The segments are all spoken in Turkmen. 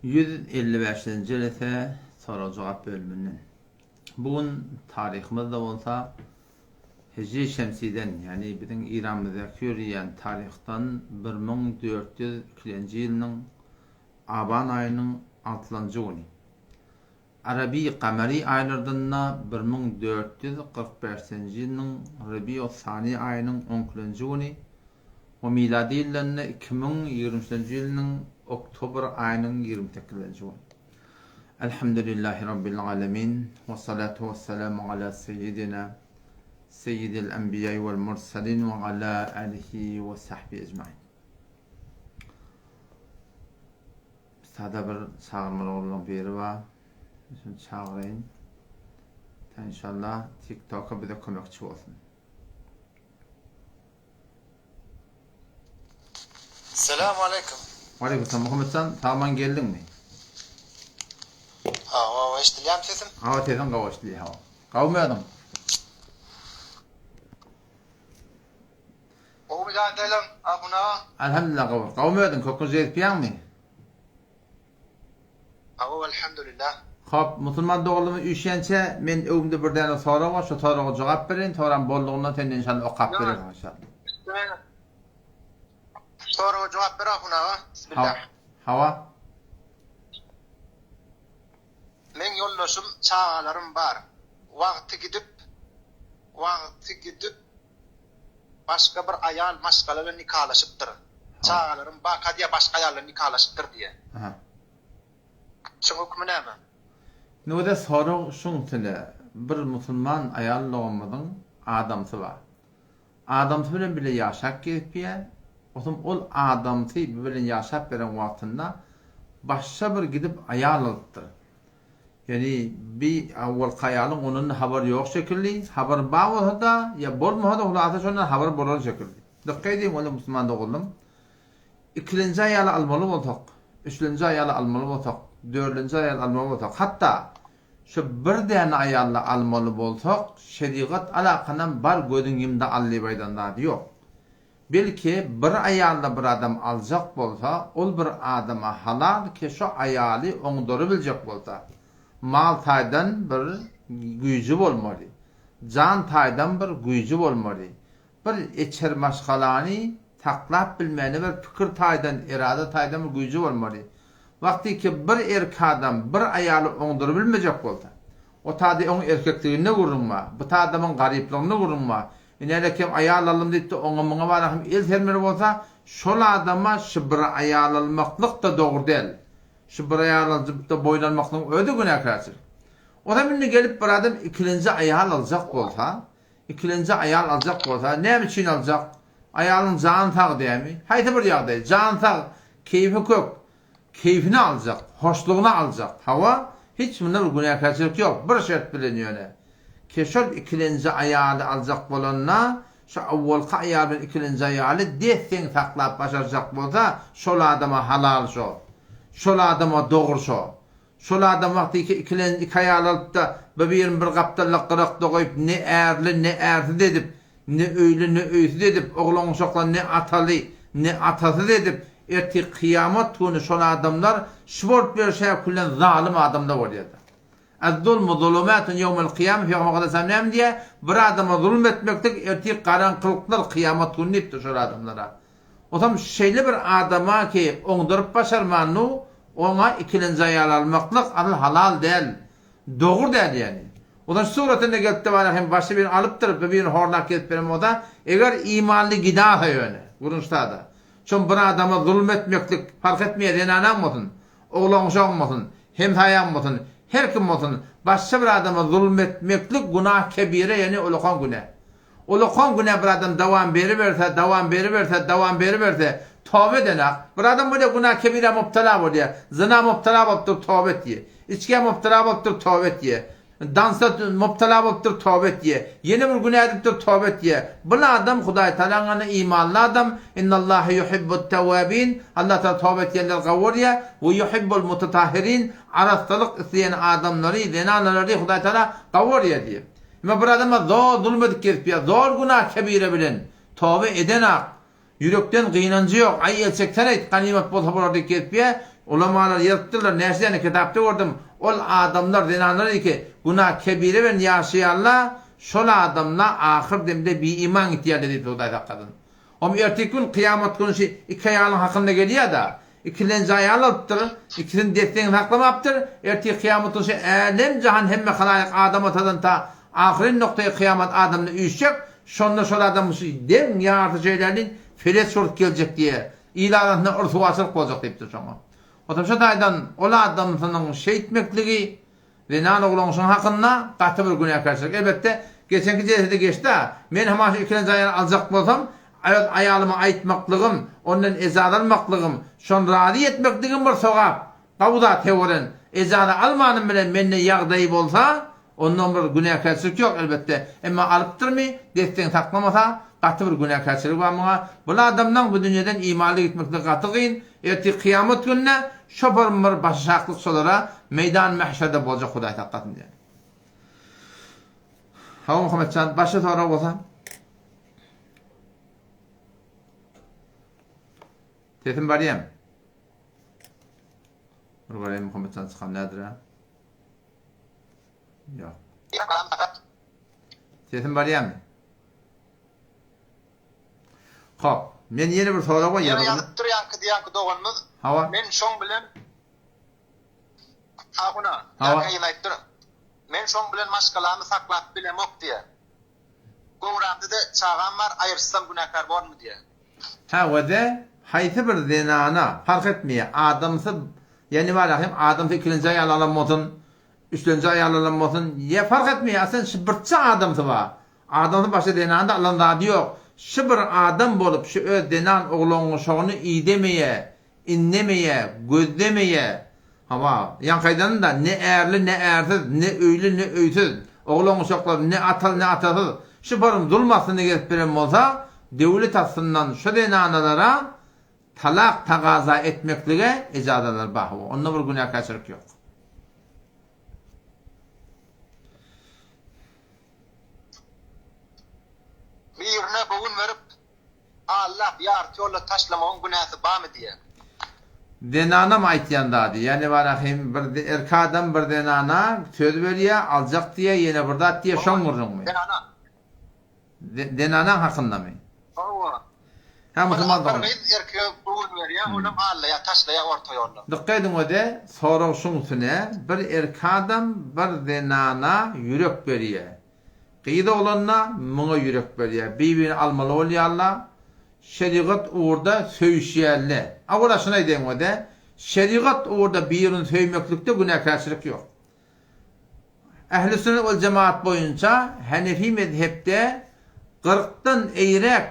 155-nji jelese sorag-jogap bölüminden. Bu gün taryhymyzda bolsa Hijri şemsiden, ýagny biziň Iranymyzdaky ýöreýän taryhdan 1402-nji ýylynyň Aban aýynyň altylanjy güni. Araby gamary aýlardan-da 1445-nji ýylynyň Rebius-sani aýynyň on ikilenji güni we milady ýyldan-da 2023-nji ýylynyň oktobr aýynyň 28-nji güni. Elhamdülillahi Rabbil alemin, wessalatu wessalamu ala seýýidina seýýidil enbiýai wel mursalin we ala alihi we sahbihi ejmain. Sada bir çagyrmaly oglanlaň biri bar. Men şony çagyraýyn. Ta inşallah TikToka bize kömekçi bolsun. Selamu aleýkum. Waleýkim salam Muhammetjan sagman geldiňmi? Hawa hawa eşdilýärmi sesim? Hawa sesiň gowy eşdilýär hawa. Gowmy özüň? Gowy ýagdaýlaň Ahun aga? Alhamdulillah gowy. Gowmy özüň köküňi gezipýäňmi? Hawa elhamdulillah. Hop musulman doganlarymyz üýşýänçä men öňümde bir däne sorag bar şo soraga jogap bereýin soran boldugyndan sende inşallah okap berersiň inşallah. Soraga jogap ber Ahun aga. Bismillah. Hawa. Meň ýoldaşym çagalarym bar. Wagty gidip wagty gidip başga bir aýal maşgala bilen nikalaşypdyr. Çagalarym barka diýýär başga aýal bilen nikalaşypdyr diýýär. Şuň hökümi näme? Indi sorag şuň üstünde bir musulman aýal doganymyzyň adamsy bar. Adamsy bilen bile ýaşap gezipýär. Otam ol adamsy bilen ýaşap beren wagtynda başga bir gidip aýal alypdyr. Ýöne bi awwalky aýalyň ondan habary ýok şekilli, habary bar bolsa-da ýa bolmasa-da hulasa şondan habary bolan şekilli. Dykgat ediň onda musulman doganlarym. Ikilenji aýaly almaly bolsak, üçlenji aýaly almaly bolsak, dördünji aýaly almaly bolsak, hatda şu bir däne aýaly almaly bolsak, şerigat alakanam bar gözüň ýumda al diýip aýdan zady ýok. Belki bir aýalda bir adam aljak bolsa, ol bir adama halal ki şo aýaly oňdurybiljek bolsa, mal taýdan bir güýji bolmaly, jan taýdan bir güýji bolmaly, bir içer maşgalany saklap bilmäne bir pikir taýdan, erada taýdan bir güýji bolmaly. Wagty ki bir erk adam bir aýaly oňdurybilmejek bolsa, o tady oň erkekliginde gürrüň bar, bu adamyň garyplygynda gürrüň bar, Inäle kem aýal aldym diýipdi, oňa muňa bara hem el sermeli bolsa, şol adama şu bir aýal almaklyk-da dogry däl. Şu bir aýal alyp-da boýun almaklygyň özi günäkärçilik. Onam indi gelip bir adam ikilenji aýal aljak bolsa, ikilenji aýal aljak bolsa, näme üçin aljak? Aýalyň jany sag dämi? Haýsy bir ýagdaý, jany sag, keýpi kök, keýpini aljak, hoşlugyny aljak. Hawa, hiç munda bir günäkärçilik ýok, bir şert bilen ýöne. Ke şol ikilenji aýaly aljak bolanda, şo owalky aýal bilen ikilenji aýaly des-deň saklap başarjak bolsa, şol adama halal şo. Şol adama dogry şo. Şol adam wagty iki ikilenji iki aýal alyp-da, bir-birini bir gapdalda gyrakda goýup, ne ärli, ne ärsiz edip, ne öýli, ne öýsüz edip, oglan-uşaklaryny ne ataly, ne atasyz edip, ertir kyýamat güni şol adamlar şu bolup ýörşä külen zalym adamlar bolýar-da. Ez-zulmu zulumatun ýewmel kyýame Pygamber aleyhisselam näme diýýär? Bir adama zulum etmeklik ertir garaňkylykdyr kyýamat güni diýipdir şol adamlara. Otam şeýle bir adama ki oňduryp başarmanu oňa ikilenji aýal almaklyk asyl halal däl. Dogry däl ýani. Otam şu suratynda gelipdir bara hem başga birini alypdyr bir birini horlap gezip beren bolsa eger imanly gidasa ýöne gürrüň ştada. Şom bir adama zulum etmeklik parh etmeýär zenanam bolsun. Oglan-uşagym bolsun, hemsaýam bolsun, her kim bolsun, başga bir adama zulum etmeklik günah kebire ýagny ulakan günä. Ulakan günä bir adam dowam beriberse, dowam beriberse, dowam beriberse, toba edenak. Bir adam bolýar günah kebirä mubtala bolýar, zyna mubtala bolup durup toba etýär, içgä mubtala bolup durup toba etýär. Dansa mubtala bolup dur toba etýä. Ýene bir günä edip dur toba etýä. Bul adam Hudaý Tagalaň ýanynda imanly adam, Innallaha yuhibbut tawwabin, Allah Tagala toba etýänleri gowy görýä, we yuhibbul mutatahhirin, arassalyk isleýän adamlary, zenanalary Hudaý Tagala gowy görýä diýýä. Emma bir adama zor zulum edip gezipýä, zor günah kebire bilen toba edenak, Ýürekden gynanjy ýok, aý el çeksen-eýt, ganymat bolsa bolar diýip gezipýä. Ulamalar ýazypdyrlar, näçe däne kitapda gördüm, ol adamlar, zenanlar ki, günah kebire bilen ýaşaýarlar, şol adamlar ahyr demde biiman gitýärler diýipdir Hudaý saklasyn. Om erteki gün kyýamat güni şu iki aýalyň hakynda gelýär-de, ikilenji aýal alypdyr, ikisini des-deň saklamapdyr, ertir kyýamat güni şu älem-jahan hemme halaýyk Adam atadan ta ahyryn noktaýy kyýamat adamda üýşjek, şonda şol adam şu deň ýarysy şeýlälin feleç bolup geljek diýýär. Il arasynda ryswaçylyk boljak diýipdir şoňa. Otam şo taýdan ol adamsynyň şeýtmekligi zenan oglanşyň hakynda gaty bir günäkärçilik. Elbetde, geçenki jelsede geçdi-ä. Men hamana şu ikilenji aýaly aljak bolsam, öz aýalyma aýtmaklygym, ondan ejaza almaklygym, şony razy etmekligim bir sogap. Gowy zat heworen. Ejaza almanym bilen mende ýagdaýy bolsa, Ondan bir günäkärçilik ýok elbetde. Emma alypdyrmy, des-deň saklamasa, gaty bir günäkärçiligi bar muňa. Bul adamlaň bu dünýeden imanly gitmekligi gaty gyn. Ertir kyýamat gününe şoparym bir başaşaklyk şolara meýdan mähşerde boljak Hudaý saklasyn diýen. Hawa Muhammetjan, başga sorag bolsa? Sesim barýamy? Bir göreýin Muhammetjan çykan nädir-ä? Ýok. Sesim barýamy? Hop, men ýene bir sorag bar ýazyp. Ýazypdyr ýaňky diýýänki doganymyz. Hawa. Men şoň bilen Ahuna, ýaňky ýene aýtdyr. Men şoň bilen maşgalamy saklap bilemok diýýär. Göwrämde-de çagam bar, aýryşsam günäkär bormy diýýär. Hä wede haýsy bir zenana parh etmeýär adamsy ýa nibara hem adamsy ikilenji aýal alan bolsun üçlenji aýal alan bolsun ýa parh etmeýär aslynda şu birçe adamsy bar adamsy başga zenanda alan zady ýok şu bir adam bolup şu öz zenan oglangyşagyny idemeýär Indemeýä, gözlemeýä. Hawa, ýaňky aýdanym-da, ne ärli, ne ärsiz, ne öýli, ne öýsüz, oglan-uşaklar ne ataly, ne atasyz, şu paryň zulum astynda gezip beren bolsa, döwlet astyndan şu zenanalara talak tagaza etmeklige ejazalar bar. Hawa, onda bir günäkärçilik ýok. Birine göwün berip, Allap ýarty ýolda taşlamagyň günäsi bamy diýýär. Zenanam aýtýan zady, ýa nebarahym bir erkek adam bir zenana söz berýä, aljak diýýä, ýene bir zat diýýä, şoň gürrüňmi? Zenana. Zenanaň hakynda-my? Hawa. Hä musulman dogan. Bir gyz erkege göwün berýä, olam allaýa, taşlaýa orta ýolda. Dykgat ediň öde, sorag şuň üstüne, bir erkek adam bir zenana ýürek berýä. Gyz oglanda muňa ýürek berýär. Bir-birini almaly bolýarlar. Şerigat ugurda söýüşýärler. Awala şuny aýdaýyn wede, şerigat ugurda birini söýmeklikde günäkärçilik ýok. Ähli sünnet wel jemaat boýunça Hanefi mezhepde kyrkdan eýräk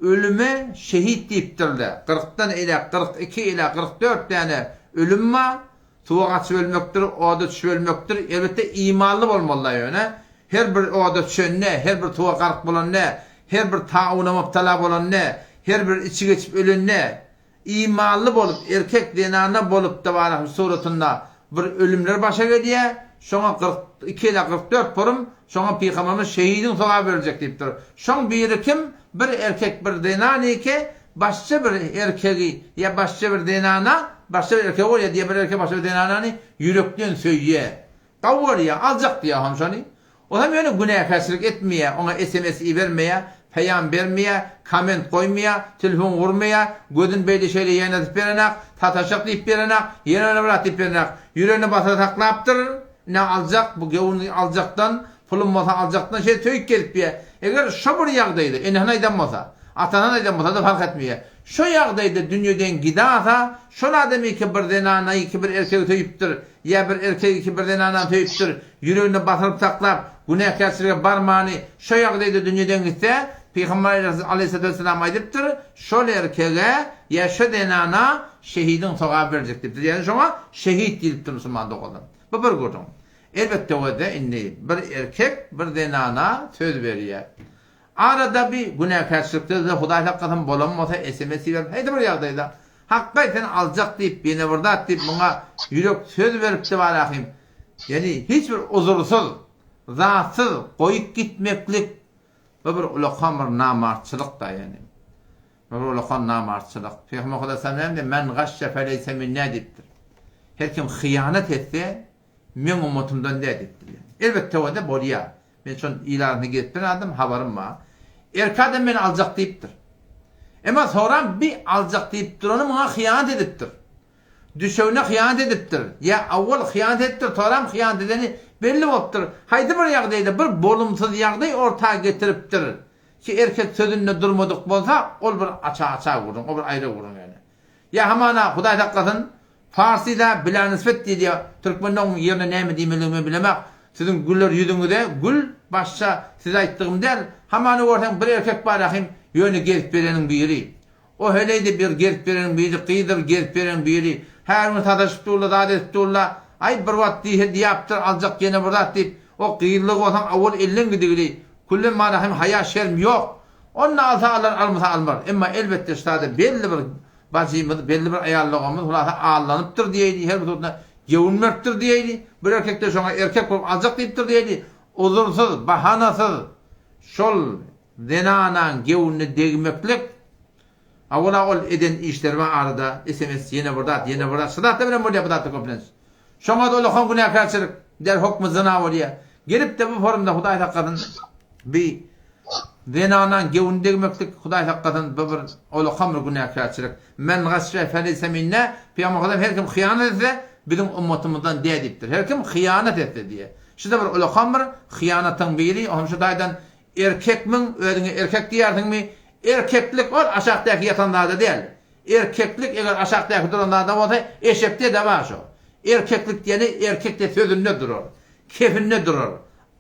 ölüme şehit diýipdirler. Kyrkdan eýräk, 42 ila 44 däne ölüm bar. Suwa gaçyp ölmekdir, oda düşüp ölmekdir. Elbetde imanly bolmalyda ýöne. Her bir oda düşende, her bir suwa gark bolanda, her bir tauna mubtala bolanda, her bir içi geçip ölende, imanly bolup, erkek zenana bolupda barahym suratynda bir ölümler başa gelýär. Şoňa 42 ila 44 porum, şoňa pygamberimiz şehidiň sogaby beriljek diýipdir. Şoň biri kim? Bir erkek bir zenan eke Başga bir erkegi ýa başga bir zenana, başga bir erkegi bolýar diýýär, bir erkek başga bir zenanany ýürekden söýýär. Gowy görýär, aljak diýýär hom şony. Ol hem ýöne günäkärçilik etmeýär, oňa sms ibermeýär, peýam bermeýär, komment goýmaýar, telefon gurmaýar, gözüni beýle-şeýle ýaýnadyp berenak, sataşjak diýip berenak, ýene bir zat diýip berenak. Ýüregine basa saklapdyr, ine aljak, bu göwün aljakdan, Pulum bolsa aljakdan şeýdip söýüp gezipýä. Eger şo bir ýagdaýda enesini aýdan bolsa, atasyny aýdan bolsa-da fark etmeýä. Şo ýagdaýda dünýeden gidasa, şol adam iki bir zenana iki bir erkegi söýüpdir, ýa bir erkek iki bir zenanany söýüpdir, ýüreginde basyryp saklap, günäkärçilige barmany şo ýagdaýda dünýeden gitse, Pygamber aleýhissalatu wessalam aýdypdyr, şol erkege ýa şo zenana şehidiň sogaby beriljek diýipdir. Ýagny şoňa şehit diýlipdir musulman doganlar. Bu bir gürrüň. Elbetde wede indi bir erkek bir zenana söz berýär. Arada bir günäkärçilikde-de Hudaý saklasyn bolan bolsa sms iberip haýsy bir ýagdaýda Hakgaý seni aljak diýip ýene bir zat diýip muňa ýürek söz beripdi barahym. Ýani hiç bir uzursyz, zatsyz goýup gitmeklik bu bir ulakan bir namartçylyk-da ýani. Bir ulakan namartçylyk. Pygamber Hudaý näme diýýär? Men gaşşe feleýse minna diýipdir. Her kim hyýanat etse, meň ummatymdan däl diýipdir. Elbetde töwede bolýar. Men şon il arasynda gezip bir adam habarym bar. Erkek adam meni aljak diýipdir. Emma soram bi aljak diýip durany muňa hyýanat edipdir. Düşegine hyýanat edipdir. Ýa awwal hyýanat edipdir, soram hyýanat edeni belli bolupdyr. Haýsy bir ýagdaýda bir bolumsyz ýagdaý orta getiripdir. Ki erkek sözünde durmadyk bolsa, ol bir aça-aça gürrüň, o bir aýry gürrüň ýöne. Ýa hamana, Hudaý saklasyn, farsyda bilanisbet diýilýär, türkmende oň ýerine näme diýmelidigini men bilemak, siziň güler ýüzüňize gül, başça size aýtdygym däl, hamana görseň bir erkek bar ahym, ýöne gezip bereniň biri. O heleý-de bir gezip bereniň biri, gyz-da bir gezip bereniň biri. Her gün sataşyp durlar, zat edip durlar. Aý, bir wagt diýse diýäpdir, aljak ýene bir zat diýip, o gyzlygy bolsaň owal elden gidigili. Külle mana hem haýa-şerm ýok. Onda alsa alar, almasa almar. Emma elbetde ştada belli bir bajymyz, belli bir aýal doganymyz hulasa allanypdyr diýeýli, her bir suratynda gewün beripdir diýeýli, bir erkek-de şoňa erkek bolup aljak diýipdir diýeýli, uzursyz, bahanasyz şol Zenanaň göwnüne degmeklik, awala ol eden işleri bar arada sms ýene bir zat ýene bir zat şu zatlar bilen bolýar bu zatlar köplenç. Şoňada ulakan günäkärçilik der hokmy zyna bolýar. Gelipde bu forumda Hudaý saklasyn bi zenanaň göwnüne degmeklik Hudaý saklasyn bu bir ulakan bir günäkärçilik. Men gaşşe feleyse minna Pygamber Hudam her kim hyýanat etse biziň ummatymyzdan däl diýipdir. Her kim hyýanat etse diýýär. Şuda bir ulakan bir hyýanatyň biri ohm şu taýdan Erkekmiň, özüňe erkek diýýärsiňmi? Erkeklik ol aşakdaky ýatan zada däl. Erkeklik eger aşakdaky duran zada bolsa, eşekde-de bar şo. Erkeklik diýeni erkek-de sözünde durar, kepinde durar,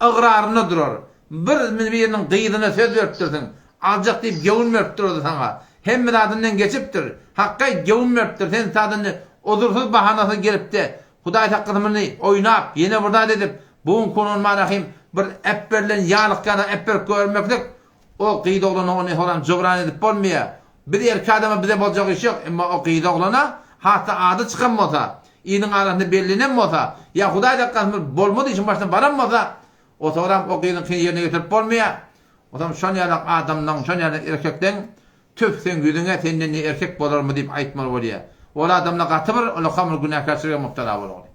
ygrarynda durar. Bir biriniň gyzyna söz beripdirsiň, aljak diýip göwün beripdir o-da saňa. Hemme zadyndan geçipdir. Hakgaý göwün beripdir. Sen sadyny ozursyz bahanasyz gelip-de, Hudaý saklasyn muny oýnap, ýene bir zat edip, bu gün Rahym bir äpberilen ýalyk ýaly äpberip görmeklik, o gyz oglana ony horam jybran edip bolmaýar. Biz erkek adama bize boljak iş ýok, emma o gyz oglana hat-da ady çykan bolsa, iliň arasynda bellenen bolsa, ýa Hudaý saklasyn bir bolmady işiň başyna baran bolsa, o soram o gyzyňkyny ýerine getirip bolmaýar. Otam şon ýalak adamlaň, şon ýalak erkekleň Tüf, seň ýüzüňe senden ne erkek bolarmy diýip aýtmaly bolýa. Ol adamlar gaty bir ulakam bir günäkärçilige mubtala bolgaly.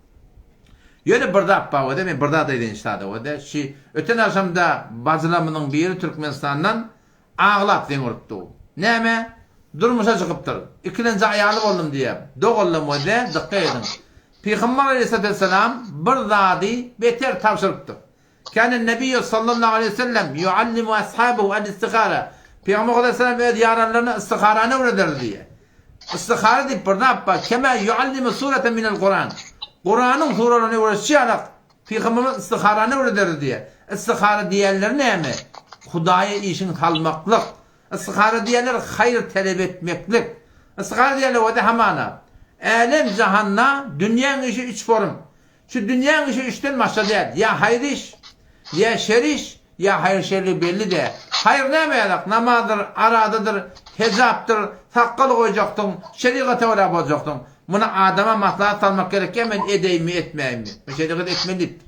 Ýöne bir zat bar wede, men bir zat aýdaýyn şada wede, şi öten agşamda bajylarymyzyň biri Türkmenistandan aglap zeň urupdy. Näme? Durmuşa çykypdyr. Ikilenji aýaly boldum diýýär. Doganlarym wede, dykgat ediň. Pygamber aleýhissalatu wessalam bir zady beter tabşyrypdyr. Kâne Nebiyyü sallallahu aleýhi we sellem yuallimu ashabehu el-istihara. Pygamber aleyhisselam öz ýaranlaryna istiharany öwrederdi diýýär. Istihara diýip bir zat bar. Kema yuallimu sureten minel Kuran. Kuranyň suralaryny öwredişi ýalak Pygamberimiz istiharany öwrederdi diýýär. Istihara diýenleri näme? Hudaýa işiňi salmaklyk. Istihara diýenler haýyr talep etmeklik. Istihara diýenler wada hamana. Älem jahanda dünýäň işi üç forum. Şu dünýäň işi üçden başga däl. Ýa haýyr iş, ýa şer iş, ýa haýyr-şerligi belli däl. Haýyr näme ýalak? Namazdyr, aradadyr, hejapdyr, sakgal goýjaksyň, şerigata görä boljaksyň. Muny adama maslahat salmak gerek ýa men edeýinmi, etmäýinmi? Men şerigat etmeli diýipdir.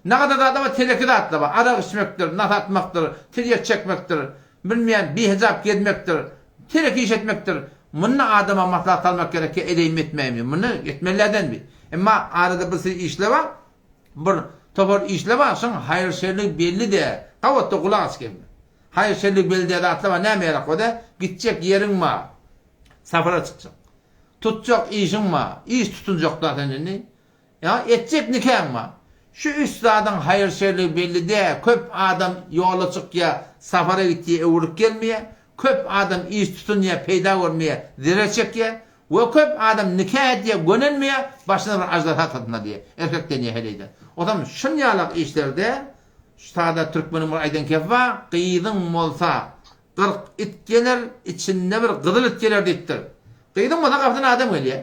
Nagadar zat bar, teleki zatlar bar. Arak içmekdir, nas atmakdyr, tirýek çekmekdir. Bilmeýän, bihejap gezmekdir, teleki iş etmekdir. Munda adama maslahat salmak gerek ki, edeýinmi, etmäýinmi? Muny etmelilerden bi. Emma arada bir sürü işler bar, bir topar işler bar, şoň haýyr-şerligi belli däl. Gabatda gulak aç gelme. Haýyr-şerligi belli däl zatlar bar, näme ýarak bolýar? Gitjek ýeriň bar, sapara çykjak. Tutjak işiň bar, iş tutunjak-da sen indi. Ýa etjek nikaň bar. Şu üç zadyň haýyr-şerligi belli däl. Köp adam ýola çykýar, sapara gitýär, öwrülip gelmeýär. Köp adam iş tutunýar, peýda görmeýär, zerer çekýär. We köp adam nika edýär, gönenmeýär, başyna bir aždarha satyn alýar. Erkekden ýa heleýden. Onsoň şunýalak işlerde şu sada türkmeniň bir aýdan kepi bar, gyzyň bolsa 40 it geler, içinde bir gyzyl it geler diýipdir. Gyzyň bolsa gapydan adam gelýär.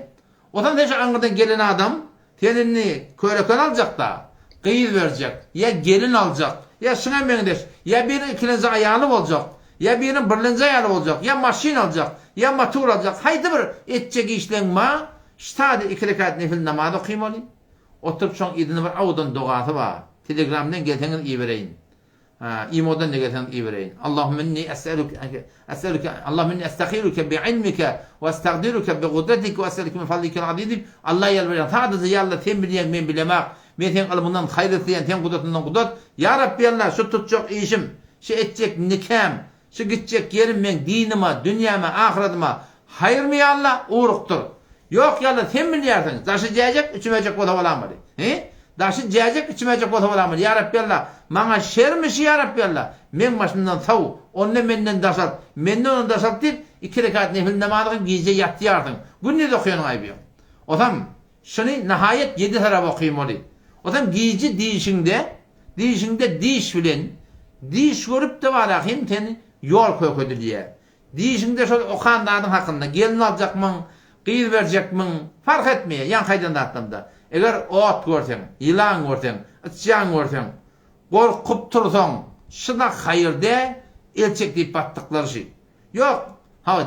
Onsoň sen şu aňyrdan gelen adam, sen indi körekeni aljak-da, gyz berjek, ýa gelin aljak, ýa şuňa meňzeş, ýa biriniň ikilenji aýaly boljak, ýa biriniň birlenji aýaly boljak, ýa maşyn aljak, ýa motor aljak, haýsy bir etjek işleň bar, şu sada iki rekat nefil namaz okymaly, oturyp şoň yzyna bir awudan dogasy bar, telegramdan gelseňiz ibereýin. Imodan-da gelseňiz ibereýin. Allahümme inni es'eluke es'eluke Allahümme inni estahiruke bi ilmike we estagdiruke bi gudretike we es'eluke min fadlikel azim diýip Alla ýalbarýaň. Sadaja ýa Alla sen bilýäň men bilemak. Men seň ylmyňdan haýyr isleýän, seň gudratyňdan gudrat. Ýa Rabbi Alla şu tutjak işim, şu etjek nikäm, şu gitjek ýerim meň dinime, dünýäme, ahyratyma haýyrmy ýa Alla, ugrukdyr. Ýok ýa Alla sen bilýärsiň. Daşy jäjek, içimejek bolsa bolamady. He? Daşy jäjek, içimejek bolsa bolamady. Ýa Rabbi Alla, maňa şermi şi ýa Rabbi Alla? Meň başymdan saw, onda menden daşalt, menden ony daşalt diýip, iki rekat nefil namaz okyp gije ýatýarsyň. Gündiz okaýanyň aýby ýok. Osam, şuny nahaýat ýedi tarap okymaly. Osam gije dişiňde, dişiňde diş bilen, diş görüp-de barahym sen ýol kökedilýär. Diýşiňde şol okan zadyň hakynda, gelin aljakmyň, gyz berjekmiň, parh etmeýär, ýaňky aýdan zatlarymda. Eger ot görseň, ýylan görseň, yçýan görseň, gorkup tursaň, şy-da haýyr däl, el çek diýip batdyklary şy. Ýok, hawa,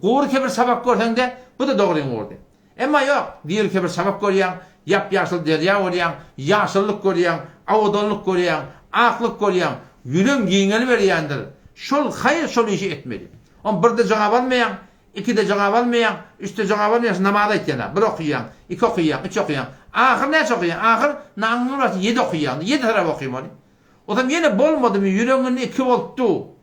gury kebir çabak görseň-de, bu-da dogryň ugurdy. Emma ýok, dirikä bir şabak görýäň, ýap-ýaşyl derýa görýäň, ýaşyllyk görýäň, abadanlyk görýäň, aklyk görýäň, ýüregiň giňeliberýändir. Şol haýyr şol işi etmeli. Oň birde jogap almaýaň, ikide jogap almaýaň, üçde jogap almaýaň, şu namazy aýtýan-a, bir okaýaň, iki okaýaň, üç okaýaň, ahyr näçe okaýaň, ahyr naňyň barsa ýedi okaýaň, ýedi tarap okymaly. Onsoň ýene bolmadymy, ýüregiň indi iki bolupdy,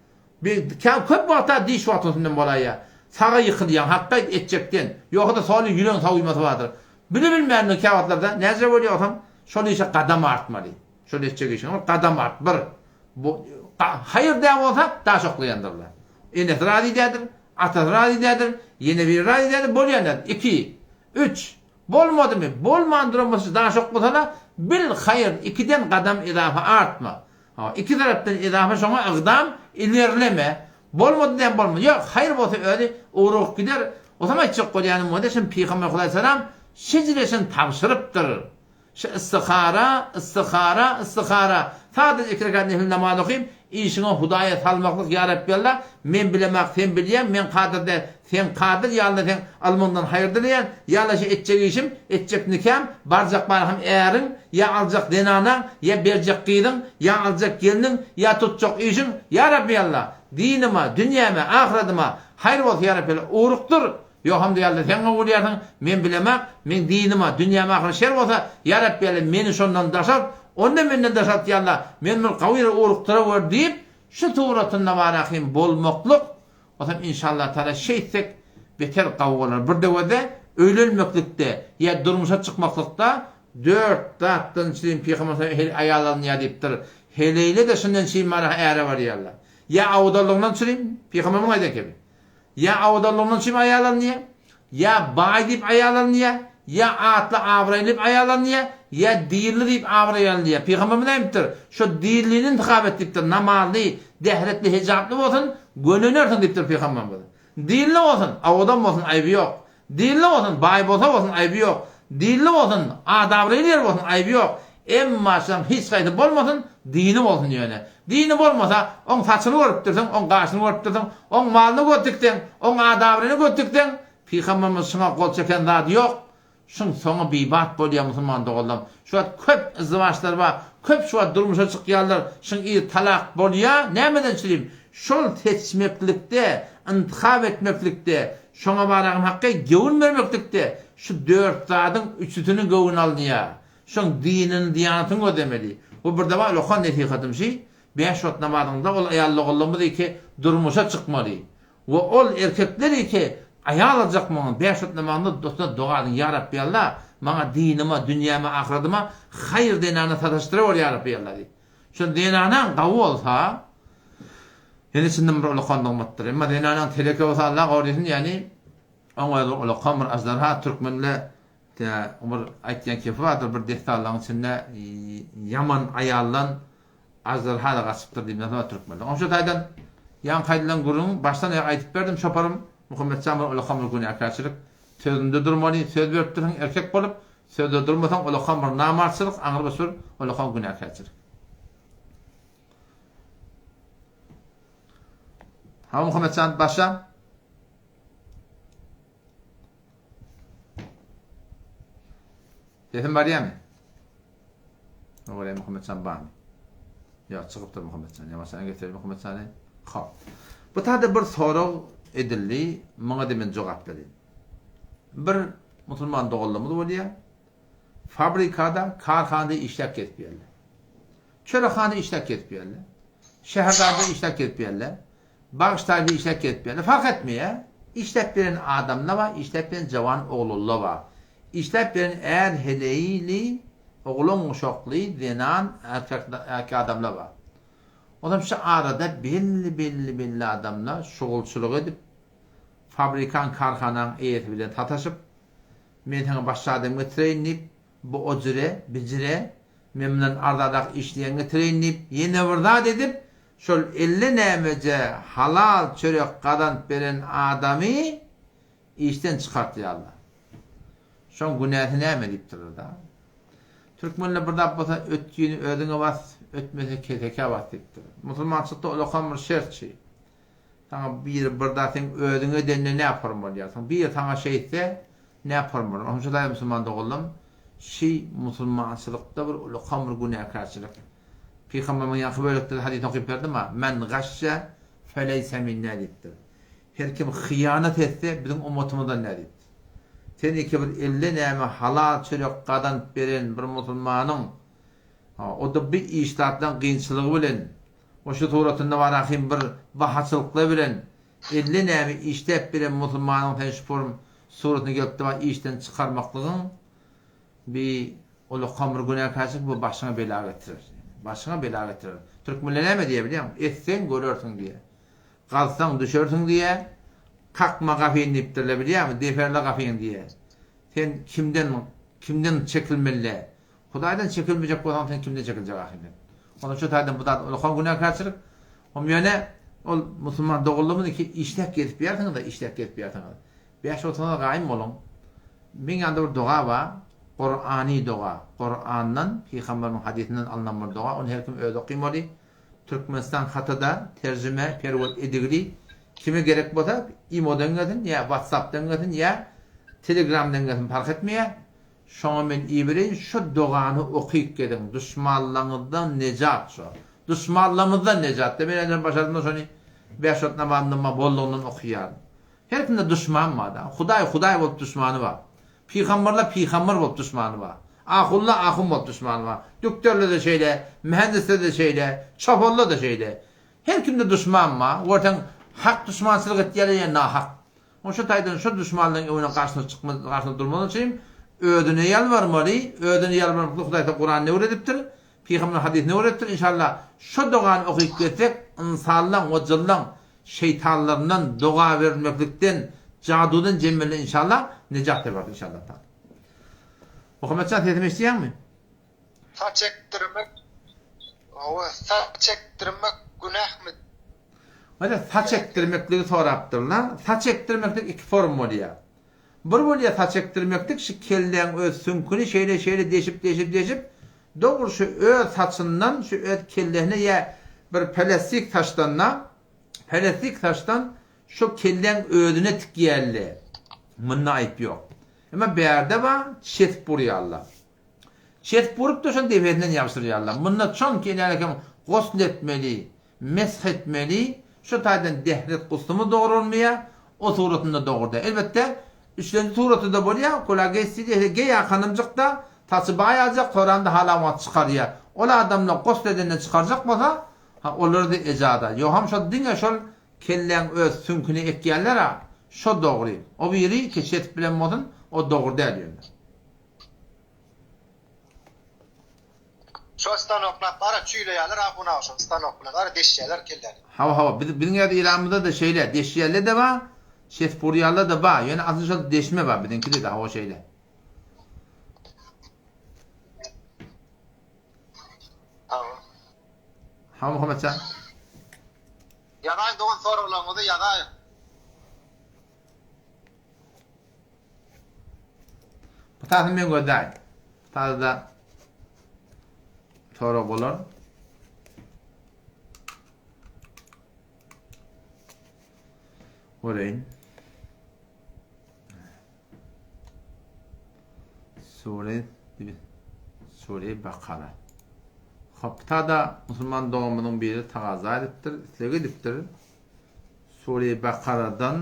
Bir kän köp wagta diş wagtysyndan bolaýýar. Saga ýykylýaň, hakda aýt etjekden. Ýogsa-da soly ýüregiň sowuýmasy bardyr. Bile-bilmändiň käwagtlarda näce bolýar bolsaň, şol işe gadam artmaly. Şol etjek işiňe bir gadam art, bir. Bu haýyr däl bolsa daş oklaýandyrlar. Enesi razy däldir, atasy razy däldir, ýene biri razy däldir, bolýan däldir. Iki, üç, bolmadymy, bolman duran bolsa daş oklasana, bil haýyr, ikiden gadam edafa artma. Hawa, iki tarapdan edafa şoňa ygdam, ilerleme. Bolmady diýen bolmady. Ýok, haýyr bolsa özi ugrugyp gider. Osam aýtjak bolýanym bolýa, şem Pygamber Hudaýsalam şejreşini tabşyrypdyr. Şu istihara, istihara, istihara. Sadaja iki rekat nefil namaz okyp, işiňe Hudaýa salmaklyk ýa Rabbi Alla, men bilemak sen bilýäň, men kadyr däl, sen kadyr, ýa Alla seň ylmyňdan haýyr dileýän, ýa Alla şu etjek işim, etjek nikäm, barjak barham äriň, ýa aljak zenanaň, ýa berjek gyzyň, ýa aljak gelniň, ýa tutjak işiň, ýa Rabbi Alla, dinime, dünýäme, ahyratyma haýyr bolsa ýa Rabbi Alla, ugrukdyr, ýok hem-de ýa Alla sen gowy bilýärsiň, men bilemak, meň dinime, dünýäme, ahyratyma şer bolsa, ýa Rabbi Alla meni şondan daşalt, onda menden daşalt ýa Alla, meni bir gawy ýere ugrukdyrawer diýip, şu suratynda barahym bolmaklyk, Onsoň inşallah taala şeýtsek beter gawy bolar. Bir döwede öýlenmeklikde ýa durmuşa çykmaklykda dört zatdan çirim pygamber sallam hel aýal alynýar diýipdir. Heleýle-de şundan çirim mara äre barýarlar. Ýa awdallygyndan çirim, pygamberimiziň aýdan kebi. Ýa awdallygyndan çirim aýal alynýar, ýa baý diýip aýal alynýar, ýa atly abraýly diýip aýal alynýar, ýa dinli diýip abraý alynýar. Pygamberimiz näme diýipdir? Şo dinlini intihap et diýipdir. Namazly, dehretli, hijaply bolsun, gönenersiň diýipdir pygamberimiz. Dinli bolsun, owadan bolsun aýby ýok. Dinli bolsun, baý bolsa bolsun aýby ýok. Dinli bolsun, at-abraýly ýer bolsun aýby ýok. Emma şolaň hiç haýsy bolmasyn, dini bolsun ýöne. Dini bolmasa, oň saçyny görüpdirsiň, oň gaşyny görüpdirsiň, oň malyna göz dikseň, oň at-abraýyna göz dikseň, Pygamberimiz şuňa gol çeken zady ýok. Şuň soňy bibat bolýar musulman doganlarym. Şu wagt köp izdiwaçlar bar, köp şu wagt durmuşa çykýarlar, şuň yzy talak bolýar, nämeden çürim? Şol seçmeklikde, intihap etmeklikde, şoňa baragym hakga göwün bermeklikde şu dört zadyň üçüsiniň göwün alynýar. Şoň dinini, diýanatyny gözlemeli. Bu birde bar okan nesihatym şi, bäş wagt namazyňda ol aýal doganlarymyz iki durmuşa çykmaly. We ol erkekler iki aýal aljak maňa bäş wagt namazyňda dostuna doga ediň ýa Rabbi Alla maňa dinime, dünýäme, ahyratyma haýyr zenana sataşdyrawer ýa Rabbi Alla diýip. Şol zenanaň gawy bolsa ýene çyndan bir ulakan nygmatdyr. Emma zenanaň teleke bolsa Allah gorysyn ýani oň özi bir ulakan bir aždarha türkmende Tä bir aýtýan kepi bardyr, bir dessanlaryň içinde ýaman aýaldan aždarha-da gaçypdyr diýip näme türkmenler. Oň şu taýdan ýaňky aýdylan gürrüňi başdan aýak aýdyp berdim çoparym Muhammetjan bir ulakam bir günäkärçilik. Sözünde durmaly, söz beripdirsiň erkek bolup, sözde durmasaň ulakam bir namartçylyk, aňry bir ulakam günäkärçilik. Ha Muhammetjan başla. Sesim barýarmy? Görýän Muhammet Şambany. Ýok, çykypdyr Muhammetjan. Ýaňaçany getireli Muhammetjany. Hop. Bu taýda bir sorag edildi, muňa-da men jogap bereýin. Bir musulman doganlarymyz bolýar. Fabrikada, karhanada işläp gezip ýörler. Çörekhana işläp gezip ýörler. Şäherdada işläp gezip ýörler. Bagşdaýda işläp gezip ýörler. Fark etmeýär. Işläp beren adamlar bar, işläp beren jawan oglanlar bar. Işläp beren är heleýli, oglan uşakly, zenan, erkek erkek adamlar bar. Onam şu arada belli belli belli adamlar şugulçylyk edip, fabrikaň karhanaň eýesi bilen sataşyp, men saňa başga adam getireýin diýip, bu o jire, bi jire, men mundan arzanrak işleýän getireýin diýip, ýene bir zat edip, şol elle nämeje halal çörek gazanyp beren adamy işden çykartýarlar. Şoň günäsi näme diýipdirler-da. Türkmenler bir zat bolsa ötgini özüňe bas, ötmese kesekä bas diýipdir. Musulmançylykda ulakam bir şertçi. Saňa biri bir zat seň özüňe edende näporm bolýarsyň. Biri saňa şeýtse näporm bolar. Onuň üçin daýy musulman doganlarym, şi musulmançylykda bir ulakam bir günäkärçilik. Pygamberimiziň ýaňky bölekde-de hadysyny okyp berdim-a, Men gaşşe feleýse minna diýipdir. Her kim hyýanat etse, biziň ummatymyzdan däl diýipdir. Sen eke bir elde näme halal çörek gazanyp beren bir musulmanyň, o-da bir iş zatlaň kynçylygy bilen, o şu suratynda bar ahym bir bahaçylyklar bilen elde näme işläp beren musulmanyň sen şu form suratyna gelipdi bar işden çykarmaklygyň bi Ulakam bir günäkärçilik bu başyňa bela getirer. Başyňa bela getirer. Türkmenler näme diýýär bilýäňmi? Etseň görersiň diýýär. Gazsaň düşersiň diýýär. Kakma gapyny diýipdirler bilýäňmi? Deperle gapyňy diýýär. Sen kimden kimden çekilmeli? Hudaýdan çekilmejek bolsaň sen kimden çekiljek ahyryn sen? Onuň şu taýdan bu zat ulakam günäkärçilik. Hom ýöne ol musulman doganlarymyz ki işläp gezip ýörsiňiz-de, işläp gezip ýörsiňiz. Bäş wagtyňyza gaýym boluň. Meň ýanymda bir doga bar. Kurany doga. Kurandan, pygamberimiň hadysyndan alnan bir doga. Ony her kim özi okymaly. Türkmenistan hatada terjime, perewod edigli. Kime gerek bolsa imodan gelsin ýa whatsappdan gelsin ýa telegramdan gelsin parh etmeýär. Şoňa men ibereýin şo dogany okyp geliň. Duşmanlaňyzdan nejat şo. Duşmanlamyzdan nejat. Men özüm başardym şony bäş wagt namazynda boldugyndan okaýaryn. Her kimde duşman bar-da. Hudaý Hudaý bolup duşmany bar. Pygamberler pygamber bolup duşmany bar. Ahunlar ahun bolup duşmany bar. Dükderler-de şeýle, mühendisler-de şeýle, çopanlar-da şeýle. Her kimde duşman bar. Görseň, hak duşmançylyk etýärler ýa nahak. Oň şu taýdan şo duşmanlaryň öňüne garşyna çykmaz, garşyna durmaz üçin özüne ýalbarmaly, özüne ýalbarmaklyk Hudaý Tagala Kuranda öwredipdir. Pygamber hadysynda öwredipdir. Inşallah şo dogany okyp gezsek, ynsanlaň we jynlaň şeýtanlaryndan, doga berilmeklikden, jadudan jemmelden inşallah nejat taparys inşallah taala. Muhammetjan sesimi eşidýäňmi? Saç ekdirmek Hawa, saç ekdirmek günähmi? Ýa saç ekdirmekligi sorapdyrlar. Saç ekdirmeklik iki form bolýar. Bir bolýar saç ekdirmeklik şu kelläň öz süňküni şeýle şeýle deşip deşip deşip dogry şu öz saçyndan şu öz kellesine ýa bir plastik saçdanda plastik saçdan şu kelläň özüne tikýärler. Munda aýyp ýok. Emma bärde bar çesip urýarlar. Çesip urup-da şony depesinden ýabşyrýarlar. Munda çonki enälekem gosl etmeli. Mesh etmeli, şu taýdan dehret guslumy dogry bolmaýar, o suratynda dogry däl. Elbetde, üçlenji suraty-da bolýar, kula geýsi diýse geý akanymjykda, saçy baýajak, soranda halan wagt çykarýar. Ol adamlar gusl edende çykarjak bolsa, ha olar-da ejada. Ýogsam şol diňe şol kelläň öz süňküni ekýärler-a, şo dogry. O biri keçi etip bilen bolsun, o dogry däl ýöne. Şol stanoklap bara çüýleýärler ahun aga şol stanok bilen bara deşýärler kelläni. Hawa hawa biz biziň ýerde Iranymyzda-da şeýle deşýärler-de bar, çesip urýarlar-da bar, ýöne asyl şol deşme bar biziňkide-de hawa şeýle. Hawa. Hawa Muhammetjan. Ýazaýyň dogan soraglaryňyzy ýazaýyň. Bu taýda men gözläýin. Bu taýda sorag bolar. Göreýin. Sure Sure Bakara. Haptada musulman doganymyzyň biri tagaza edipdir, isleg edipdir. Sure Bakaradan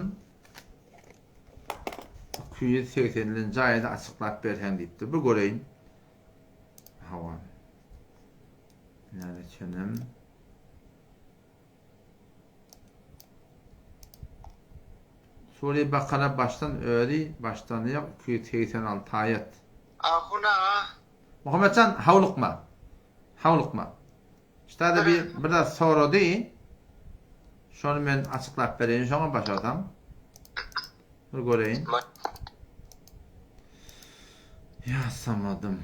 280-nji aýady açyklap berseň diýipdir. Bir göreýin. Hawa. Näme çenem? Sure Bakara başdan özi başdan ýok 286 aýat. Ahun aga. Muhammetjan howlukma. Howlukma. Ştada bir bir zat sorady. Şony men açyklap bereýin şoňa başarsam. Bir göreýin. Ýasamadym.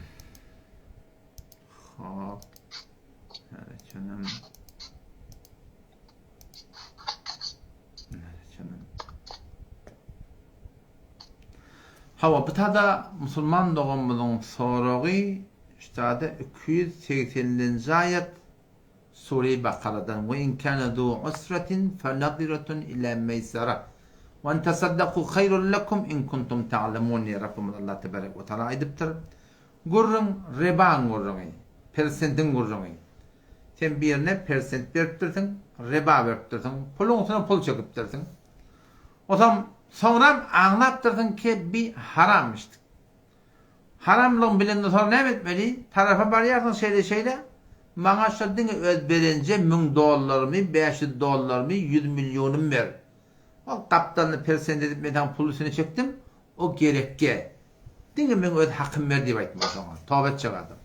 Hop. Näreçenem. Näreçenem. Hawa, bu tada musulman doganymyzyň soragy ştada 280-nji aýat Sure-i Bakaradan, Ve in kâne zû usretin fenaziretun ilâ meýsere. Ve en tesaddaku haýrun lekum in kuntum ta'lemun diýip Rabbymyz Allah tebarek we taala aýdypdyr. Gürrüň rebaň gürrüňi, persentiň gürrüňi. Sen birine persent beripdirsiň, reba beripdirsiň, puluň üstüne pul çekipdirsiň. Osam soňram aňlapdyrsyň ki bi haramyşdyk. Haramlygyny bilenden soň näme etmeli? Tarapa barýarsyň şeýle şeýle, maňa şo diňe öz berenje müň dollarymy, 500 dollarymy, ýüz millionymy ber. Ol gapdalyny persent edip men saňa pul üstüne çekdim, o gerekge. Diňe meň öz hakym ber diýip aýtmaly şoňa. Toba etjek adam.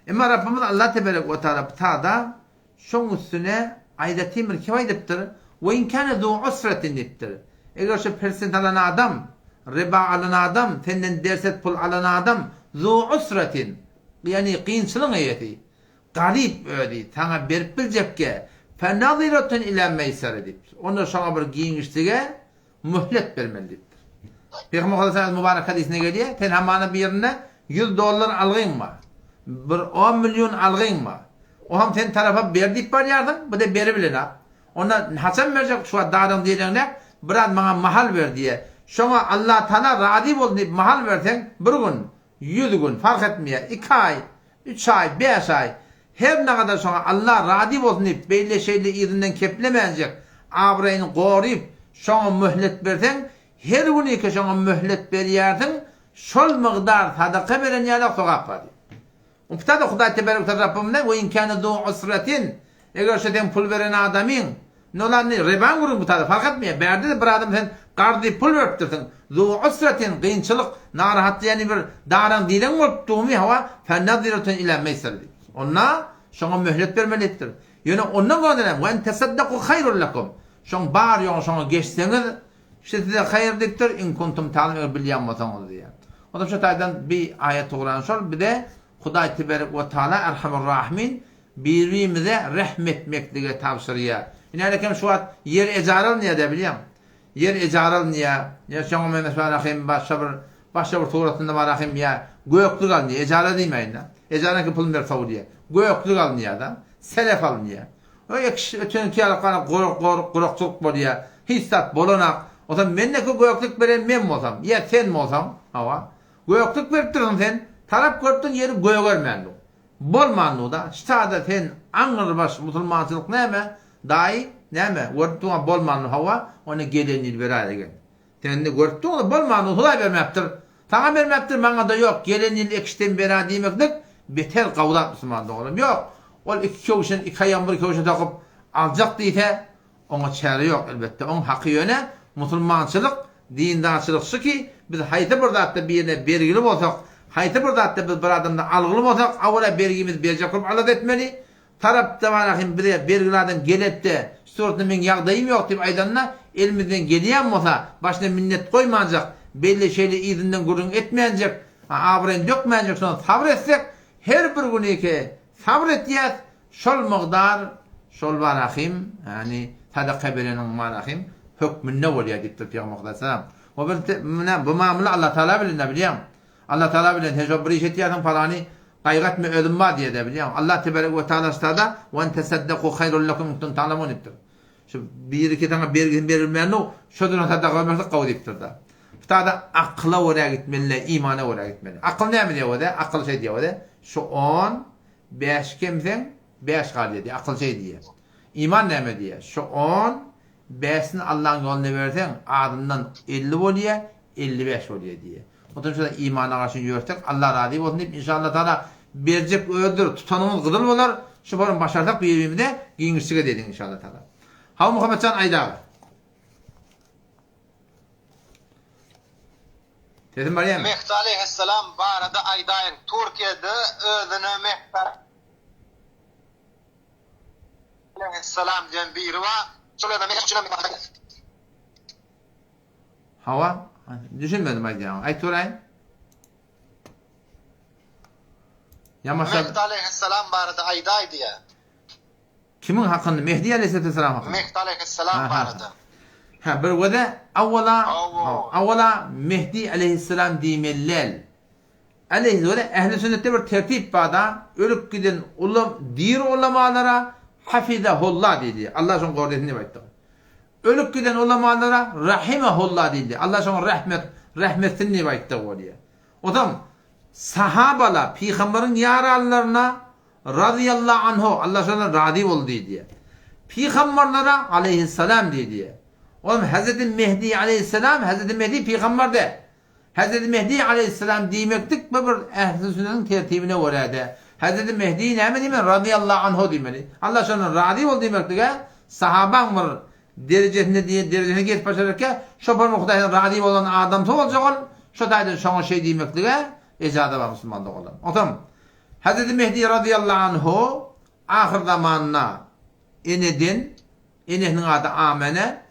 Emma Rabbymyz Allah teberek we taala bu tada şoň üstüne aýratyn bir kep aýdypdyr, Ve in kâne zû usretin diýipdir. Eger şo persent alan adam, riba alan adam, senden derset pul alan adam zû usretin, ýagny kynçylygyň eýesi, garyp özi, saňa berip biljekge, fenaziratun ilâ meýsere diýipdir. Onda şoňa bir giňişlige möhlet bermeli diýipdir. Pygamber sallallahu aleyhi mübarek hadysynda gelýär, sen hamana birine 100 dollar algyň bar. Bir 10 million algyň bar. O hem sen tarapa ber diýip barýarsyň, bu da beri bilenok. Onda haçan berjek şu wagt daryň diýeniňde biraz maňa mahal ber diýýär. Şoňa Allah Taala razy bolsun diýip mahal berseň, bir gün, 100 gün fark etmeýär, 2 aý, 3 aý, 5 aý Her nagadar şoňa Allah razy bolsun diýip, beýle-şeýle yzyndan keplemänjek, abraýyny goryp, şoňa möhlet berseň, her günüki şoňa möhlet berýärsiň, şol mygdar sadaka beren ýalak sogap bar diýip. Upda-da Hudaý teberek we Rabbym bilen, we in kâne zu usretin, eger şo seň pul beren adamyň, Nolany rebaň gürrüň bu taýda fark etmeýär. Bärde-de bir adam sen garz diýip pul beripdirsiň. Zu usratin kynçylyk, narahatlyk ýagny bir daraň direň bolup durmy hawa fenaziratun ila meýsir diýip. Onda şoňa möhlet bermeli diýipdir. Ýöne ondan görnenem we en tesaddaku haýrun lekum. Şoň bar ýogyny şoňa geçseňiz şu size haýyr diýipdir in kuntum ta'lemun eger bilýän bolsaňyz diýýär. Onda şu taýdan bi aýat Kuran şol bize Hudaý teberek we taala erhamur rahimin Bir-birimize rehm etmekligi tabşyrýar. Ine hälikem şu wagt ýer ejara alynýar-da bilýäň. Ýer ejara alynýar. Ýa şoňa meňzeş bar ahym başga bir başga bir suratynda bar ahym ýa göklük alynýar. Ejara diýmäýin-de. Ejaranyňky puluny berip sow diýýär. Göklük alynýar-da. Selef alynýar. O ekiş ötenki ýaly gara gurak gurakçylyk bolýar. Hiç zat bolanak. Onsoň mendeki göklük beren men bolsam, ýa sen bolsaň, hawa. Göklük beripdirsiň sen. Tarap görüpdiň ýeri gögermän dur. Bolmandyda, ştada sen aňrybaş musulmançylyk näme, daýy, näme, görüp durňa bolmandy hawa, onda gelen ýyl beräý eken. Sen indi görüp durňa bolmandy, Hudaý bermäpdir. Saňa bermäpdir, maňada ýok, gelen ýyl ekişden berä diýmeklik beter gawy zat musulman doganym. Ýok, ol iki köwşün, iki aýagyny bir köwşe sokup aljak diýse, Oňa çäre ýok elbetde, oň haky ýöne musulmançylyk, dindarçylyk şu ki, biz haýsy bir zatda birine bergili bolsak, haýsy bir zatda biz bir adamdan algyly bolsak, awala bergimizi berjek bolup alada etmeli. Tarapda bar ahim bize bergili adam gelepde, şu suratda meň ýagdaýym ýok diýip aýdanda, elimizden gelýän bolsa, başyna minnet goýmanjak, beýle şeýle yzyndan gürrüň etmänjek, abraýyny dökmänjek şonda sabyr etsek, her bir güniki sabyr etýäs, Şol mygdar şol barahym, ýagny sadaka bereniň barahym hökmünde bolýar diýipdir Pygamber aleyhissalam. O bir mine bu mamla Allah Taala bilen de bilýäň. Allah Taala bilen sen şol bir iş etýärsiň palany gaýgy etme özüm bar diýýär bilýäň. Allah tebarek we taala ştada we en tesaddaku haýrun lekum in kuntum ta'lemun diýipdir. Şu bir iki saňa bergisini berilmändir, şo duran sadaka bermeklik gowy diýipdir-de. Bu taýda akyla görä gitmeli, imana görä gitmeli. Akyl näme diýýär özi? Akyl şeý diýýär özi. Şu on Bäş kemseň, Bäş galýar diýýär. Akyl şeý diýýär. Iman näme diýýär? Şu on, bäşini Allaň ýoluna berseň, azyndan 50 bolýar, 55 bolýar diýýär. Otuň şo imana garşy ýörsek, Allah razy bolsun diýip, inşallah taala berjek özdür, tutanyňyz gyzyl bolar. Şu forum başarsak bir-birimize giňişlik edeliň inşallah taala. Hawa Muhammetjan aýdaga. Sesim barýarmy? Mehdi aleýhissalam barada aýdaýyň. Türkiýede özüne Mehdi aleýhissalam diýen biri bar. Şol özüne Mehdi Hawa, düşünmedim aýdýanyňa. Aýt göräýiň. Ýamaşa Mehdi aleýhissalam barada aýdaý diýýär. Kimiň hakynda? Mehdi aleýhissalam hakynda. Mehdi aleýhissalam barada. Ha, bir göze awwala awwala Mehdi aleýhissalam diýmeli däl. Aleýhissalam ähli sünnetde bir tertip barda, ölüp giden ulam diri ulamalara hafizahullah diýilýär. Allah şoň gordesin diýip aýtdyk. Ölüp giden ulamalara rahimahullah diýilýär. Allah şoňa rahmet rahmetsin diýip aýtdyk bolýar. Ozam sahabala pygamberiň ýaranlaryna Razyýallahu anhu, Allah şondan razy boldy diýdi. Pygamberlere aleýhissalam diýdi. Olam Hezreti Mehdi aleýhissalam, Hezreti Mehdi pygamber däl. Hezreti Mehdi aleýhissalam diýmeklik bu bir ähli sünnetiň tertibine görä-de. Hezreti Mehdi näme diýmeli? Razyýallahu anhu diýmeli. Allah şondan razy boldy diýmeklige sahabaň bir derejesinde diýen derejesine gelip başararka, şo bir Hudaýdan razy bolan adamsy boljak ol, şo taýdan şoňa şeý diýmeklige ejaza bar musulman doganlar. Onsoň Hezreti Mehdi razyýallahu anhu ahyrzamanda eneden, enesiniň ady Amene,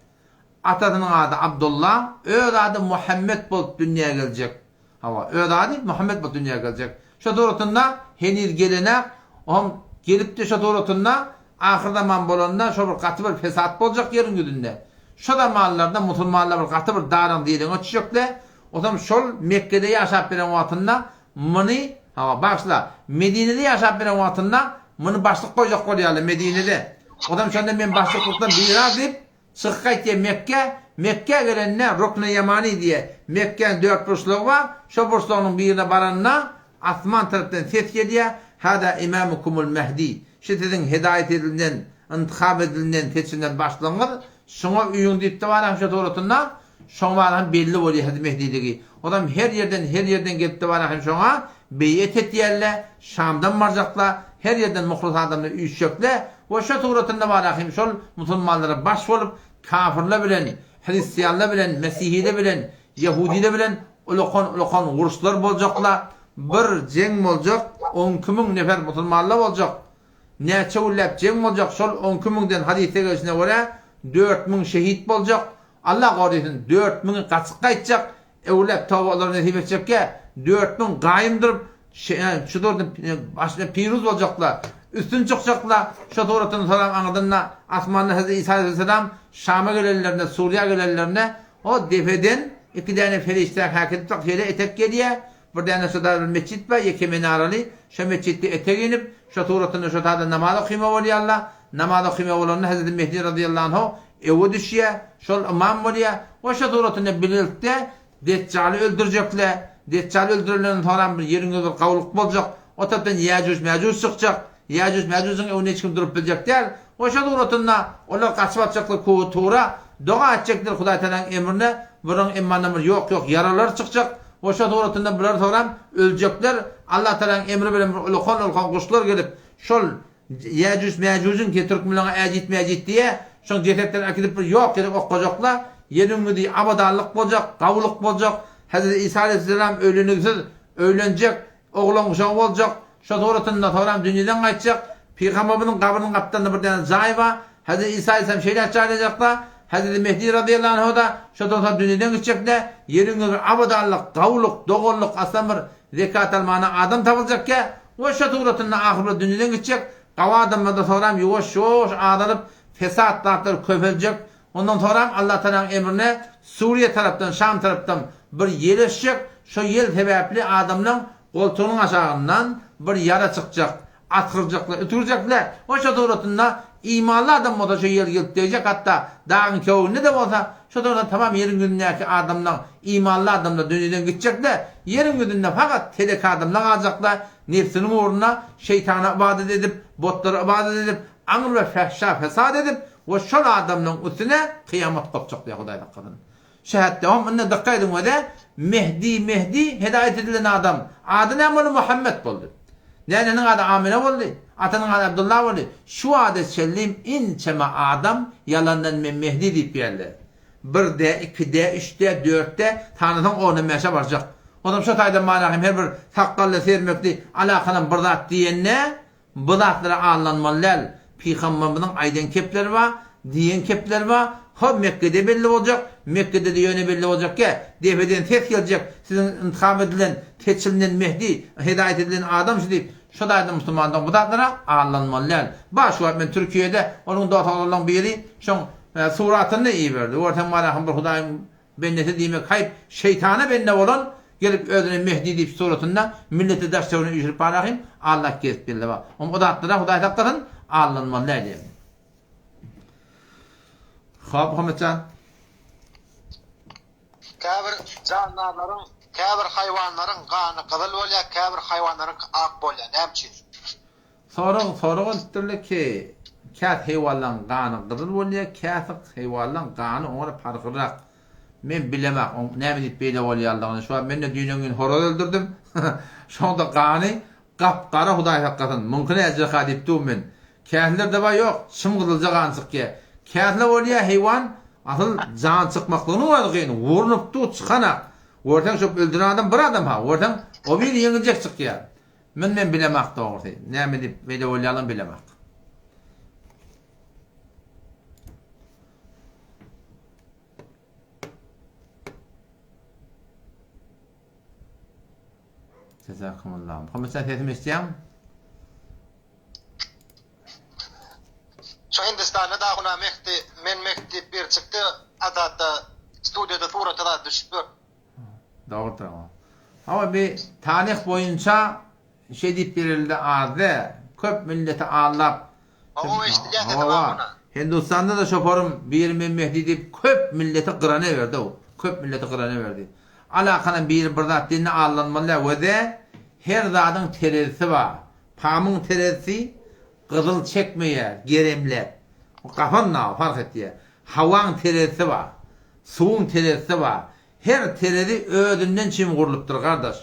atasynyň ady Abdullah, öz ady Muhammet bolup dünýä geljek. Hawa, öz ady Muhammet bolup dünýä geljek. Şo suratynda heniz gelenak, oňam gelipdi şo suratynda ahyrzaman bolanda şo bir gaty bir fesat boljak ýeriň ýüzünde. Şo zamanlarda musulmanlar bir gaty bir daryň direňe düşjekler. Otam şol Mekgede ýaşap beren wagtynda Muny, hawa, bagyşla, Medinede ýaşap beren wagtynda muny başlyk goýjak bolýarlar Medinede. Odam şonda men başlyklykdan biraz diýip, çykyp gaýtýar Mekgä. Mekgä gelende Rukny Ýamani diýe Mekgäň dörtburçlugy bar, şo burçlugynyň birine baranda asman tarapdan ses gelýär, Hada imamukumul Mehdi, şu siziň hedaýat edilen, intihap edilen, seçilen başlygyňyz, şuňa uýuň diýipdi bar şo suratynda. Şoň bary hem belli bolýar Hezreti Mehdiligi. Olam her ýerden her ýerden gelipdi bary hem şoňa beýet etýärle, Şamdan barjakla, her ýerden muhlis adamlar üýşjekle we şo suratynda bary hem şol musulmanlara baş bolup kafirler bilen, hristianlar bilen, mesihiler bilen, ýehudiler bilen ulakan ulakan uruşlar boljakla, bir jeň boljak, on iki müň nefer musulmanlar boljak. Näçe günläp jeň boljak, şol on iki müňden hadysda gelşine görä dört müň şehit boljak, Allah gorysyn, dört müňi gaçyp gaýtjak, öwlap toba olara nesip etjekkä, 4000 gaýym durup, şu durdun başyna piruz boljaklar, üstün çykjaklar, şo suratyny soran aňyrdan-da asmanda Hezreti Isa aleyhisselam Şama gelenlerinde, Suriýa gelenlerinde o depeden iki däne perişde häkidip şeýle etek gelýär, Bir däne şo taýda bir metjit bar, ýeke minaraly. Şo metjitde etek inip, şo suratynda şo taýda namaz okyma bolýarlar. Namaz okyma bolanda Hezreti Mehdi razyýallahu anhu öwe düşýär, şol ymam bolýar we şo suratynda bilelikde Deçjaly öldürjekler. Deçjaly öldürenden soňram bir ýeriň ýüzi bir gawulyk boljak. O tarapdan Ýäjuj-Mäjuj çykjak. Ýäjuj-Mäjujiň öňünde hiç kim durup biljek däl. We şo suratynda olar gaçyp atjaklar Kuwy Tura, doga etjekler Hudaý Tagalaň emrine, bularyň emmandan bir ýok-ýok ýaralar çykjak. We şo suratynda bular soňram öljekler, Allah Tagalaň emri bilen bir ulakan-ulakan guşlar gelip, şol Ýäjuj-Mäjujiň ki türkmenleňe Äjit-Mäjit diýýä, şoň jesetlerini äkidip bir ýok ýere oklajaklar, ýeriň ýüzi abadanlyk boljak, gawulyk boljak, Hezreti Isa aleýhisselam öýlenigsiz öýlenjek, Oglan guşagy boljak, şo suratynda soňram dünýeden gaýtjak, Pygamberimiziň gabrynyň gapdalynda bir däne jaý bar, Hezreti Isa aleýhissalam şeýläk jaýlanjakda, Hezreti Mehdi razyýallahu anhu-da şodan soň dünýeden gitjekde, ýeriň ýüzi abadanlyk, gawulyk, doganlyk, aslan bir zekat almana adam tapyljakkä, we şo suratynda ahyr bir dünýeden gitjek, gawy adamlarda soňram ýuwaş-ýuwaş azalyp, fesat zatlar köpeljek, Ondan soňram Allatagalaň emrine Suriýa tarapdan, Şam tarapdan bir ýel ösjek, şo ýel sebäpli adamlaň goltugynyň aşagyndan bir ýara çykjak, asgyrjaklar, ötürjekler we şo suratynda. Imanly adam bolsa şo ýel gelip degjek hatda dagyň köwünde-de bolsa, şo tarapdan tamam ýeriň ýüzündäki adamlaň, imanly adamlar dünýeden gitjek-de, ýeriň ýüzünde fakat telek adamlar galjak-da, nebsiniň ugrunda şeýtana ybadat edip, botlara ybadat edip, aňr we fähşa fesat edip we şol adamlaň üstüne kyýamat gopjak diýýär Hudaý saklasyn. Şu hetde hom indi dykgat ediň wede Mehdi Mehdi hedaýet edilen adam ady näme boldy Muhammet boldy. Näneniň ady Amine boldy, atanyň ady Abdullah boldy. Şu wagta çenlim inçeme adam ýalandan men Mehdi diýip geldi. Bir de, iki de, üç de, dört de, sanasaň ondan bäşe barjak. Onam şo taýdan mana hem her bir sakgally sermekli alakanam bir zat diýende Bu zatlara aldanmaly däl. Pygamberimiziň aýdan kepleri bar, diýen kepleri bar. Ho Mekgede belli boljak, Mekgede-de ýöne belli boljak gä, depeden ses geljek, siziň intihap edilen, seçilinen Mehdi, hedaýat edilen adam şu diýip, şo taýda musulmandan bu zatlara aldanmaly däl. Bar şu wagt men Türkiýede, onuň dos oglanlaryň biri şoň suratyny iberdi. Görseň barahym bir Hudaýyň Bendesi diýmek haýp, şeýtana bende bolan, gelip özüne Mehdi diýip suratynda milleti daş töwerine üýşürip barahym, Allah gezip geldi bak. Oň o zatlara Hudaý saklasyn, aldanmaly däl diýen. Hop Muhammetjan. Käbir jandarlaryň, käbir haýwanlaryň gany gyzyl bolýar, käbir haýwanlaryňky ak bolýar. Näme üçin? Sorag sorag edipdirler ki, käsi heýwanlaň gany gyzyl bolýar, käsi heýwanlaň gany oňa parhlyrak. Men bilemak oň näme diýip beýle bolýanlygyny. Şu wagt men-de düýnen gün horaz öldürdim. Şoň-da gany gap-gara Hudaý saklasyn. Muňky näjeka diýip dur men. Käsilerde bar ýok, çym gyzylja gan çykýar. Käsile bolýar heýwan asyl jan çykmaklygynyň özi kyn, urnup dur çykanak. Görseň şo öldüren adam bir adam ha, görseň o biri ýeňiljek çykýar. Muny men bilemak dogrusy. Näme diýip beýle bolýanlygyny bilemak. Jazakumullah. Muhammet sen sesimi eşitýäňmi? Şu Hindistanda da huna Mehdi, men Mehdi diýip biri çykdy, adatda studiýada surata zat düşüp dur. Dogrudyr. Hawa bi taryh boýunça şeý diýip berildi azde köp milleti aldap Hawa eşidilýär sesi bar Hindustanda da şoparym biri men Mehdi diýip köp milleti gyrana berdi o. Köp milleti gyrana berdi. Alakanam biri bir zat diýende aldanmaly däl wede her zadyň terezisi bar. Pamyň terezisi gyzyl çekmeýär geremläp. Gapan naw fark etýär. Hawaň terezisi bar. Suwuň terezisi bar. Her terezi özünden çyn gurlupdyr gardaş.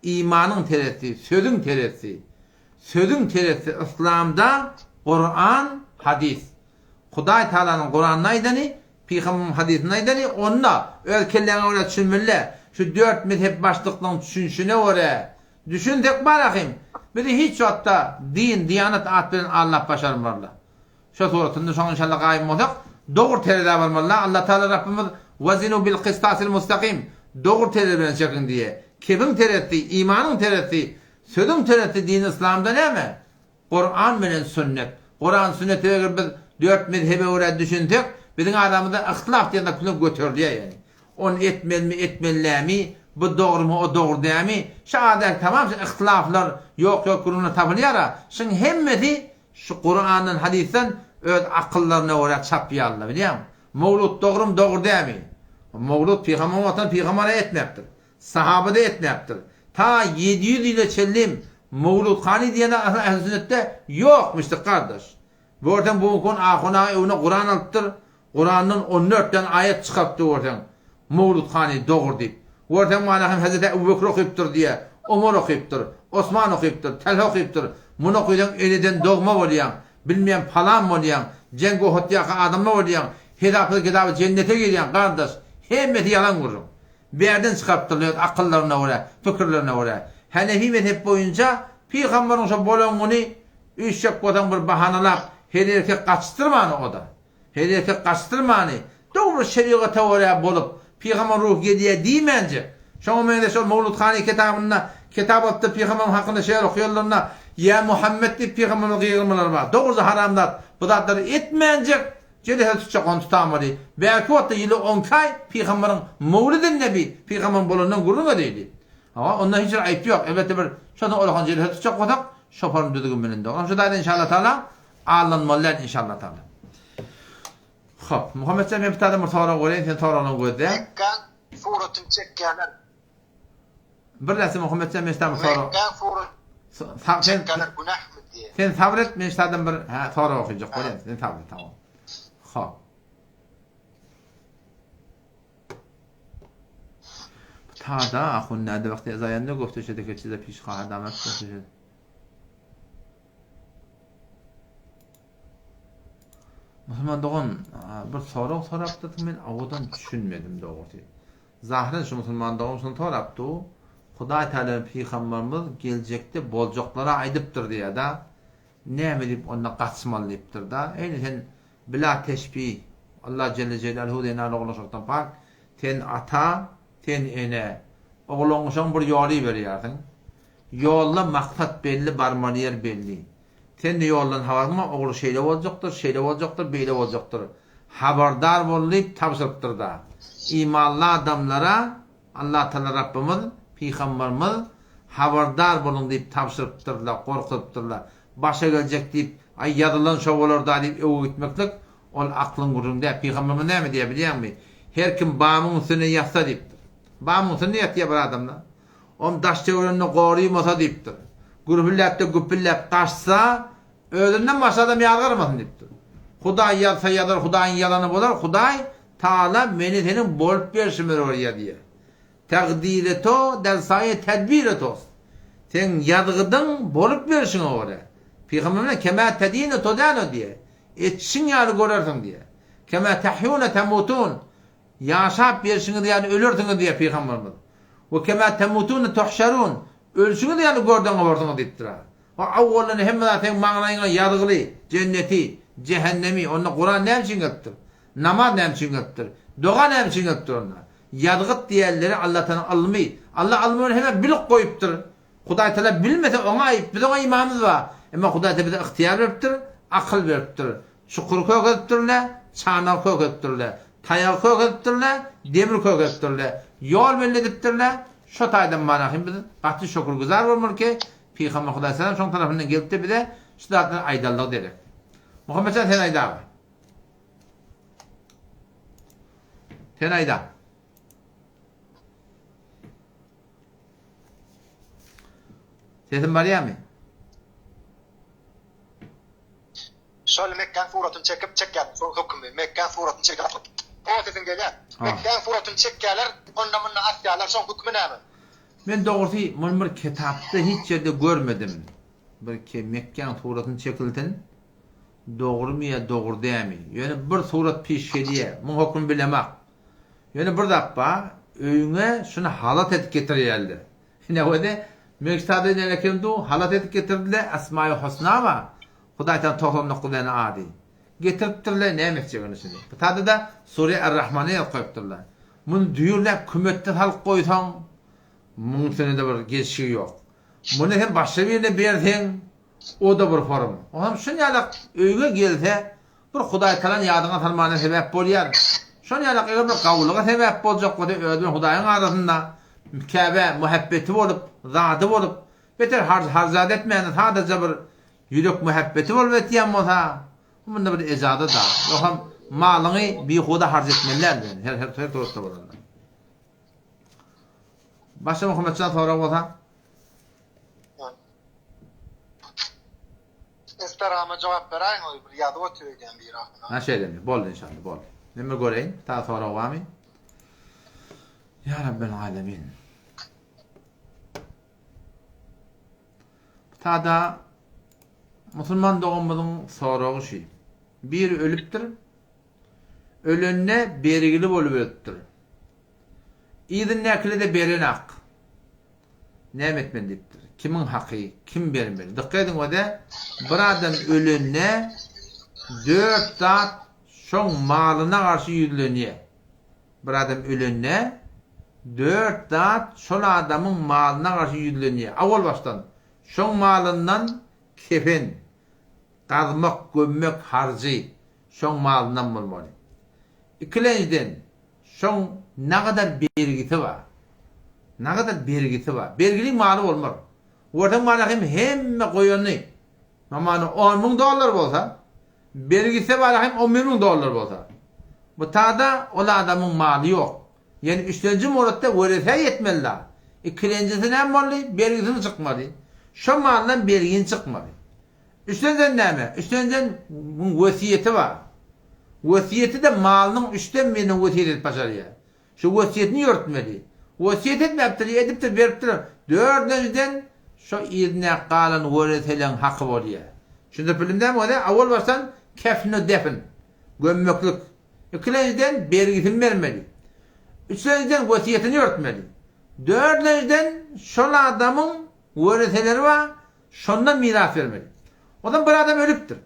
Imanyň terezisi, sözüň terezisi. Sözüň terezisi yslamda Kuran, hadys. Hudaý Tagalanyň Kuranda aýdany, Pygamberimiziň hadysynda aýdany, onda öz kelläňe görä düşünmeli. Şu dört mezhep başlyklaryň düşünişine görä düşünsek bar ahym, bizi hiç wagtda din, diýanat at bilen aldap başarmarlar. Şo suratynda şoň inşallah gaýym bolsak, dogry terezä barmalyda, Allah Tagala Rabbymyz Wezinu bil kystasil mustakim, dogry terezi bilen çekiň diýýär. Kebiň terezisi, imanyň terezisi, sözüň terezisi dini yslamda näme? Kuran bilen sünnet. Kuran sünnete eger biz dört mezhebe görä düşünsek, biziň aramyzda yhtilaf diýen zat bilen göterilýär ýagny. Ony etmelimi, etmeli dämi, bu dogrymy, o dogry dämi, şu aradaky tamam şu yhtilaflar, ýok-ýok gürrüňler tapylýar-a, şuň hemmesi Şu Kurandan hadysdan öz akyllaryna görä çapýarlar bilýäňmi? Mowlud dogrymy dogry dämi? Mowlud pygamber wagtynda pygamber etmäpdir. Sahaba-da etmäpdir. Ta 700 ýyla çenlim mowlud hany diýen zat asyl ähli sünnetde ýokmuşdyk gardaş. Görseň bu günki gün ahun aga öwüne Kuran alypdyr. Kurandan on dört däne aýat çykarypdyr görseň, Mowlud hany dogry diýip. Görseň mana hem Hezreti Ebu Bekir okypdyr diýýär, Omar okypdyr, Osman okypdyr, Talha okypdyr. Muny okysaň eneden dogma bolýaň, bilmeýän palan bolýaň, jeň Uhuddaky adamlar bolýaň, hesapsyz kitaby jennete girýäň gardaş, hemmesi ýalan gürrüň. Bärden çykarypdyrlar öz akyllaryna görä, pikirlerine görä. Hanefi mezhep boýunça pygambaryň şo bolan güni üýşjek bolsaň bir bahanalap her erkek gaçdyrmany oda. Her erkek gaçdyrmany, dogry şerigata görä bolup, pygamber ruhy gelýär diýmänjek. Şoňa meňzeş ol Mowlud Hany kitabynda kitap alypdyr pygamberiň hakynda şeýer okaýanlarynda Ýa Muhammet diýip pygamberimize gygyrmalar bar. Dogruja haramzat bu zatlary etmänjek jelese tutjak ony tutamaly. Bärki wagtda ýyly onki aý pygamberiň Mowludin Nebi pygamberiň bolandan gürrüň edildi. Hawa onda hiç bir aýyp ýok. Elbetde bir şodan olakan jelese tutjak bolsak şoparyň düzgün bilen dogry. Şu taýda inşallah taala. Aldanmaly däl inşallah taala. Hop, Muhammetjan men bir taýdan bir sorag bereýin, sen soragyňy gözle. Mekgäň suratyny çekýärler. Bir näçe Muhammetjan men ştadan bir sorag. Mekgäň suratyny çekýärler günähmi diýe. Sen sabyr et, men ştadan bir hä sorag okyjak bolýan. Sen sabyr et, tamam. Hop. Tada ahun näde wagty ezaýanda gofte şede ke çize piş haha damat gofte şede. Musulman dogan bir sorag sorapdyr men owadan düşünmedim dogrusy. Zahyran şu musulman dogan şuny sorapdy, Hudaý Teala pygamberimiz geljekde boljaklara aýdypdyr diýýär-da. Näme diýip onda gaçmaly diýipdir-da. Eýni sen bila teşbih Allah Jelle Jelaluhu diýen oglanşykdan pak sen ata, sen ene. Oglanşygyň bir ýoly berýärsiň. Ýolda maksat belli, barmaly ýer belli. Sen-de ýoldan habaryň bar, ogly şeýle boljakdyr, şeýle boljakdyr, beýle boljakdyr. Habardar bol diýip tabşyrypdyr-da. Imanly adamlara Allatagala Rabbymyz, Pygambarymyz habardar boluň diýip tabşyrypdyrlar, gorkuzypdyrlar. Başa geljek diýip, aý ýazylan şo bolar-da diýip öwgä gitmeklik, ol aklyň gürrüňi däl. Pygambarymyz näme diýýär bilýäňmi? Her kim bamyň üstünde ýatsa diýipdir. Bamyň üstünde ýatýar bir adamlar. Om daş-töwereginde gorymasa diýipdir. Gürpüldäp-de güpüldäp gaçsa, özünden başga adam ýazgarmasyn diýipdir. Hudaý ýazsa ýazar, Hudaýyň ýazany bolar, Hudaý Tagala meni seniň bolup berşime görä ýazýar. Takdiri to der saýe tedbiri tost. Seň ýazgydyň bolup berşiňe görä. Pygamberimiz bilen kema tedinu tudanu diýýär. Etişiň ýaly görersiň diýýär. Kema tahyune tamutun. Ýaşap ýerşiňiz ýaly ölersiňiz diýýär pygamberimiz. We kema temutune tuhşerun, Ölşüňiz ýaly görden goparsyňyz diýipdir. O awwaldan hemme zat seň maňlaýyňa ýazgyly, jenneti, jähennemi, onda Kuran näme üçin gelipdir? Namaz näme üçin gelipdir? Doga näme üçin gelipdir onda? Ýazgyt diýenleri Allatagalaň ylmy. Alla ylmy bilen hemme bilip goýupdyr. Hudaý Tagala bilmese oňa aýyp, biz oňa imanymyz bar. Emma Hudaý Tagala bize ygtyýar beripdir, akyl beripdir. Çukury kökezipdirler, çanagy kökezipdirler, taýagy kökezipdirler, demir kökezipdirler, ýol belli edipdirler. Şo taýdan manahym biz gaty şökürgüzar bolmaly ki, Pygamber Hudaý salam şoň tarapyndan gelipdir bize şu zatlary aýdanlygy derek. Muhammetjan sen aýda aga. Sen aýda. Sesim barýarmy? Şol Mekgäň suratyny çekip çekýärler şoň hökümi Mekgäň suratyny çekip o sesiň gelýär Mekgäň suratyny çekýärler onda munda asýarlar şoň hökümi näme. Men dogrusy muny bir kitapda hiç ýerde görmedim. Bir ki Mekgäň suratyny çekilsin dogrymy ýa dogry dämi. Ýöne bir surat piş gelýä. Muň hökümi bilemak. Ýöne bir zat bar öýüňe şuny halat edip getirýärler. Ine özi Mekdada inen eken du halat edip getirdiler Esmaýy Husna bar. Hudaý taala 99 däne ady. Getiripdirler näme etjek indi şuny. Bu tada-da Sure Er-Rahmany ýazyp goýupdyrlar. Muny düýrläp kümetde salyp goýsaň muň üstüne-de bir gelşigi ýok. Muny sen başga birine berseň o-da bir forum. Onam şunýalak öýüňe gelse Bir Hudaý talan ýadyňa salmana sebäp bolýar. Şon ýalak eger bir gawulyga sebäp boljak bolsa özi bilen Hudaýyň arasynda Käbä muhäbbeti bolup, zady bolup, beter harj harjat etmände sadaja bir ýürek muhäbbeti bolup etýän bolsa, munda bir ejaza da. Ýogsam malyňy bihuda harj etmeli däl her her her suratda bolanda. Başga Muhammetjan sorag bolsa? Instagrama jogap beräýiň oý bir ýazyp otyr öýdýän biri ahyna. Ha şeýlemi? Boldy inşallah boldy. Men bir göreýin. Daha sorag barmy? Ya Rabbel Alemin. Bu tada musulman doganymyzyň soragy şu. Biri ölüpdir. Ölende bergili bolup ölüpdir. Yzyndakileri-de berenak. Näme etmeli diýipdir. Kimiň haky, kim bermeli? Dykgat ediň öde, bir adam ölende dört zat şoň malyna garşy ýüzlenýär. Bir adam ölende dört zat şol adamyň malyna garşy ýüzlenýär. Awal başdan şoň malyndan kefen, gazmak, gömmek harjy şoň malyndan bolmaly. Ikilenjiden Şoň nagadar bergisi bar. Nagadar bergisi bar. Bergiliň maly bolmaz. Görseň mana hem hemme goýany. Mamany on müň dollar bolsa, bergisi bar hem on bir müň dollar bolsa. Bu tada ol adamyň maly ýok. Ýöne üçlenji muratda weresä ýetmeli-da. Ikilenjisi näme boldy? Bergisiniň çykmady. Şo maldan bergini çykmady. Üçlenjiden näme? Üçlenjiden muň wesýeti bar. Wesýeti-de malynyň üçden birini wesýet edip başarýar. Şu wesýetini ýörtmeli. Wesýet etmäpdir, edipdir, beripdir. Dördünjiden şo yzyndaky galan wereseleň haky bolýar. Düşündirip bildim dämi özi? Owal başdan kefn-u-defn, gömmeklik. Ikilenjiden bergisini bermeli. Üçlenjiden wesýetini ýörtmeli. Dördünjiden şol adamyň wereseleri bar, şondan miras bermeli. Onsoň bir adam ölüpdir.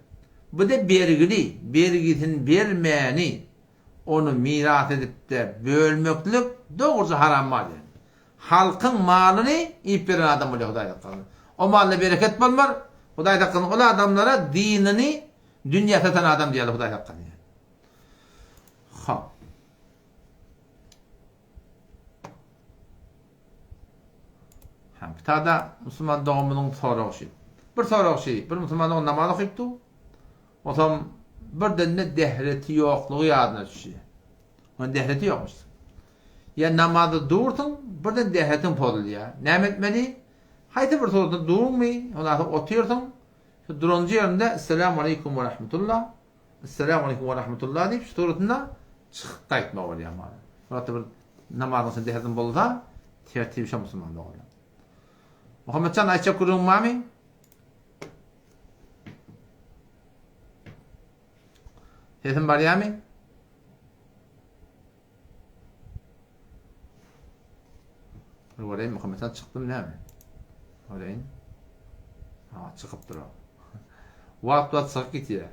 Bu-da bergili, bergisini bermäni ony miras edip-de bölmeklik dogruja haram mal ýaly. Halkyň malyny iýip beren adam bolýar Hudaý saklasyn. O malda bereket bolmar, Hudaý saklasyn ol adamlara dinini dünýä satan adam diýerler Hudaý saklasyn. Hop. Ha, bu tada musulman doganymyzyň soragy şu. Bir sorag şu, bir musulman dogan namaz okypdy. Onsoň birden-de dehreti ýoklugy ýadyna düşýär. Onuň dehreti ýokmuş. Ýa namazda dursuň, birden dehretiň pozulýar. Näme etmeli? Haýsy bir suratda durmy, ondan soň otyrsyň, şu duranjy ýerinde Esselamu aleýkum we rahmetullah, Esselamu aleýkum we rahmetullah diýip şu suratynda çykyp gaýtmaly bolýar. Suratda bir namazyň içinde dehretiň bozulsa, tertibi şo musulman doganlar. Muhammetjan aýtjak gürrüňiň barmy? Sesim barýarmy? Bir göreýin Muhammetjan çykdymy näme? Göreýin. Ha, çykypdyr o. Wagt wagt çykyp gitýär.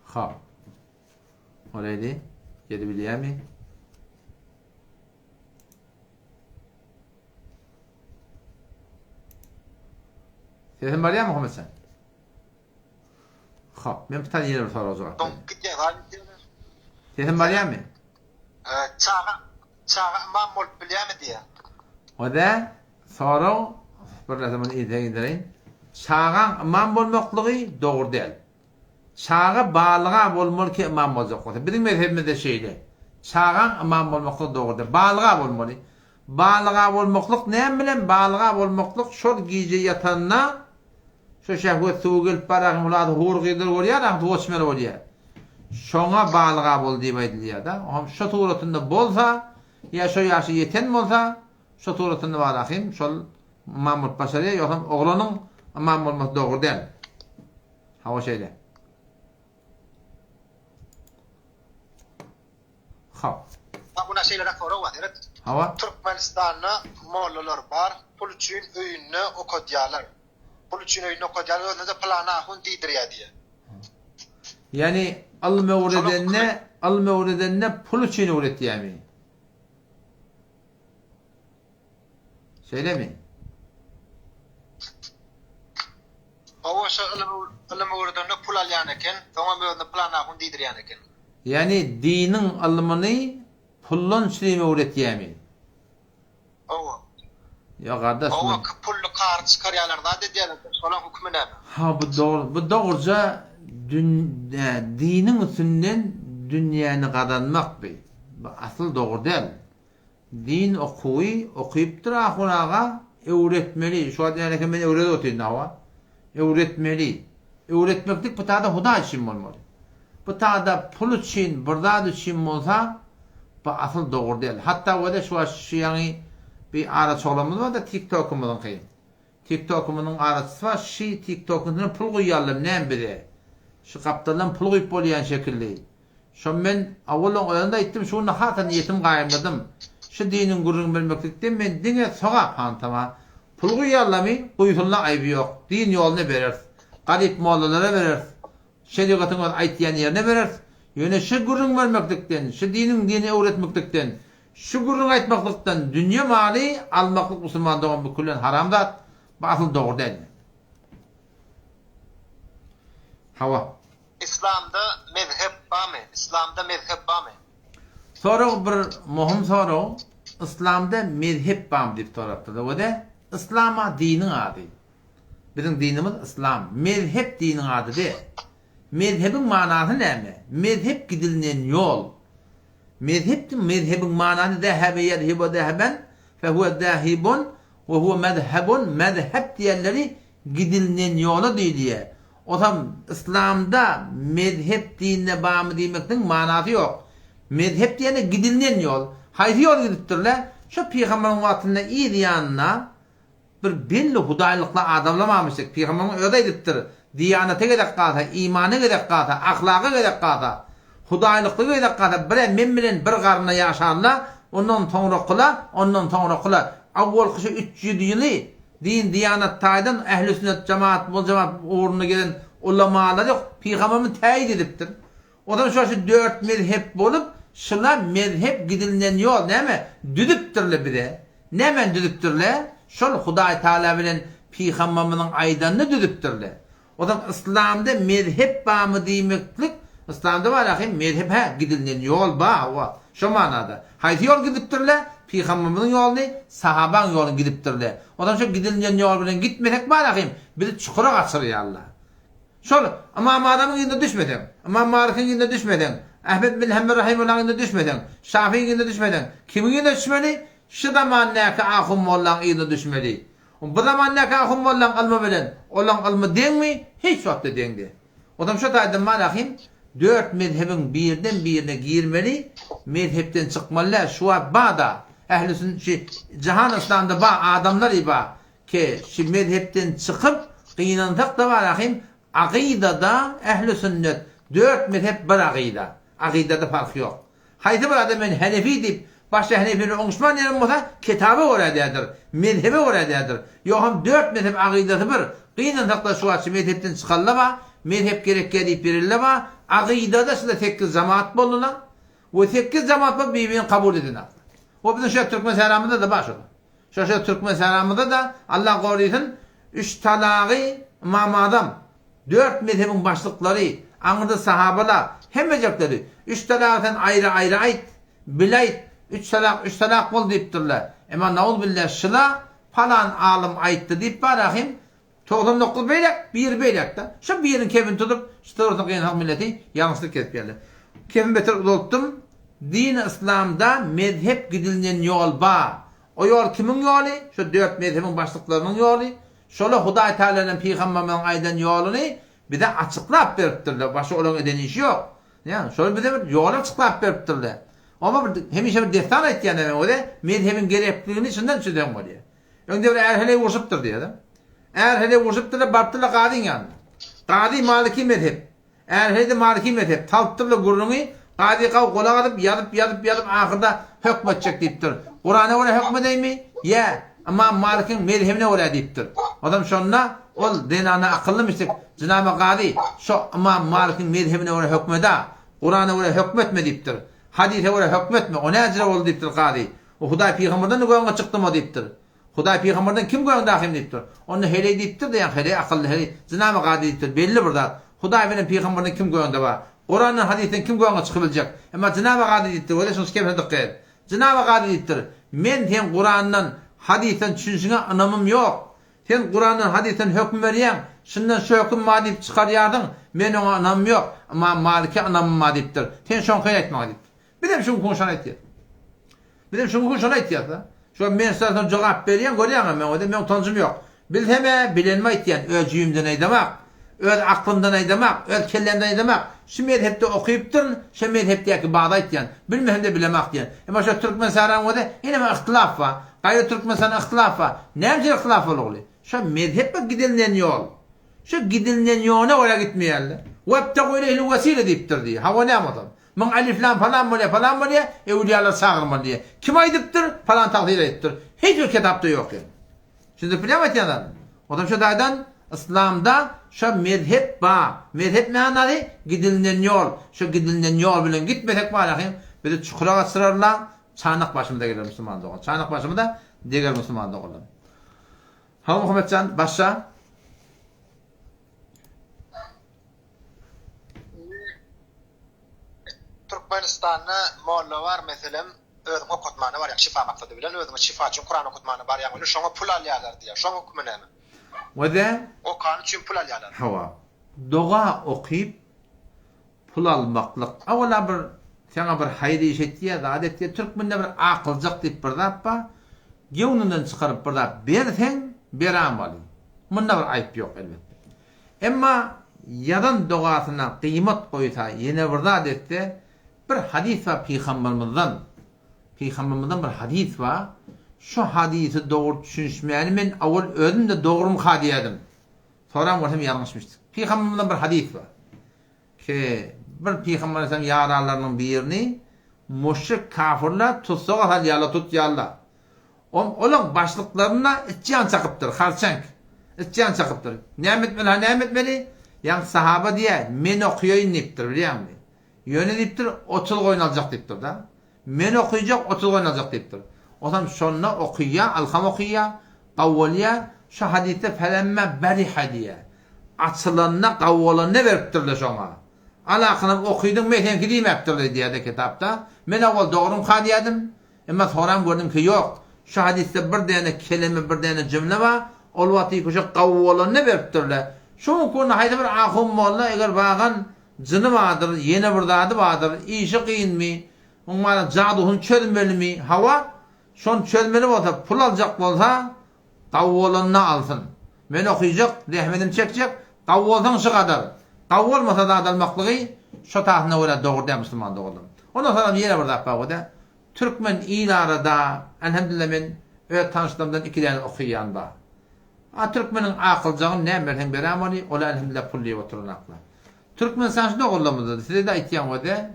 Ha. Göreýli. Gelebilýärmi? Sesim barýarmy Muhammet sen? Hop, men bir tane ýene bir sorag jogap berýän. Sesim barýarmy? Çaga çaga ymam bolup bilýärmi diýýär. Oda sorag bir näme muny yza indireýin. Çagaň ymam bolmaklygy dogry däl. Çaga balyga bolmaly ki ymam boljak bolsa. Biziň mezhebimizde şeýle. Çagaň ymam bolmaklygy dogry däl. Balyga bolmaly. Balyga bolmaklyk näme bilen? Balyga bolmaklyk şol gije ýatanda şo şehwet suwy gelip bararyn hulady hur gyzlar görýär aň suwa çümeli bolýar. Şoňa balyga bol diýip aýdylýar-da. Oňam şo suratynda bolsa ýa şo ýaşa ýeten bolsa şo suratynda barahym şol ymam bolup başarýar. Ýogsam oglanyň ymam bolmasy dogry däl. Hawa şeýle. Hop. Ha buna şeýleräk sorag bar seret. Hawa. Türkmenistanda mollalar bar pul üçin öýünde okadýarlar. Pul üçin öýünde okadýarlar özüne-de pylany ahun diýdirýär diýýär. Ýagny ylym öwredende ylym öwredende pul üçin öwretýärmi? Şeýlemi? Hawa şo ylym ylym öwredende pul alýan eken, soňam özüne pylan ahun diýdirýän eken. Ýagny diniň ylmyny puldan çürim öwretýämi? Hawa. Ýok gardaş Hawa pully kary çykarýarlar zat edýärler şolaň hükümi näme? Ha bu dogry bu dogruja dün diniň üstünden dünýäni gazanmak bi. Bu asyl dogry däl. Din okuwy okypdyr ahun aga, öwretmeli, şu wagt ýaly men öwredip otyryn hawa. Öwretmeli. Öwretmeklik bu tada Hudaý üçin bolmaly. Bu tada pul üçin, bir zat üçin bolsa, bu asyl dogry däl. Hatda wede şu wagt şu ýaňy bir araçy oglanymyz barda TikTokymyzyňky. TikTokymyzyň araçysy bar, şi TikTokyňsyna pul guýýarlar näme bize. Şu gapdaldan pul guýup bolýan şekilli. Şo men awal oň özüne-de aýtdym, şu günde hasa niýetim gaýymladym. Şu diniň gürrüňini bermeklikde men diňe sogap hantama. Pul guýýarlamy, guýsunlar aýby ýok. Din ýoluna bereris. Garyp mollalara bereris. Şerigatyň öz aýtýan ýerine bereris. Ýöne şu gürrüň bermeklikden, şu diniň dini öwretmeklikden, şu gürrüň aýtmaklykdan dünýe maly almaklyk musulman dogan bu küllen haram zat, bu asyl dogry däl. Hawa. Islamda mezhep bamy? Islamda mezhep bamy? Sorag bir mohum sorag. Islamda mezhep bamy diýip sorapdyrlar. Wede Islama diniň ady. Biziň dinimiz yslam. Mezhep diniň ady däl. Mezhebiň manasy näme? Mezhep gidilinen ýol. Mezhep diň mezhebiň manasy zehebe ýezhibu zehben fehuwe zahibun we huwe mezhebun mezhep diýenleri gidilinen ýola diýilýär. Osam yslamda mezhep dinde barmy diýmekligiň manasy ýok. Mezhep diýende gidilinen ýol. Haýsy ýol gidipdirler? Şo pygamberiň wagtynda yz ýanyna Bir belli hudaýlykly adamlar barmyş dek, pygamberiň özi aýdypdyr, Diýanata gezek galsa, imana gezek galsa, ahlaka gezek galsa, hudaýlyklyga gezek galsa, bir-ä men bilen bir garynda ýaşanla, ondan soňrakyla, ondan soňrakyla, awwalky şu 300 ýyly din-diýanat taýdan ähli-sünnet jemaat, wal jemaat ugrunda gelen ulamalar ýok, pygamberimiz täýit edipdir. Ozal şo şu dört mezhep bolup, şyla mezhep gidilinen ýol näme, düzüpdirle bize. Nämäni düzüpdirle? Şol Hudaý Tagala bilen Pygamberimiziň aýdanyny düzüpdirle. Ozal yslamda mezhep barmy diýmeklik, yslamda bar ahym mezhep hä, gidilinen ýol bar hawa, şo manada. Haýsy ýol gidipdirle? Pygamberimiziň ýoluny, sahabaň ýoluny gidipdirle. Ozal şo gidilinen ýol bilen gitmesek bar ahym, bizi çukura gaçyrýarlar. Şol, Ymam Azamyň yzyna düşmeseň, Ymam Malykyň yzyna düşmeseň, Ahmet bin Hanbel rahimehullaň yzyna düşmeseň, Şafyň yzyna düşmeseň, kimiň yzyna düşmeli? Şu zamandäki ahun mollaň yzyna düşmeli. Bu zamandäki ahun mollaň ylmy bilen olaň ylmy deňmi? Hiç wagtda deň däl. Ozam şo taýdan bar ahym, dört mezhebiň birden birine girmeli, mezhepden çykmaly däl. Şu wagt bar-da, ähli sün şu jahan yslamda bar adamlar bar, Ke, şi mezhepden çykyp, gynansak-da bar ahym, akydada ähli-sünnet, dört mezhep bir akyda. Akydada parh ýok. Haýsy bir adam men henefi diýip, başga henefi bilen oňuşman ýören bolsa, kitaba görä däldir, mezhebe görä däldir. Ýogsam dört mezhep akydasy bir. Gynansak-da şu wagt şi mezhepden çykanlar bar, mezhep gerekýä diýip ýörenler bar. Akydada şunda sekiz jamaat boldular. We sekiz jamaat bolup bir-birini kabul edenok. O biziň şu ýerde türkmen sähramyzda-da bar şol. Şo-şo türkmen saramyzda-da, Allah gorysyn, üç talagy Ymam Azam, dört mezhebiň başlyklary, aňyrda sahabalar, hemmejekleri, üç talagy sen aýry-aýry aýt, bile aýt, üç talak üç talak bol diýipdirler. Emma nauzubilla şyla palan alym aýtdy diýip bar ahym, 99 beýlek, biri beýlekde. Şo biriniň kebini tutup, şu tarapdan gynansak milleti ýalňyşlyk kesip ýerler. Kebimi beter uzaltdym. Dini yslamda mezhep gidilinen ýol bar. O ýol kimiň ýoly? Şo dört mezhebiň başlyklarynyň ýoly. Şolar Hudaý Tagala bilen Pygamberimiziň aýdan ýoluny bize açyklap beripdirler. Başga olaryň eden işi ýok. Ýa, şolar bize bir ýol açyklap beripdirler. Oňa bir hemişe bir dessan aýtýan men özi, mezhebiň gerekligini şundan düşünseň bolýar. Öňde bir är-heleý urşupdyr diýýär-de. Är-heleý urşupdyrlar, barypdyrlar gazyň ýanyna. Gazy maliki mezhep. Är-heleý-de maliki mezhep. Salypdyrlar gürrüňi, gazy gaw gulak asyp, ýazyp, ýazyp, ýazyp, ahyrda hökm etjek diýipdir. Kurana görä hökm edeými, ýa Ymam Malikiň mezhebine görä diýipdir. Onsoň şonda ol zenana akyllymyşdyk, Jynaba gazy, şo Ymam Malikiň mezhebine görä hökm ed-a, Kurana görä hökm etme diýipdir. Hadysa görä hökm etme, o näjire boldy diýipdir gazy. O Hudaý pygamberden-de göňe çykdym-a diýipdir. Hudaý pygamberden kim göňde ahym diýipdir. Onda heleý diýipdir-de, ýaňky heleý akylly heleý, jynaba gazy diýipdir, belli bir zat. Hudaý bilen pygamberden kim göňde bar? Kurandan, hadysdan kim göňe çykybiljek? Emma jynaba gazy diýipdir, weli şuň şikemsine dykgat et. Jynaba gazy diýipdir, men seň Kurandan, hadysdan düşünişiňe ynamym ýok. Sen Kurandan, hadysdan höküm berýäň, şundan şu höküm bar diýip çykarýarsyň, men oňa ynamym ýok. Ymam Malike ynamym bar diýipdir. Sen şoňkyny aýt maňa diýipdir. Bizem şu günki şony aýtýas. Bizem şu günki şony aýtýas-da. Şu men sana jogap berýän, görýäňmi, men öde men utanjym ýok. Bilsem-ä, bilenimi aýtýan, öz jüýümden aýdamak, öz aklymdan aýdamak, öz kellämden aýdamak. Şu mezhepde okypdyryn, şu mezhepdäki bady aýtýan. Bilmesem-de bilemak diýen. Emma şu Türkmenistanyň özi ýene bir yhtylaf bar. Gaýry Türkmenistanda yhtylaf bar. Näme üçin yhtylaf bolugly? Şu mezhep we gidilinen ýol. Şu gidilinen ýola görä gitmeýärler. Webtegu ileyhil wesile diýipdir diýýär. Hawa näme bolsa. Muň alif-lam palan bolýar, palan bolýar, öwlüýalary çagyrmaly diýýär. Kim aýdypdyr? Palan tagsyr aýdypdyr. Hiç bir kitapda ýok ýa. Düşündirip bilýärmi aýtýan zadymy? Onsoň şo taýdan yslamda şo mezhep bar. Mezhep manasy gidilinen ýol. Şo gidilinen ýol bilen gitmesek barahym bizi çukura gaçyrarlar, çanak başymyza geler musulman dogan. Çanak başymyza deger musulman doganlar. Hawa Muhammetjan, başla. Türkmenistanda molla bar meselem özüň okatmana barýaň şypa maksady bilen özüňe şypa üçin kuran okatmana barýaň welin şoňa pul alýarlar diýýär şoň hökümi näme? We-de. Okany üçin pul alýarlar. Hawa. Doga okyp pul almaklyk. Owala bir saňa bir haýyr iş etýär, zat etýär. Türkmende bir akyljak diýip bir zat bar. Göwnünden çykaryp bir zat berseň, beramaly. Munda bir aýyp ýok elbetde. Emma ýazan dogasyna gyýmat goýsa, ýene bir zat etse, bir hadys bar pygambermizden. Pygambermizden bir hadys bar. Şu hadysy dogry düşünişmäni men owal özüm-de dogrumyka diýerdim. Soran bolsam ýalňyşmyşdyk. Pygambermizden bir hadys bar. Ki, bir Pygamber aleyhisselam ýaranlarynyň birini müşrik kafirler tussaga salýarlar, tutýarlar. Om olaň başlyklaryna içýan çakypdyr, harçank. Içýan çakypdyr. Näme etmeli, ha näme etmeli? Ýaňky sahaba diýýär, men okaýaýyn diýipdir, bilýäňmi? Ýöne diýipdir, 30 goýun aljak diýipdir-da. Men okyjak, 30 goýun aljak diýipdir. Osam şonda okyýa, alham okyýa, gawwalýa, şu hadysda felemme berihe diýýär. Açylanda, gawwalanda beripdirler şoňa. Alakynam okydyň, men seňki diýmäpdirler diýýär-de kitapda. Men owal dogrumka diýýärdim. Emma soran gördüm ki ýok. Şu hadysda bir däne keleme, bir däne jümle bar. Ol wagty şo gawwalanda beripdirler. Şu günki günde haýsy bir ahun molla eger bagan Jyny bardyr, ýene bir zady bardyr, işi kynmy, oň bana jadusyny çözmelimi, hawa, şony çözmeli bolsa, pul aljak bolsa, gawy bolanda alsyn. Men okyjak, zähmetimi çekjek, gawy bolsaň şu gadar, gawy bolmasa zat almaklygy şo tasyna görä dogry däl musulman doganlarym. Ondan soňam ýene bir zat bar o-da, türkmen il arada, elhamdülillah men öz tanyşlarymdan iki däne okyýan bar. A türkmeniň akyljagyny näme berseň beräm ony, ola elhamdülillah pul diýip oturanaklar. Türkmenistançy doganlarymyzda sizede aýtýan wede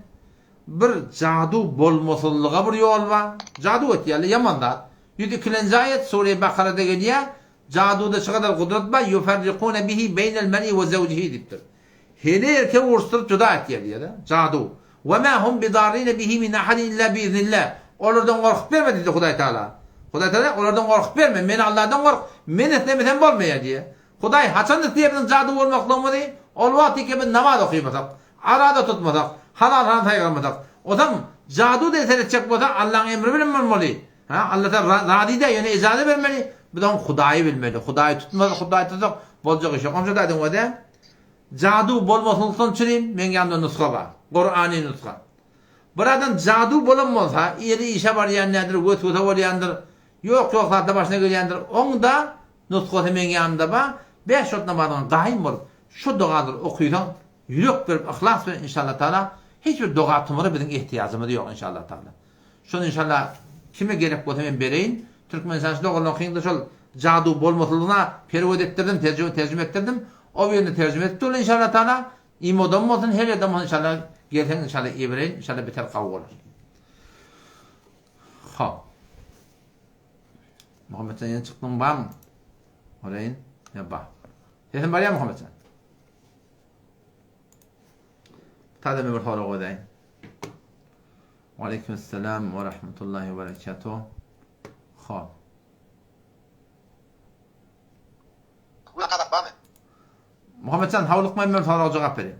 bir jadu bolmasyzlyga bir ýol bar. Jadu etýärler ýaman zat. 102-nji aýat sure Bakarada gelýär. Jaduda şu gadar gudrat bar yufarrikune bihi beýnel mer'i we zewjihi diýipdir. Hele erkegi uruşdyryp juda etýär diýýär-de. Jadu. We ma hum bidarrine bihi min ahadin illa biiznillah. Olardan gorkup berme diýdi Hudaý Taala. Hudaý Taala olardan gorkup berme, men Allahdan gork, men islemesem bolmaýar diýýär. Hudaý haçan isleýär biziň jadu bolmaklygymyzy? Ol wagt eke biz namaz okymasak, araza tutmasak, halal-haram saýgarmasak. Ozam jadu-da eser etjek bolsa Allaň emri bilen bolmaly. Hä, Alla taala razy däl, ýöne ejaza bermeli. Biz oň Hudaýy bilmeli. Hudaýy tutmasak, Hudaýy tutsak boljak iş ýok. Onça-da aýdyň özi. Jadu bolmasyňdan çürim, meň ýanymda nusga bar. Kurany nusga. Bir adam jadu bolan bolsa, ýeri işe barýan nädir, weswese bolýandyr, ýok-ýok zatlar başyna gelýändir. Oň-da Nusgasy meň ýanymda bar, bäş wagt namazyňa gaýym bolup, şu dogalary okysaň, ýürek berip yhlas bilen inşallah taala hiç bir doga tumara biziň ehtiýajymyz ýok inşallah taala. Şony inşallah kime gerek bolsa men bereýin. Türkmenistan şu doganlaryňkyňda şol jadu bolmaslygyna perewod etdirdim, terjime terjime etdirdim. O birini terjime edip durly inşallah taala. Imodan bolsun, her ýerden bolsun inşallah gelseň inşallah ibereýin, inşallah beter gawy bolar. Hop. Muhammetjan ýene çykdyň barmy? Oreýin. Ýa bar. Sesim barýar Muhammetjan? Täze bir sorag goýaýyn. Wa aleyküm selam we rahmetullahi we berekatuh. Hop. Gazak barmy? Muhammetjan hawlukmaýyn men sorag jogap berýän.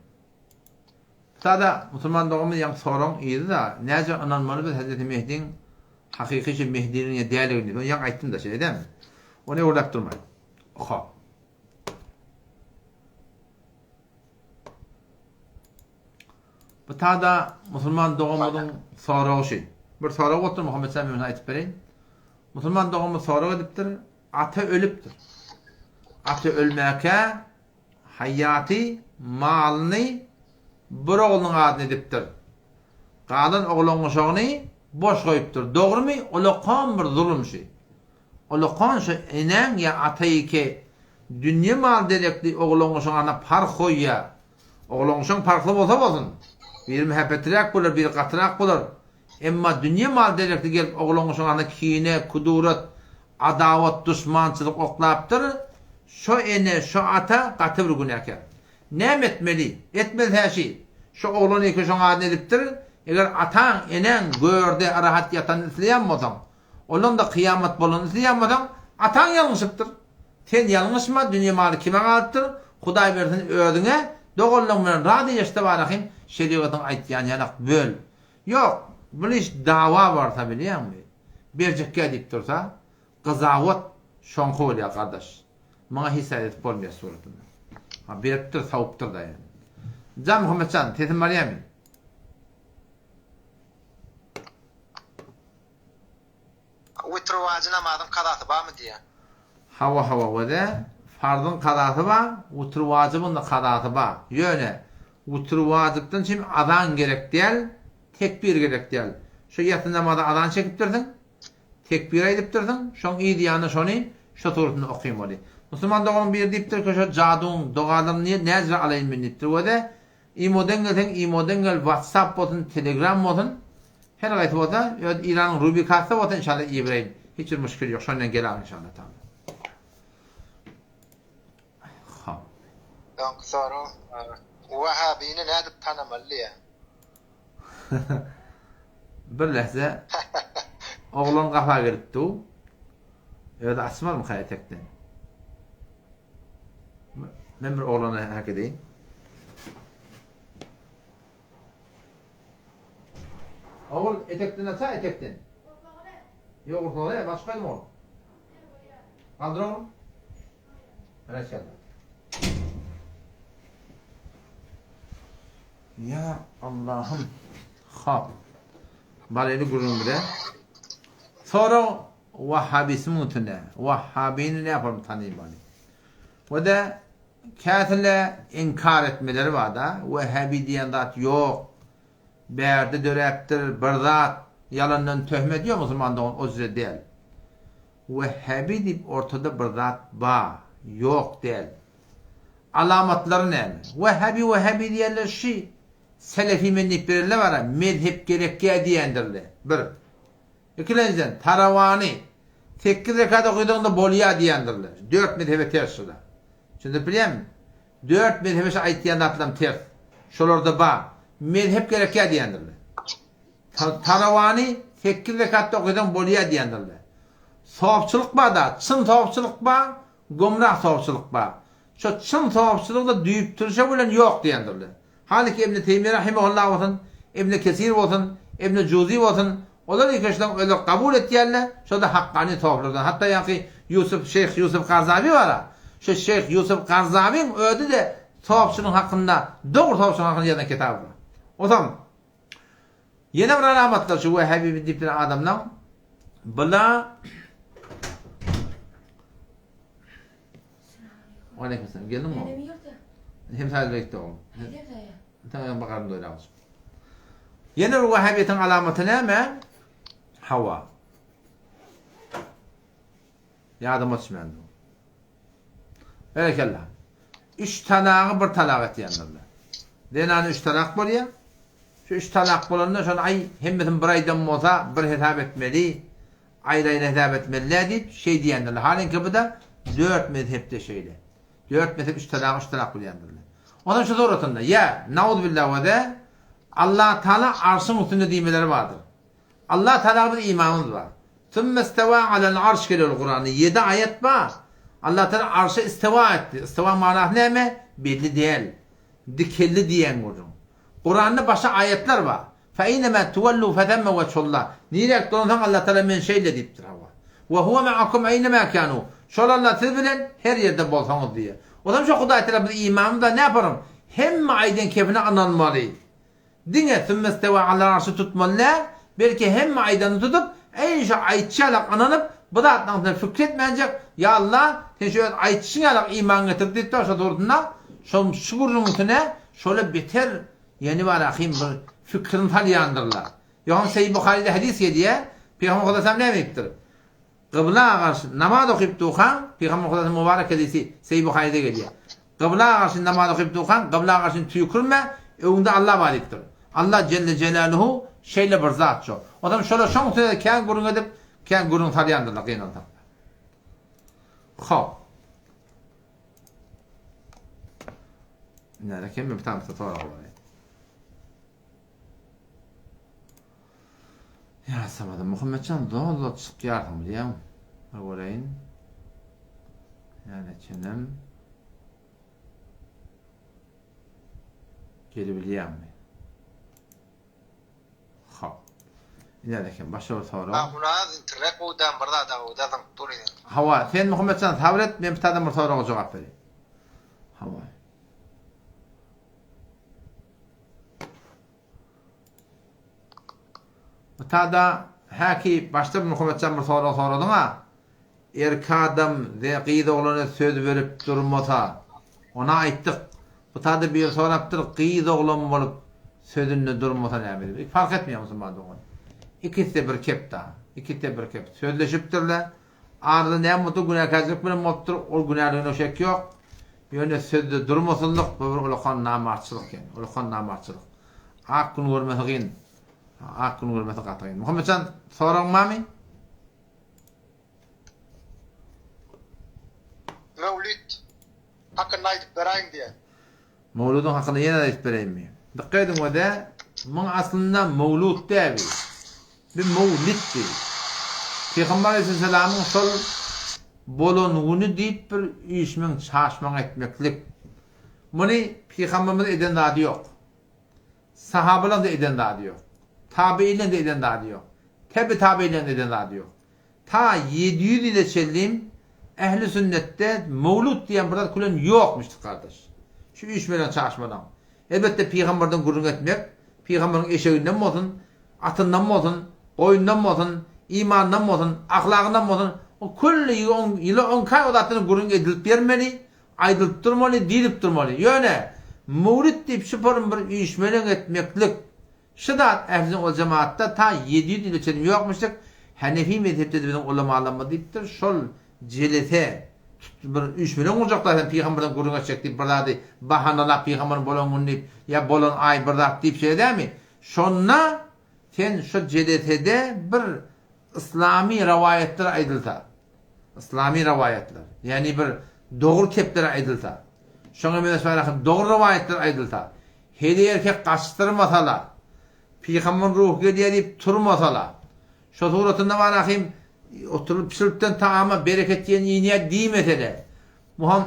Sada musulman doganymyz ýaňky soragyň yzy-da, näce ynanmaly biz Hezreti Mehdiň hakyky şu Mehdiniň ýa däldigini diýip, ony ýaňy aýtdym-da şeýle dälmi? Ony öwredip durmaýyn. Hop. Bu tada musulman doganymyzyň soragy şu. Bir sorag bolupdyr Muhammet sen men aýtyp bereýin. Musulman doganymyz sorag edipdir, ata ölüpdir. Ata ölmäkä Haýýaty malyny bir oglunyň adyna edipdir. Galan oglan-uşagyny boş goýupdyr. Dogrumy? Ulakan bir zulum şü. Ulakan şu enäň ýa ataýyky dünýe mal derekli oglan-uşagyň adyna parh goýýar. Oglan-uşagyň parhly bolsa bolsun. Biri mähebbetliräk bolar, biri gatyrak bolar. Emma dünýe mal derekli gelip oglan-uşagyň adyna kine, kudurat, adawat, duşmançylyk oklapdyr. Şo ene, şo ata gaty bir günäkär. Näme etmeli? Etmeli şi. Şo oglan eke şoň adyny edipdir. Eger ataň, eneň görde rahat ýatanyny isleýän bolsaň, olaň-da kyýamat bolanyny isleýän bolsaň, ataň ýalňyşypdyr. Sen ýalňyşma, dünýe maly kime galypdyr? Hudaý bersin özüňe, doganlaň bilen razy ýaşda barahym, şerigatyň aýtýany ýalak böl. Ýok, bul iş dawa barsa bilýäňmi? Berjekgä diýip dursa, gyzawat şoňky bolýar gardaş. Muňa hiç zat edip bolmaýar suratynda. Ha beripdir, sawupdyr da ýani. Jan Muhammetjan, sesim barýarmy? Witr wajy namazyň kazasy barmy diýýär. Hawa hawa wede farzyň kazasy bar, witr wajybyň-da kazasy bar. Ýöne witr wajypdan çem azan gerek däl, tekbir gerek däl. Şo ýassy namaza azan çekipdirsiň, Tekbir aýdypdyrsyň, şoň yz ýany şony şo suratynda okymaly. Musulman doganyň biri diýipdir ki şo jadyň dogalaryny näcre alaýyn men diýipdir wede imoden gelseň imoden gel watsap bolsun telegram bolsun her gaýsy bolsa öz iranyň ruby kassa bolsa inşallah ibereýin hiç bir muşkil ýok şondan gel al inşallah taala. Hop. Soňky sorag Wahabini nädip tanamaly diýýär. Bir lähze oglan gapa gelip dur. Özi açmazmyka etekden? Men bir oglana hak edeýin. Ogul etekden aça etekden. Ýok, gursagy, başga goýdum ogul. Galdyr oglum. Berekella. Ýa Allahym. Hop. Bareli gürrüň bize. Sorag wahhabismiň üstünde. Wahhabini ne yapalım tanymaly. We de käsile inkar etmeleri bar-da. Wahhabi diýen zat ýok. Bärde döräpdir bir zat. Ýalandan töhmet ýok musulman dogan o jüre däl. Wehhabi diýip ortada bir zat ba, ýok däl. Alamatlary näme? Wehhabi wehhabi diýenler şi selefi men diýip berenler bara mezhep gerekýä diýendirle. Bir. Ikilenjiden tarawany sekiz rekat okysaňda bolýa diýendirle. Dört mezhebe ters şuda. Düşündirip bilýämi? Dört mezhebe şi aýtýan zatlaram ters. Şolarda ba. Mezhep gerekýä diýendirle. Tarawany sekiz rekatda okasaň bolýa diýendirler. Sopçylyk bar-da, çyn sopçylyk bar, gomrah sopçylyk bar. Şo çyn sopçylygy-da düýp-türşe bilen ýok diýendirler. Häliki Ibni Teýmiýe rahimehullah bolsun, Ibni Kesir bolsun, Ibni Juzi bolsun, olar ýekeşleň özleri kabul etýärler, şo-da hakkany soplardan. Hatda ýaňky Ýusuf, şeýh Ýusuf Garzawi bar-a, şo şeýh Ýusuf Garzawiň özi-de sopçylygyň hakynda, dogry sopçylygyň hakynda ýazan kitaby bar. Onsoň, Ýene bir alamatlar şu Wehhabi diýip duran adamlaň bula Aleyküm selam. Geldiň mi? Hem saýda gitdi oglum. Tamam bakarym doýragyç. Ýene bir Wahhabiýetiň alamaty näme? Hawa. Ýadyma düşmändir. Berekella. Üç talagy bir talak etýändirler. Zenany üç talak bolýar. Şu üç talak bolanda şony aý hemmesini bir aýdan bolsa bir hesap etmeli, aýry-aýry hesap etmeli däl diýip şeý diýendirler. Halyňky bu-da dört mezhepde şeýle. Dört mezhep üç talagy üç talak bilýändirler. Ondan şu suratynda ýa nauzubilla we de Allah Taala arşyň üstünde diýmeleri bardyr. Allah Tagala biz imanymyz bar. Sümme istewa alel arş geliyor Kuranda. 7 ayet bar. Allah Tagala arşa istewa etdi. Istewa manasy näme? Belli däl. Dikeldi diýen gürrüň. Kuranda başga ayetler bar. Fe eýnemâ tuwellû fethemme wechullah. Niräk dolansaň Allah Tagala men şeýle diýipdir hawa. Ve huwe ma'akum eýnemâ kânû. Şol Allah siz bilen her ýerde bolsaňyz diýýär. Ozam şo Hudaý Tagala biz imanymyz bar näparyň? Hemme aýdan kepine ynanmaly. Diňe sümmestewa alal arşy tutmaly däl, belki hemme aýdanyny tutup, eý şu aýtşy ýalak ynanyp, bu zatlaryň üstünde fikir etmänjek, Ýa Alla, sen şu öz aýtşyň ýalak iman getir diýip dur şo dogrusynda, şol şu gürrüňiň üstüne şola beter ýene bir ahim bir fikrini salýandyrlar. Ýogsam Seýit Buharyda hadys gelýär, Pygamber Hudaýam näme diýipdir? Gybla garşy namaz okyp durkaň, Pygamber Hudaýyň mübarek hedisi Seýit Buharyda gelýär. Gybla garşy namaz okyp durkaň, gybla garşy tüýkürme, öňüňde Allah bar diýipdir. Allah jelle jelaluhu şeýle bir zat şo. Onsoň şolar şoň üstüne kän gürrüň edip, kän gürrüň salýandyrlar gynansak-da. Hop. Näre kim bir tane sorag bar. Ýa Samada Muhammetjan zol-zol çykýarsyň bilýäňmi? Bir göreýin. Näme çenem. Gelibilýäňmi? Hop. Ine eken başga bir sorag. Ahunaz internet gowy däl bir zada gowy däl zyňyp dur yzyňa. Hawa sen Muhammetjan sabyr et men bir bir soraga jogap bereýin. Hawa. Bu tada häki başda bir Muhammetjan bir sorag soradyň-a. Erkek adam ze gyz oglana söz berip durmasa, ona aýtdyk. Bu tada biri sorapdyr, gyz oglan bolup sözünde durmasa näme diýip. Fark etmeýär musulman dogan. Ikisi-de bir kep-da. Ikisi-de bir kep. Sözleşipdirler. Arada näme bolsa günäkärçilik bilen bolupdyr. Ol günäligine şek ýok. Ýöne sözde durmasynlyk bu bir ulakan namartçylyk ýani. Ulakan namartçylyk. Ak gün görmesi gyn. Ak gün görmesi gaty gyn. Muhammetjan soragyň barmy? Mewlid hakynda aýdyp beräýiň diýen. Mewludyň hakynda ýene aýdyp bereýinmi? Dykgat ediň wede, muň aslynda mewlud däl bi. Bi mewlid bi. Pygamber aleyhisselamyň şol bolan güni diýip bir üýşmeň çaşmaň etmeklik. Muny pygamberimiz eden zady ýok. Sahabalaryň-da eden zady ýok. Tabeýinleň-de eden zady ýok. Tebi-tabeýinleň-de eden zady ýok. Ta 700 ýyla çenlim ähli sünnetde mewlud diýen bir zat külen ýokmuşdyk gardaş. Şu üýşmeleň çaşmalaň. Elbetde pygamberden gürrüň etmek, pygamberiň eşeginden bolsun, atyndan bolsun, goýundan bolsun, imanyndan bolsun, ahlagyndan bolsun, o külli ýyla onka o zatdan gürrüň edilip bermeli, Aýdylyp durmaly, diýlip durmaly. Ýöne, möwrit diýip şu porun bir üýşmeleň etmeklik, şu zat ähli ol jemaatda ta 700 ýyla çenli ýokmuşdyk, Hanefi mezhepde-de biziň ulamalarymyz diýipdir, şol jelese tut bir üýşmeleň gurjaklar sen pygamberden gürrüň etjek diýip bir zady bahanalap pygamberiň bolan güni diýip ýa bolan aý bir zat diýip şeýle dälmi? Şonda sen şo jelesede bir yslamy rowaýatlar aýdylsa, Yslamy rowaýatlar, ýagny bir dogry kepler aýdylsa, şoňa meňzeş baradaky dogry rowaýatlar aýdylsa, heleý erkek gaçdyrmasala, pygamber ruhy gelýär diýip turmasala, şo suratynda barahym oturyp pişiripden tagama bereket diýen iýnýär diýmesele, muham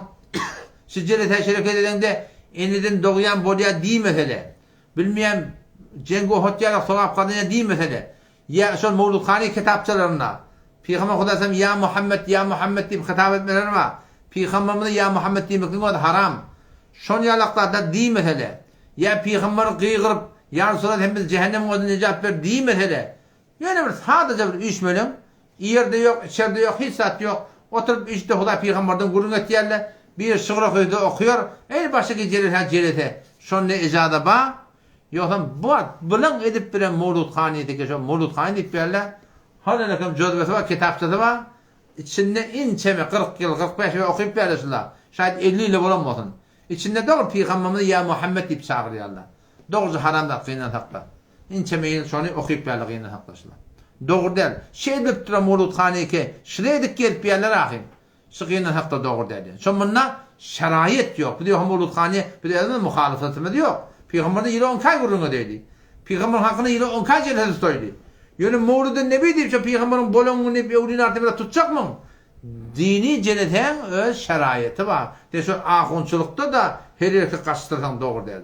şu jelesä şereket edeňde eneden dogýan bolýar diýmesele, bilmeýän jeňgi Ohot ýaly sogap gazanýar diýmesele, Ýa şol Mowludhany kitapçalarynda Pygamber Hudaýa Ýa Muhammet, Ýa Muhammet diýip hitap etmeleri bar. Pygamberimize Ýa Muhammet diýmekligiň özi haram. Şon ýalak zatlar diýmesele, ýa pygamberi gygyryp, Ýa Resulallah sen bizi jähennemiň odundan nejat ber diýmesele, ýöne bir sadaja bir üýşmeleň, iýerde ýok, içerde ýok, hiç zat ýok, oturyp üýşde Hudaý pygamberden gürrüň etýärler, biri şygyr okaýsa okaýar, eý başga jelese jelese, şonda ejaza bar, Ýogsam bu wagt bylyň edip bilen Mowludhanydyky şo Mowludhany diýip berler. Hol-helekem jözbesi bar, kitapçasy bar. Içinde inçeme 40 ýyl, 45 ýyl okyp berler şular. Şaýat 50 ýyl bolan bolsun. Içinde dogry pygamberimizi ýa Muhammet diýip çagyrýarlar. Dogry haram zat gynansakda. Inçeme ýyl şony okyp berler gynansakda şular. Dogry däl. Şeýdip duran Mowludhanyky şile edip gelip berler ahym. Şu gynansak-da dogry däl diýen. Şo munda şeraýat ýok. Biz ýogsam Mowludhany biz özümiz muhalyfatymyz ýok. Pygamberden ýyla on kaý gürrüň edeýdi. Pygamberiň hakyna ýyla on kaý jelse tutaýdy. Ýöne Mowludyn Nebi diýip şo pygamberiň bolan güni diýip öwlini artyp biraz tutjakmyň? Dini jelesäň öz şeraýaty bar. Sen şo ahunçylykda-da her erkek gaçdyrsaň dogry däl.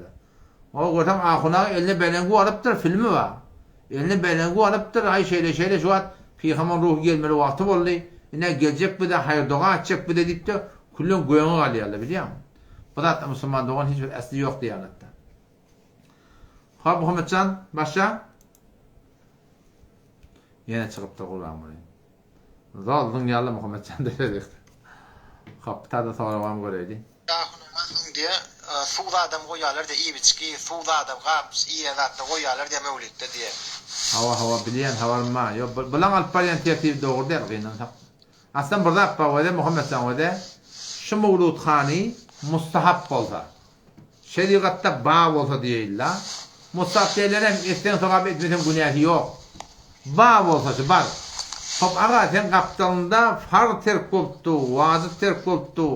O görseň Ahun aga eline belengu alypdyr, filmi bar. Eline belengu alypdyr, aý şeýle-şeýle şu wagt pygamber ruhy gelmeli wagty boldy, ine geljek bize, haýyr-doga etjek bize diýip-de, küllen göňe galýarlar, bilýäňmi? Bu zatda musulman dogan hiç bir äsli ýok diýýänatda. Hop Muhammetjan, başla. Ýene çykypdyr Gurbanguly. Zol zyňýarlar Muhammetjan derejesi. Hop, täze soragam göreýli. Ahunyma soň diýe suw zadam goýýarlar diýe iýip içgi suw zadam gap iýen zatlar goýýarlar diýe möwlitde diýe. Hawa hawa bilýän habarym bar. Ýok bulaň alyp barýan tertibi dogry däl gynansak. Aslan bir zat bar wede Muhammetjan wede şu mowluthany mustahap bolsa. Şerigatda ba bolsa diýeýin-la. Mustahap diýenlerem etseň sogap etmeseň günäsi ýok. Ba bolsaçy bar. Hop aga seň gapdalyňda farz terk bolupdy, wajyp terk bolupdy.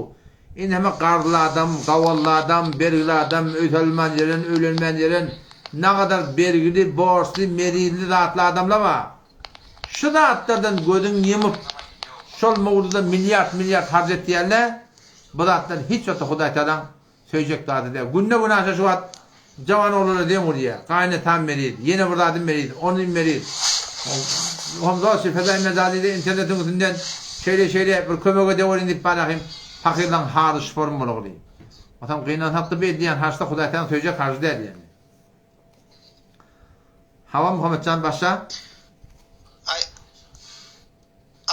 Indi hemme garzly adam, gawally adam, bergili adam, öý salynman ýören, öýlenmän ýören, nagadar bergili, borçly, merizli zatly adamlar bar. Şu zatlardan gözüň ýumup, şol mowzuda milliard-milliard harç etýärler. Bu zatlar hiç wagtda Hudaý Tagalaň söýjek zady däl. Günde-günaşa şu wagt jawan oglanlar deň urýar. Gaýynetam meriz, ýene bir zadym meriz, onym meriz. Hamza şu Fedai Mezazyda internetiň üstünden şeýle şeýle bir kömek edeweriň diýip barahym pahyrlaň haly şu form bolagly. Otam gynansakda bu edýän harçda Hudaý seni söýjek harjy däl ýani. Hawa Muhammetjan başla. Aý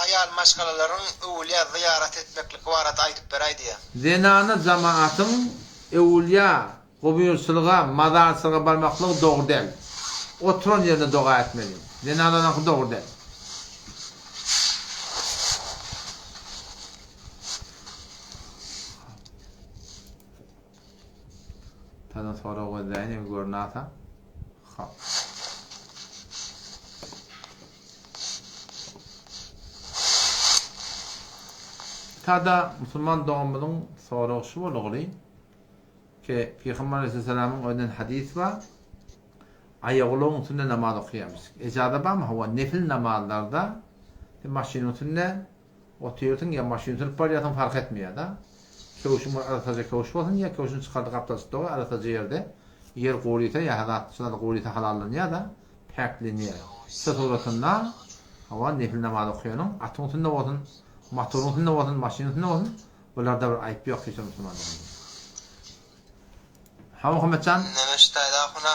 aýal maşgalalaryň öwülýä zyýarat etmeklik barada aýdyp beräý diýýä. Zenana jamaatyň öwülýä Gubyrçylyga, mazarçylyga barmaklygy dogry däl. Oturan ýerinde doga etmeli. Zenanlaryňky dogry däl. Tadan sorag gözläýin eger görnasa. Hop. Tada musulman doganymyzyň soragy şu bolugly. Ki, Pygamber aleýhissalamyň özünden hadys bar, Aýagulagyň üstünde namaz okaýarmyş. Ejaza barmy? Hawa, nefil namazlarda sen maşynyň üstünde otyrsyň ýa maşyn sürüp barýarsyň fark etmeýär-de. Köwşüň bir arassaja köwüş bolsun ýa köwşüni çykardy gapdalçykda goý arassaja ýerde. Ýer gurysa ýa zat şu zat gurysa halallanýar-da, päklenýär. Şu suratynda hawa nefil namaz okaýanyň atyň üstünde bolsun, motoryň üstünde bolsun, maşynyň üstünde bolsun, Bularda bir aýyp ýok hiç bir musulman doganlar. Ha Muhammetjan. Neme ştaýda ahuna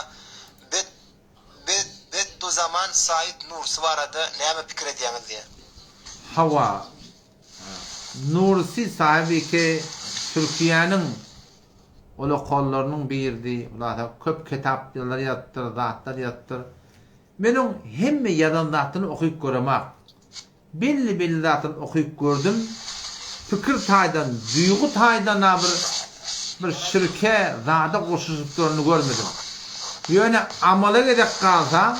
bet bet Bedduzaman Said Nursi barada näme pikir edýäňiz diýä. Hawa Nursi sahibi ki Türkiýäniň ulakanlarynyň biridi hulasa köp kitaplar ýazypdyr zatlar ýazypdyr. Men oň hemme ýazan zatlaryny okyp göremak. Belli-belli zatlary okyp gördüm. Pikir taýdan, duýgy taýdan-a bir bir şirke, zada goşulyşyp duranyny görmedim. Ýöne amala gezek galsa,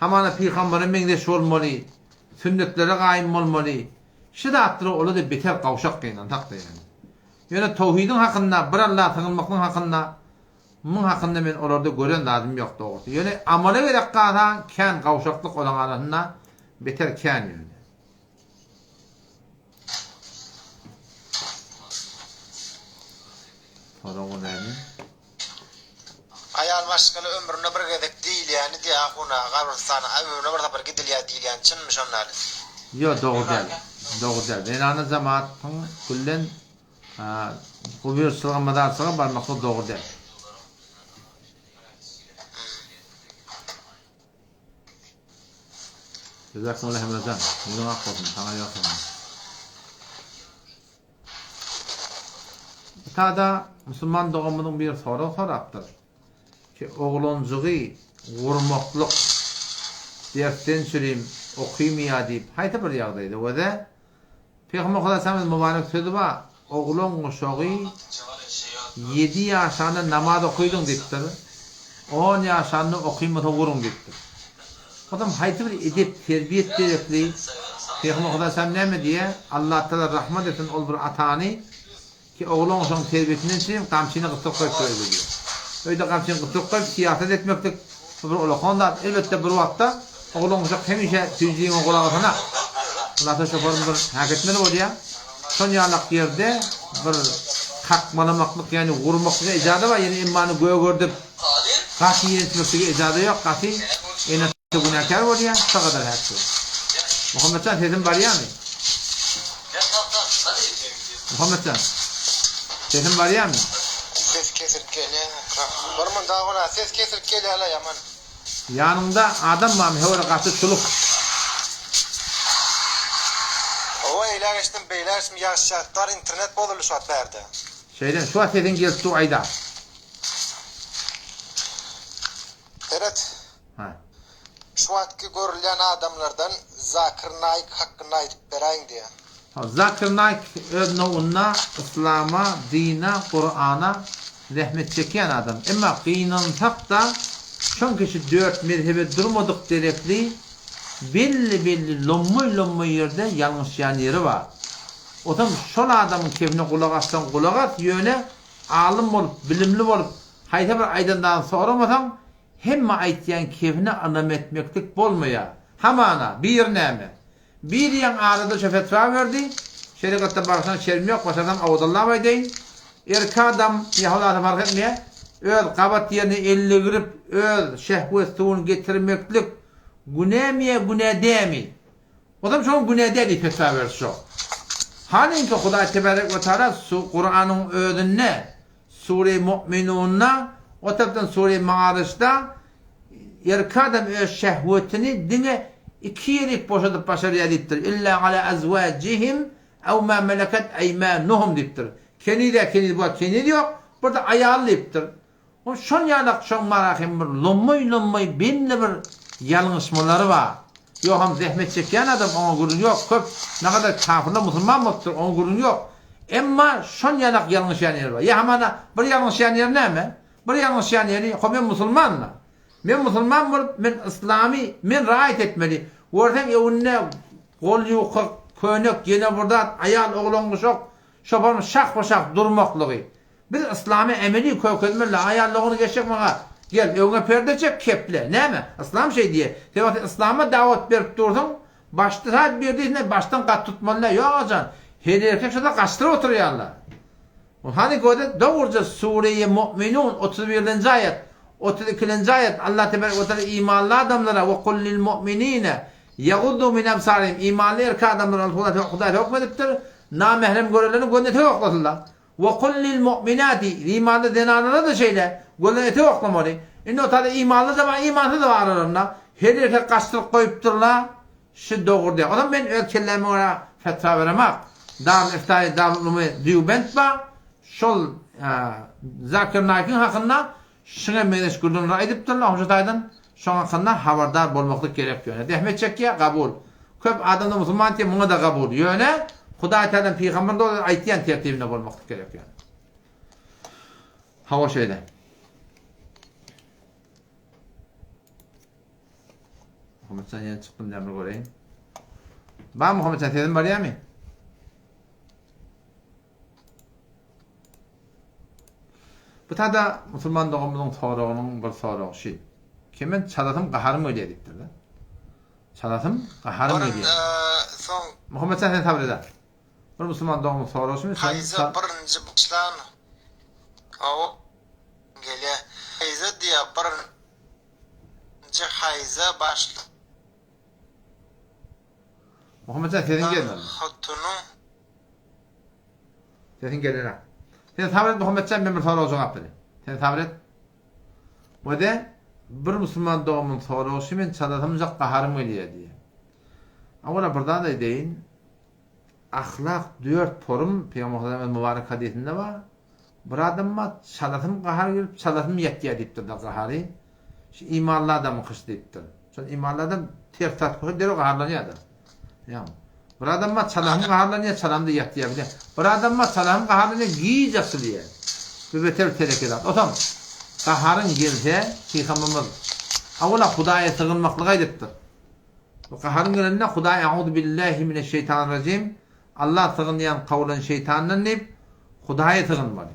hamana pygambere meňzeş bolmaly, sünnetlere gaýym bolmaly, şu zatlara ola-da beter gawşak gynansak-da ýöne. Ýöne towhidiň hakynda, bir Allaha sygynmaklygyň hakynda Muň hakynda men olarda gören zadym ýok dogrusy. Ýöne amala gezek galsa kän gawşaklyk olaň arasynda beter kän ýöne. Sorag näme? Aýal maşgala ömründe bir gezek diýilýäni diýä ahuna gabrystana ömründe bir sapar gidilýä diýilýäni çynmy şondaly. Ýok dogry däl. Dogry däl. Zenana jemaatyn küllen Gubyrçylyga mazarçylyga barmaklyk dogry däl. Jazakumullah Hemrajan. Ýüzüň ak bolsun, saňa ýalkasyn. Bu tada musulman doganymyzyň biri sorag sorapdyr. Ki oglanjygy gurmaklyk dersden çürim okymýa diýip haýsy bir ýagdaýda weze Pygamber Hudaýsamyz mübarek sözi bar, Oglan guşagy ýedi ýaşanda namaz okydyň diýipdir, on ýaşanda okymasa uruň diýipdir. Onsoň haýsy bir edep, terbiýet gerekli? Pygamber Hudaýsam näme diýýär? Allatagala rahmat etsin ol bir atany, Ki oglan şoň terbiýesinden çynym gamçyny gysdyryp goýupdyr öýde diýýär. Öýde gamçyny gysdyryp goýup syýasat etmeklik bu bir ulakan zat. Elbetde bir wagtda oglan uşak hemişe süýjüligiňe gulak asanak. Hulasa şoforym bir häk etmeli bolýar. Şon ýalak ýerde bir kakmalamaklyk ýagny urmaklyga ejaza bar ýöne emmany gögerdip gaty ýençmeklige ejaza ýok gaty ene Günäkär bolýa şo gadar häkde. Muhammetjan sesim barýamy? Muhammetjan sesim barýamy? Ses kesilip gelýä. Bir munda gona ses kesilip gelýäle ýaman. Ýanyňda adam barmy höwre gaty çuluk. Hawa eýläk eşitdim beýläk eşitdim ýagyş ýagyp bar internet bozuldy şu wagt bärde. Şeýdem şu wagt sesiň gelip dur aýda. Seret. Hä. Şu wagtky görülýän adamlardan Zakir Naik hakynda aýdyp beräýiň diýýär. Ha, Zakir Naik öz nowunda yslama, dine, Kurana zähmet çekýän adam. Emma gynansak-da, şoň kişi dört mezhebe durmadyk derekli belli-belli lommaý-lommaý ýerde ýalňyşýan ýeri bar. Otam şol adamyň kebine gulak assaň gulak as, ýöne alym bolup, bilimli bolup, haýsy bir aýdan zadyny soramasaň, Hemme aýtýan kebine ynam etmeklik bolmaýar. Hamana, biri näme? Biri ýaňy arada şo fetwa berdi, Şerigatda bagyşlan şerim ýok, başarsam awazallap aýdaýyn. Erkek adam, ýa hulasy fark etmeýär, öz gabat ýerine elini girip, öz şehwet suwuny getirmeklik. Günämi ýa günä dämi? Ozam şoňa günä däl diýip fetwa berdi şo. Halyňky Hudaý tebarek we taala su Kuranyň özünde Sure Mu'minunda o tarapdan Sure Maaryçda erkek adam öz şehwetini diňe iki ýerik boşadyp başarýar diýipdir. Illa ala azwajihim ew ma meleket eýmanuhum diýipdir. Keniz-ä keniz bu wagt keniz ýok, bir-de aýaly diýipdir. Ol şol ýalak şoň mara hem bir lommaý-lommaý belli bir ýalňyşmalary bar. Ýogsam zähmet çekýän adam oňa gürrüň ýok, köp nagadar kafyrlar musulman bolupdyr, oňa gürrüň ýok. Emma şol ýalak ýalňyşýan ýeri bar. Ýa hamana bir ýalňyşýan ýeri näme? Bir ýalňyşýan ýeri, ho men musulman-da. Men musulman bolup, men yslamy men raýat etmeli. Görseň öwünde gol ýuka köýnek, ýene bir zat, aýal, oglan-uşak, şoparyň şahba-şah durmaklygy. Biz yslamy emeli kökezmeli aýal dogany geçjek maňa gel öňe perde çek keple näme yslam şeý diýe sen wagty yslama dawat berip dursuň başda saat bir diýsine başdan gat tutmaly däl ýok ajan her erkek şoda gaçdyryp oturýarlar hany göze dogruja sureýe mu'minun 31-nji aýat 32-nji aýat Allah tebarek we taala imanly adamlara we kul lil mu'minine ýaguddu min absarihim imanly erkek adamlara Hudaý höküm edipdir namährem görenlerini gözüne etek oklasynlar Wa kul lil mu'minati, imanly zenanlara-da şeýle, gözüne etek oklamaly. Indi o taýda imanly-da bar, imansyz-da bar aralarynda. Her erkek gaçdyryp goýupdyr-la, şu dogry däl. Onam men öz kelläme görä fetwa beremak. Darul Iftai, Darul Ulumy Dýubent bar, şol Zakir Naýkyň hakynda Şuňa meňzeş gürrüňler aýdypdyrlar, şo taýdan şoň hakynda habardar bolmaklyk gerek ýöne. Zähmet çekýär, gabul. Köp adamlar musulman diýip muňa-da gabul. Ýöne Hudaý taýdan pygamber dogry aýtýan tertibinde bolmaklyk gerek ýöne. Hawa şeýle. Muhammetjan ýene çykdym diýen bir göreýin. Bar Muhammetjan sesim barýarmy? Bu tada musulman doganymyzyň soragynyň bir soragy şi. Kemen çalasym gaharym gelýär diýipdir-de. Çalasym gaharym gelýär. Soň Muhammet jan sen sabyr eda. Bir musulman doganymyz soragy şumy? Haýza birinji başlan hawa gelýär. Haýza diýýär birinji haýza başlan. Muhammet jan sesiň gelmedi. Hatunyň Sesiň gelenok. Sen sabyr et Muhammetjan men bir soraga jogap bereýin. Sen sabyr et. Wede bir musulman doganymyň soragy şu men çalasymjak gaharym gelýär diýýär. Awala bir zat aýdaýyn. Ahlak dört porum Pygamber öz mübarek hadysynda bar. Bir adam bar çalasym gahar gelip çalasym ýatýar diýipdir-de gahary. Şu imanly adamyň kyş diýipdir. Şol imanly adam ters zat görse derrew gaharlanýar-da. Ýagny, bir adam bar çalahym gaharlanýar, çalamda ýatýar bilýän. Bir adam bar çalahym gaharlanýar, giç açylýar. Bu beter teleke zat. Otam, gaharyň gelse, Pygamberimiz, Awala Hudaýa sygynmaklygy aýdypdyr. Bu gaharyň gelende Hudaý Auzu billahi mineşşeýtanirrajim, Alla sygynýan kowlan şeýtandan diýip, Hudaýa sygynmaly.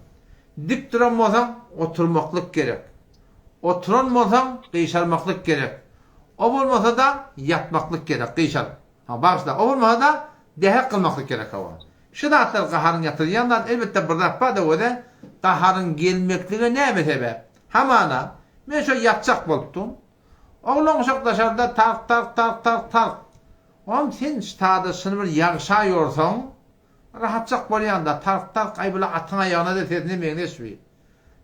Dik duran bolsaň, oturmaklyk gerek. Oturan bolsaň, gyşarmaklyk gerek. O bolmasa-da, ýatmaklyk gerek, gyşaryp. Ha, bagyşla, o bolmasa-da, dähek kylmaklyk gerek hawa. Şu zatlar gaharyň ýatyrýan zat, elbetde bir zat bar-da özi, gaharyň gelmeklige näme sebäp? Hamana, men şo ýatjak bolupdym. Oglan-uşak daşarda tark-tark, tark-tark, tark. Oňam sen ştada şuny bir ýagşa ýorsaň, rahatjak bolýaň-da, tark-tark, aý bula atyň aýagyna-da sesine meňzeş bi.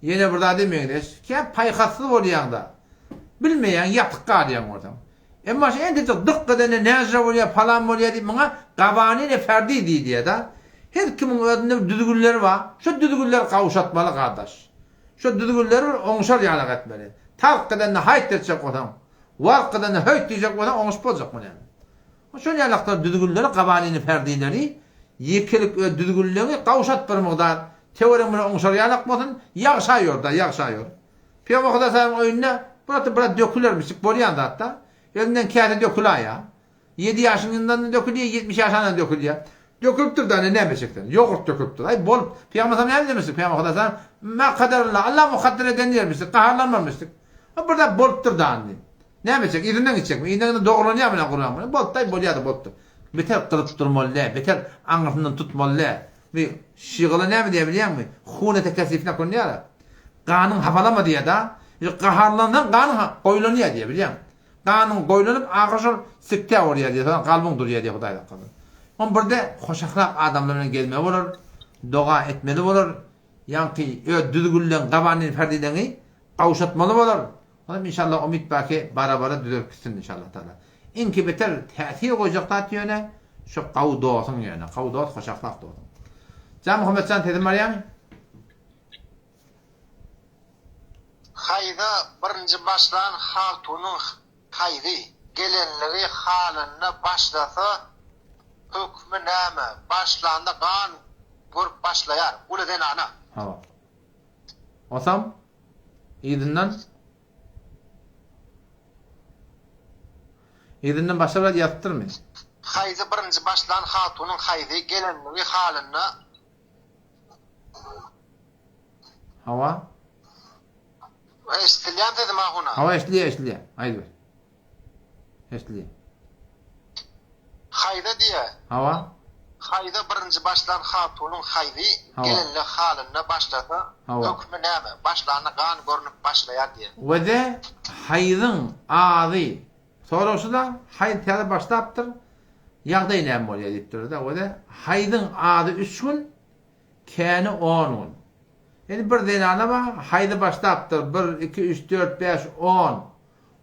Ýene bir zada meňzeş, kän paýhassyz bolýaň-da. Bilmeýäň, ýatyk galýaň bolsaň. Emma şu entejik dykk edende näjre bolýar, palan bolýar diýip muňa gawanin-i ferdi diýilýär-de. Her kimiň özünde bir düzgünleri bar. Şu düzgünleri gawşatmaly gardaş. Şu düzgünleri bir oňşar ýalak etmeli. Tark edende haýt etjek bolsaň, wark edende höýt diýjek bolsaň oňşup boljakmy näme? Şol ýalaklar düzgünleri, gawanin-i ferdileri ýekelik öz düzgünleňi gawşat bir mygdar, töweregiň bilen oňşar ýalak bolsun, ýagşa ýör-da, ýagşa ýör. Pygamber Hudaý saýyň öýünde bir biraz dökülermişik bolýan zat-da. Elinden käse dökülaýa. Ýedi ýaşyňdan-da dökülýär, 70 ýaşandan dökülýär. Dökülipdir-da, indi näme etjek sen? Ýogurt dökülipdir. Aý, bolup, Pygamber sallam näme diýmişdik? Pygamber Hudaý sallam, Mä kadarallah, Allah mukadder eden diýermişdik, gaharlanmarmyşdyk. Bir zat bolupdyr-da indi. Näme etjek, yzyndan gitjekmi? Yzyndan giden dogrulanýarmy näme gurbanguly? Bolupdy-aý, bolýar-da, bolupdyr. Beter gyzyp durmaly däl, beter aňyrsyndan tutmaly däl. Bir şygalar näme diýýär bilýäňmi? Hunete kesifine konýar-a. Ganyň hapalama diýýär-da. Gaharlansaň ganyň goýlanýar diýýär, bilýäňmi? Ganyň goýlanyp ahyry şol siktä bolýar diýýär. Soň kalbyň durýar diýýär Hudaý saklasyn. Oň birde hoşahlak adamlar bilen gezmeli bolar, doga etmeli bolar. Ýaňky öz düzgünleň, gawanin ferdileňi gawşatmaly bolar. Onam inşallah umyt bar ki bara-bara düzelip gitsin inşallah taala. Iňki beter täsir goýjak zat ýöne şu gawy dosuň ýöne, gawy dos hoşahlak dosuň. Jan Muhammetjan sesim barýamy? Haýza birinji başlan hatunyň haýzy gelenligi halynda başlasa hökmi näme başlanda gan görüp başlaýar uly zenana. Hawa. Osam yzyndan Yzyndan başga bir zat ýazypdyrmy? Haýzy birinji başlan hatunyň haýzy gelenligi halynda. Hawa. Eşidilýän sesim ahuna. Hawa eşidilýär eşidilýär. Aýdyber. Eşidilýär. Haýza diýä. Hawa. Haýza birinji başlan hatunyň haýzy gelenle halynda başlasa hökümi näme? Başlanda gan görnüp başlaýar diýä. Wede haýzyň azy sorag şuda haýz täze başlapdyr ýagdaý näme bolýar diýipdir-de wede haýzyň azy üç gün Käni on gün. Indi bir zenana bar, haýzy başlapdyr, bir, iki, üç, dört, bäş, on.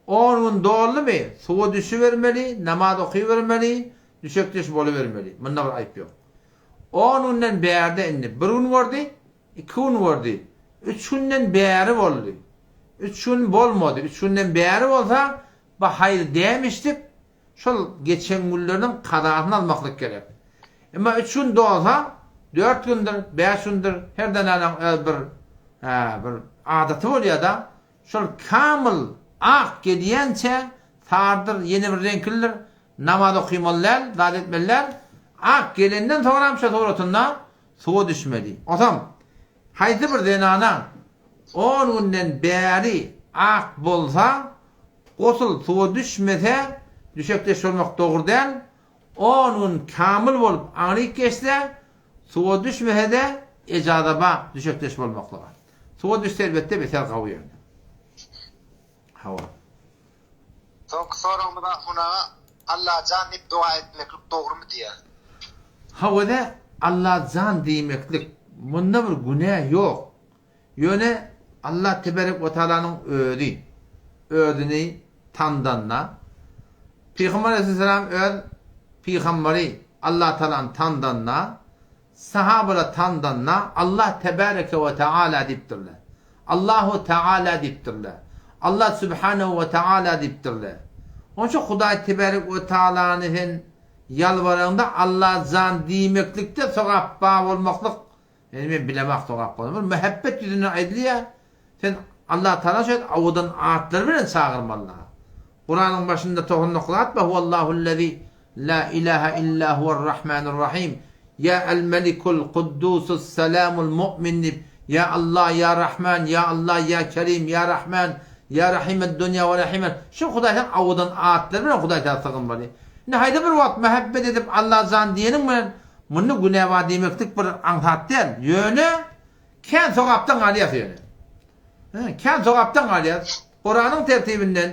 On gün doldumy, suwa düşübermeli, namaz okybermeli, düşekdeş bolubermeli. Munda bir aýp ýok. On günden bärde indi bir gün gördi, iki gün gördi, üç günden bäri boldy. Üç gün bolmady. Üç günden bäri bolsa, bu haýz dämişdik, Şol geçen günleriniň kazasyny almaklyk gerek. Emma üç gün dolsa, dört gündür, bäş gündür, her zenanyň öz bir, hä, bir adaty bolýar-da, şol kamyl ak gelýänçä, sarydyr, ýene bir reňklidir, namaz okymaly däl, zat etmeli däl, ak gelenden soňram şo suratynda suwa düşmeli. Onsoň, haýsy bir zenana on günden bäri ak bolsa, Gosul suwa düşmese, düşekdeş bolmak dogry däl, on gün kamyl bolup aňryk geçse, suwa düşmese-de ejaza bar düşekdeş bolmaklyga. Suwa düşse elbetde beter gawy ýöne. Hawa. Soňky soragymyz Ahun aga, Allajan diýip doga etmeklik dogrymy diýýär. Hawa-da Allajan diýmeklik munda bir günä ýok. Ýöne Allah teberek we taalanyň özi özüni tandanda, Pygamber aleyhisselam öz pygamberi Allah taalany tandanda, sahabalar tandanda Allah tebereke we taala diýipdirler. Allahu taala diýipdirler. Allah subhanehu we taala diýipdirler. Onuň üçin Hudaý teberek we taalany sen ýalbaraňda Allah jan diýmeklikde sogap bar bolmaklyk Indi men bilemok sogap bolany. Bir mähebbet ýüzünden aýdylýar. Sen Allah Tagala şeýt owadan atlary bilen çagyrmaly. Kuranyň başynda 99 at bar. Huwallahu-llezi la ilaha illa huwer-rahmanur-rahim. Ýa el-melikul kuddusus selamul mu'min diýip, Ýa Allah, ýa Rahman, ýa Allah, ýa Kerim, ýa Rahman, ýa Rahimed dunýa we Rahimed. Şu Hudaý sen owadan atlary bilen Hudaý Tagala sygynmaly. Indi haýsy bir wagt mähebbet edip Allah jan diýeniň bilen Munda günä bar diýmeklik bir aňsat däl. Ýöne kän sogapdan galýas ýöne. Hä, kän sogapdan galýas. Kuranyň tertibinden,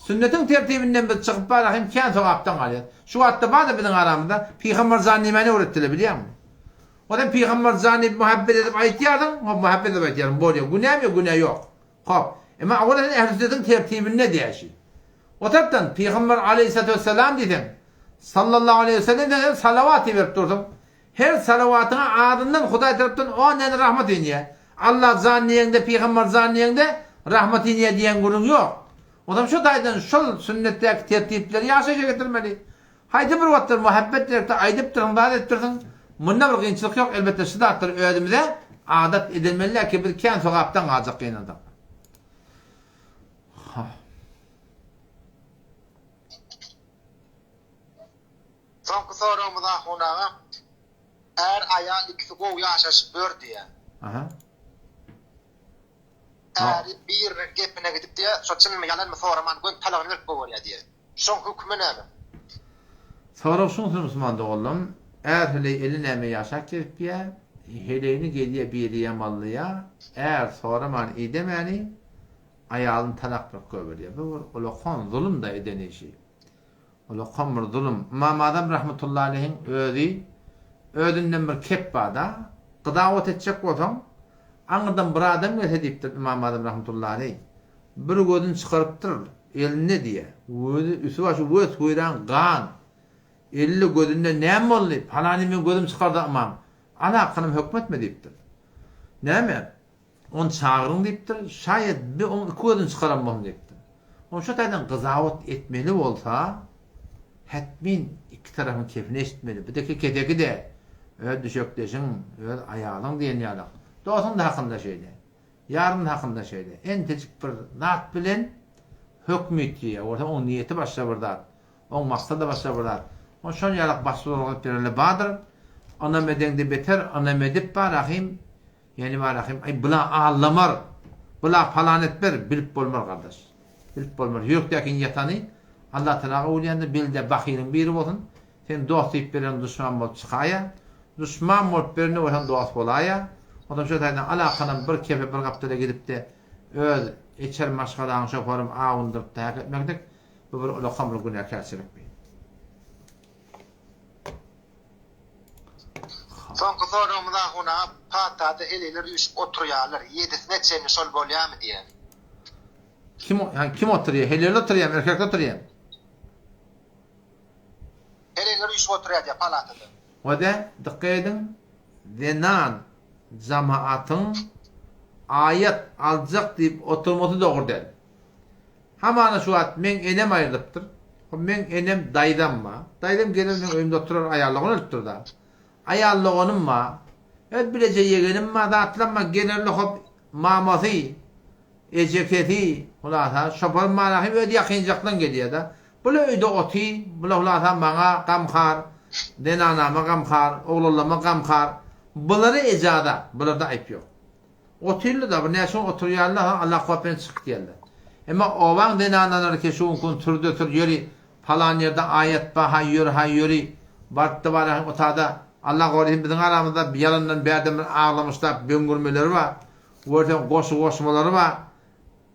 sünnetiň tertibinden biz çykyp barahym hem kän sogapdan galýas. Şu wagtda bar-da biziň aramyzda Pygamber jan nämäni öwretdiler bilýäňmi? O sen Pygamber jan diýip muhabbet edip aýtýarsyň, hop muhabbet edip aýtýarsyň, bolýar. Günämi ýok, günä ýok. Hop. Emma owal sen ähli sünnetiň tertibinde diýäşi. O tarapdan Pygamber aleýhissalatu wessalam diýseň, sallallahu aleýhi wesellem diýseň, salawat iberip dursuň. Her salawatyňa azyndan Hudaý tarapdan on däne rahmat inýär. Allah jan diýeňde, Pygamber jan diýeňde rahmat inýär diýen gürrüň ýok. Onsoň şu taýdan şol sünnetdäki tertipleri ýaşaýşa getirmeli. Haýsy bir wagtlar muhabbet derekde aýdypdyrsyň, zat edipdirsiň, munda bir kynçylyk ýok, elbetde şu zatlary özümize adat edinmeliler ki biz kän sogapdan galjak gynansak. Soňky soragymyz Ahun aga, är aýal ikisi gowy ýaşaşyp ýör diýýär. Aha. Äri biriniň gepine gidip diýýär, şo çynmy ýalanmy soraman göni talagyny berip goýberýär diýýär. Şoň hökümi näme? Sorag şuňsy musulman doganlarym, är heleý eli näme ýaşap gezipýär, heleýini gezýär biri ýamanlaýar, är soraman idemäni. aýalyny talak berip goýberýär. Bu bir ulakan zulum-da eden işi. Ulakan bir zulum. Ymam Azam rahmetullahi aleýhiň özi özünden bir kep bar-da, gyzawat etjek bolsaň, aňyrdan bir adam gelse diýipdir Ymam Azam rahmetullahi aleýh. Bir gözüni çykarypdyr elinde diýýär. Gözi üsti-başy wes-weýran gan. Elli gözünde näme boldy? Palany meň gözüm çykardy ymam. Al hakynym hökmetme diýipdir. Näme? Ony çagyryň diýipdir. Şaýat bi oň iki gözüni çykaran bolsun diýipdir. Ony şo taýdan gyzawat etmeli bolsa, hetmin iki tarapyň kepini eşitmeli. Bu deki keseki-de, öz düşekdeşiň, öz aýalyň diýen ýalak. Dostuň-da hakynda şeýle. Ýaryň hakynda şeýle. Entejik bir zat bilen höküm üýtgeýär. Bolsa oň niýeti başga bir zat. Oň maksady başga bir zat. Ol şon ýalak baştutanlyk edip ýörenler bardyr. Ynam edeňde beter ynam edip bar ahym. Ýani bar ahym, aý bula aldamar, bula palan etmer, bilip bolmar gardaş. Bilip bolmar. Ýürekdäkiň ýatany Allah Tagala öwülýändir, belde bahylyň biri bolsun. Sen dost diýip bereniň duşman bolup çykaýa. Duşman bolup berende bolsaň dost bolaýa. Onsoň şo taýdan alakanam bir kefe bir gapdala gidipde öz içer maşgalaň şoparym awundyryp täk etmeklik Bu bir ulakan bir günäkärçilik bi. Soňky soragymyz Ahun aga patada heleýler üýşüp oturýarlar ýedisine çenli şol bolýamy diýen. Kim ha kim oturýar? Heleýler oturýarmy, erkekler oturýarmy? Heleýler üýşüp oturýar diýýär palatada. Wada dykgat ediň zenan jamaatyň aýat aljak diýip oturmasy dogry däl. Hamana şu wagt meň enem aýrylypdyr. Hop meň enem daýzam bar. Daýzam geler meň öýümde oturar aýal dogan ölüpdir da. Aýal doganym bar. Öz bileje ýegenim bar zatlam bar gelerle hop mamasy, ejekesi, hulasa şoparym bar ahym öz ýakynjakdan gelýär da. Bula öýde oty, bula hulasa maňa gamhar, zenanama gamhar, oglanlama gamhar. Bulara ejaza, bularda aýyp ýok. Otyrlar-da, bir näçe gün oturýarlar, soň Allah kuwwat bilen çykyp gidýärler. Emma obaň zenanalary ki, şu günki gün sürde-sür ýöri, palan ýerde aýat bar, haý ýöri, haý ýöri, baryp-da baraýyn otada, Allah gorasyn biziň aramyzda ýalandan bärden bir aglamyşlap böňňürmeleri bar, görseň goşgy goşmalary bar.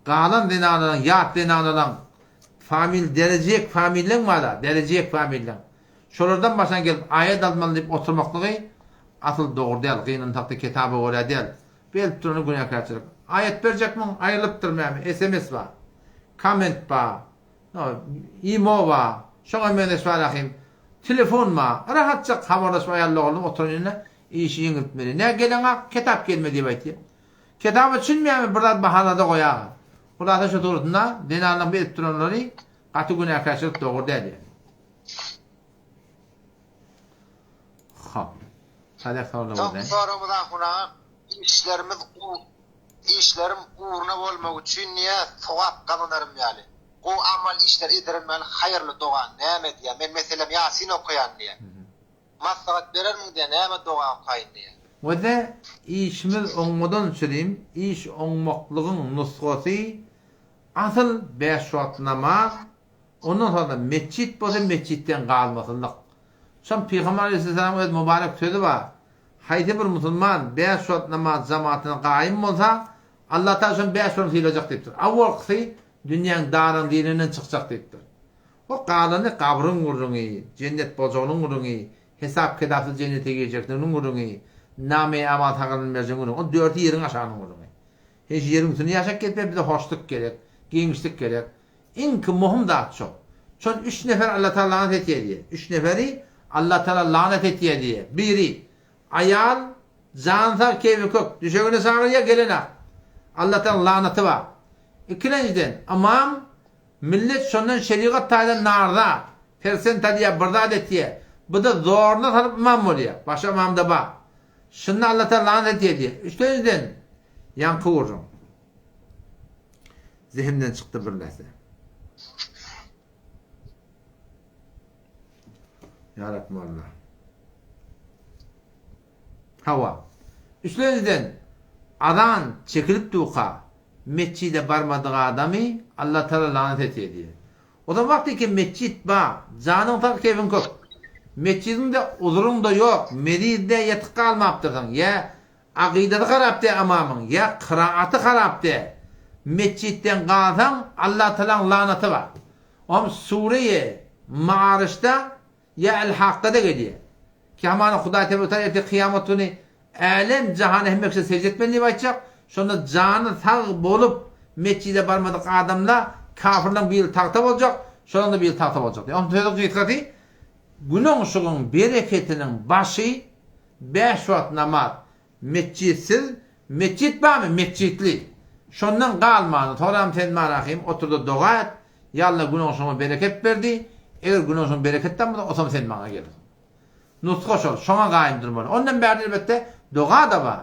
Galan zenanalaň, ýat zenanalaň, famil, derejek familleň bar-da, derejek familleň. Şolardan başlan gelip aýat almaly diýip oturmaklygy asyl dogry däl, gynansakda kitaba görä däl. Berip durany günäkärçilik. Aýat berjekmiň? Aýrylypdyr mäme, sms bar. Komment bar. Imo bar. Şoňa meňzeş bar ahym. Telefon bar. Rahatjak habarlaşyp aýal doganlyk oturan ýerinde işi ýeňiltmeli. Nä geleňak kitap gelme diýip aýtýar. Kitaba düşünmeýärmi bir zat bahanada goýaga. Hulasa şu suratynda zenanlaryň bu edip duranlary gaty günäkärçilik dogry däl ýaly. Hop. Sadek sorag Soňky soragymyz Ahun aga, işlerimiz işlerim ugruna bolmagy üçin diýä sogap gazanarym ýaly, gowy amal işler ederim ýaly haýyrly doga näme diýä, men meselem ýasin okaýan diýä. Maslahat berermiň diýä näme doga okaýyn diýä. Wede işimiz oňmadan çürim iş oňmaklygyň nusgasy asyl bäş wagt namaz Ondan soňra metjit bolsa metjitden galmasyzlyk. Şol Pygamber aleýhissalamyň öz mübarek sözi bar, Haýsy bir musulman bäş wagt namaz jamatyna gaýym bolsa, Allah Tagala şony bäş wagt sylajak diýipdir. Awwalkysy dünýäň daryň dininden çykjak diýipdir. O galany gabryň gürrüňi, jennet boljagynyň gürrüňi, hesap-kitapsyz jennete girjekliginiň gürrüňi, name-i amal salgyny berjegiň gürrüňi. Ol dörti ýeriň aşagynyň gürrüňi. Hiç ýeriň üstünde ýaşap gezmez bize hoşluk gerek, giňişlik gerek. Iňki möhüm zat şo. Şol üç nefer Allatagala lanat etýär diýýär. Üç neferi Allatagala lanat etýär diýýär. Biri, aýal, jany sag, keýpi kök, düşegine çagyrýar, gelenak. Allatagalaň lanaty bar. Ikilenjiden, ymam, millet şondan şerigat taýdan narza, persent alýar, bir zat etýär. Bu-da zoruna salyp ymam bolýar. Başga ymam-da bar. Şunda Allatagala lanat etýär diýýär. Üçlenjiden, ýaňky gürrüň. Zehimden çykdy bir läse. Ýa Rabbim Allah. Hawa. Üçlenjiden azan çekilip durka metjide barmadyk adamy Allah Taala lanat etýär diýýär. O zaman wagty ki metjit bar, janyň sag keýpiň kök. Metjidiňde uzuryň-da ýok, mezizde ýatyp galmapdyrsyň, ýa Akydasy harap dä ymamyň, ýa kyraaty harap dä. Metjitden galsaň Allatagalaň lanaty bar. Oam sure-i Maaryşda ýa El-Hakda-da gelýär. Ki hamana Hudaý Tebarek ertir kyýamat güni älem jahana hemme kişä sežde etmeli diýip aýtjak. Şonda jany sag bolup metjide barmadyk adamla kafirleň biri tagta boljak, şolaň-da biri tagta boljak diýýär. Onuň sözüň gysgasy Günüň yşygyň bereketiniň başy bäş wagt namaz. Metjitsiz, metjit barmy, metjitli. Şondan galmany soram sen Marahym oturda doga et, Ýa Alla günüň bereket berdi, eger günüň bereket tapmasa osam sen maňa gel. Nusga şol, şoňa gaýym durmaly. Ondan bärde elbetde doga-da bar.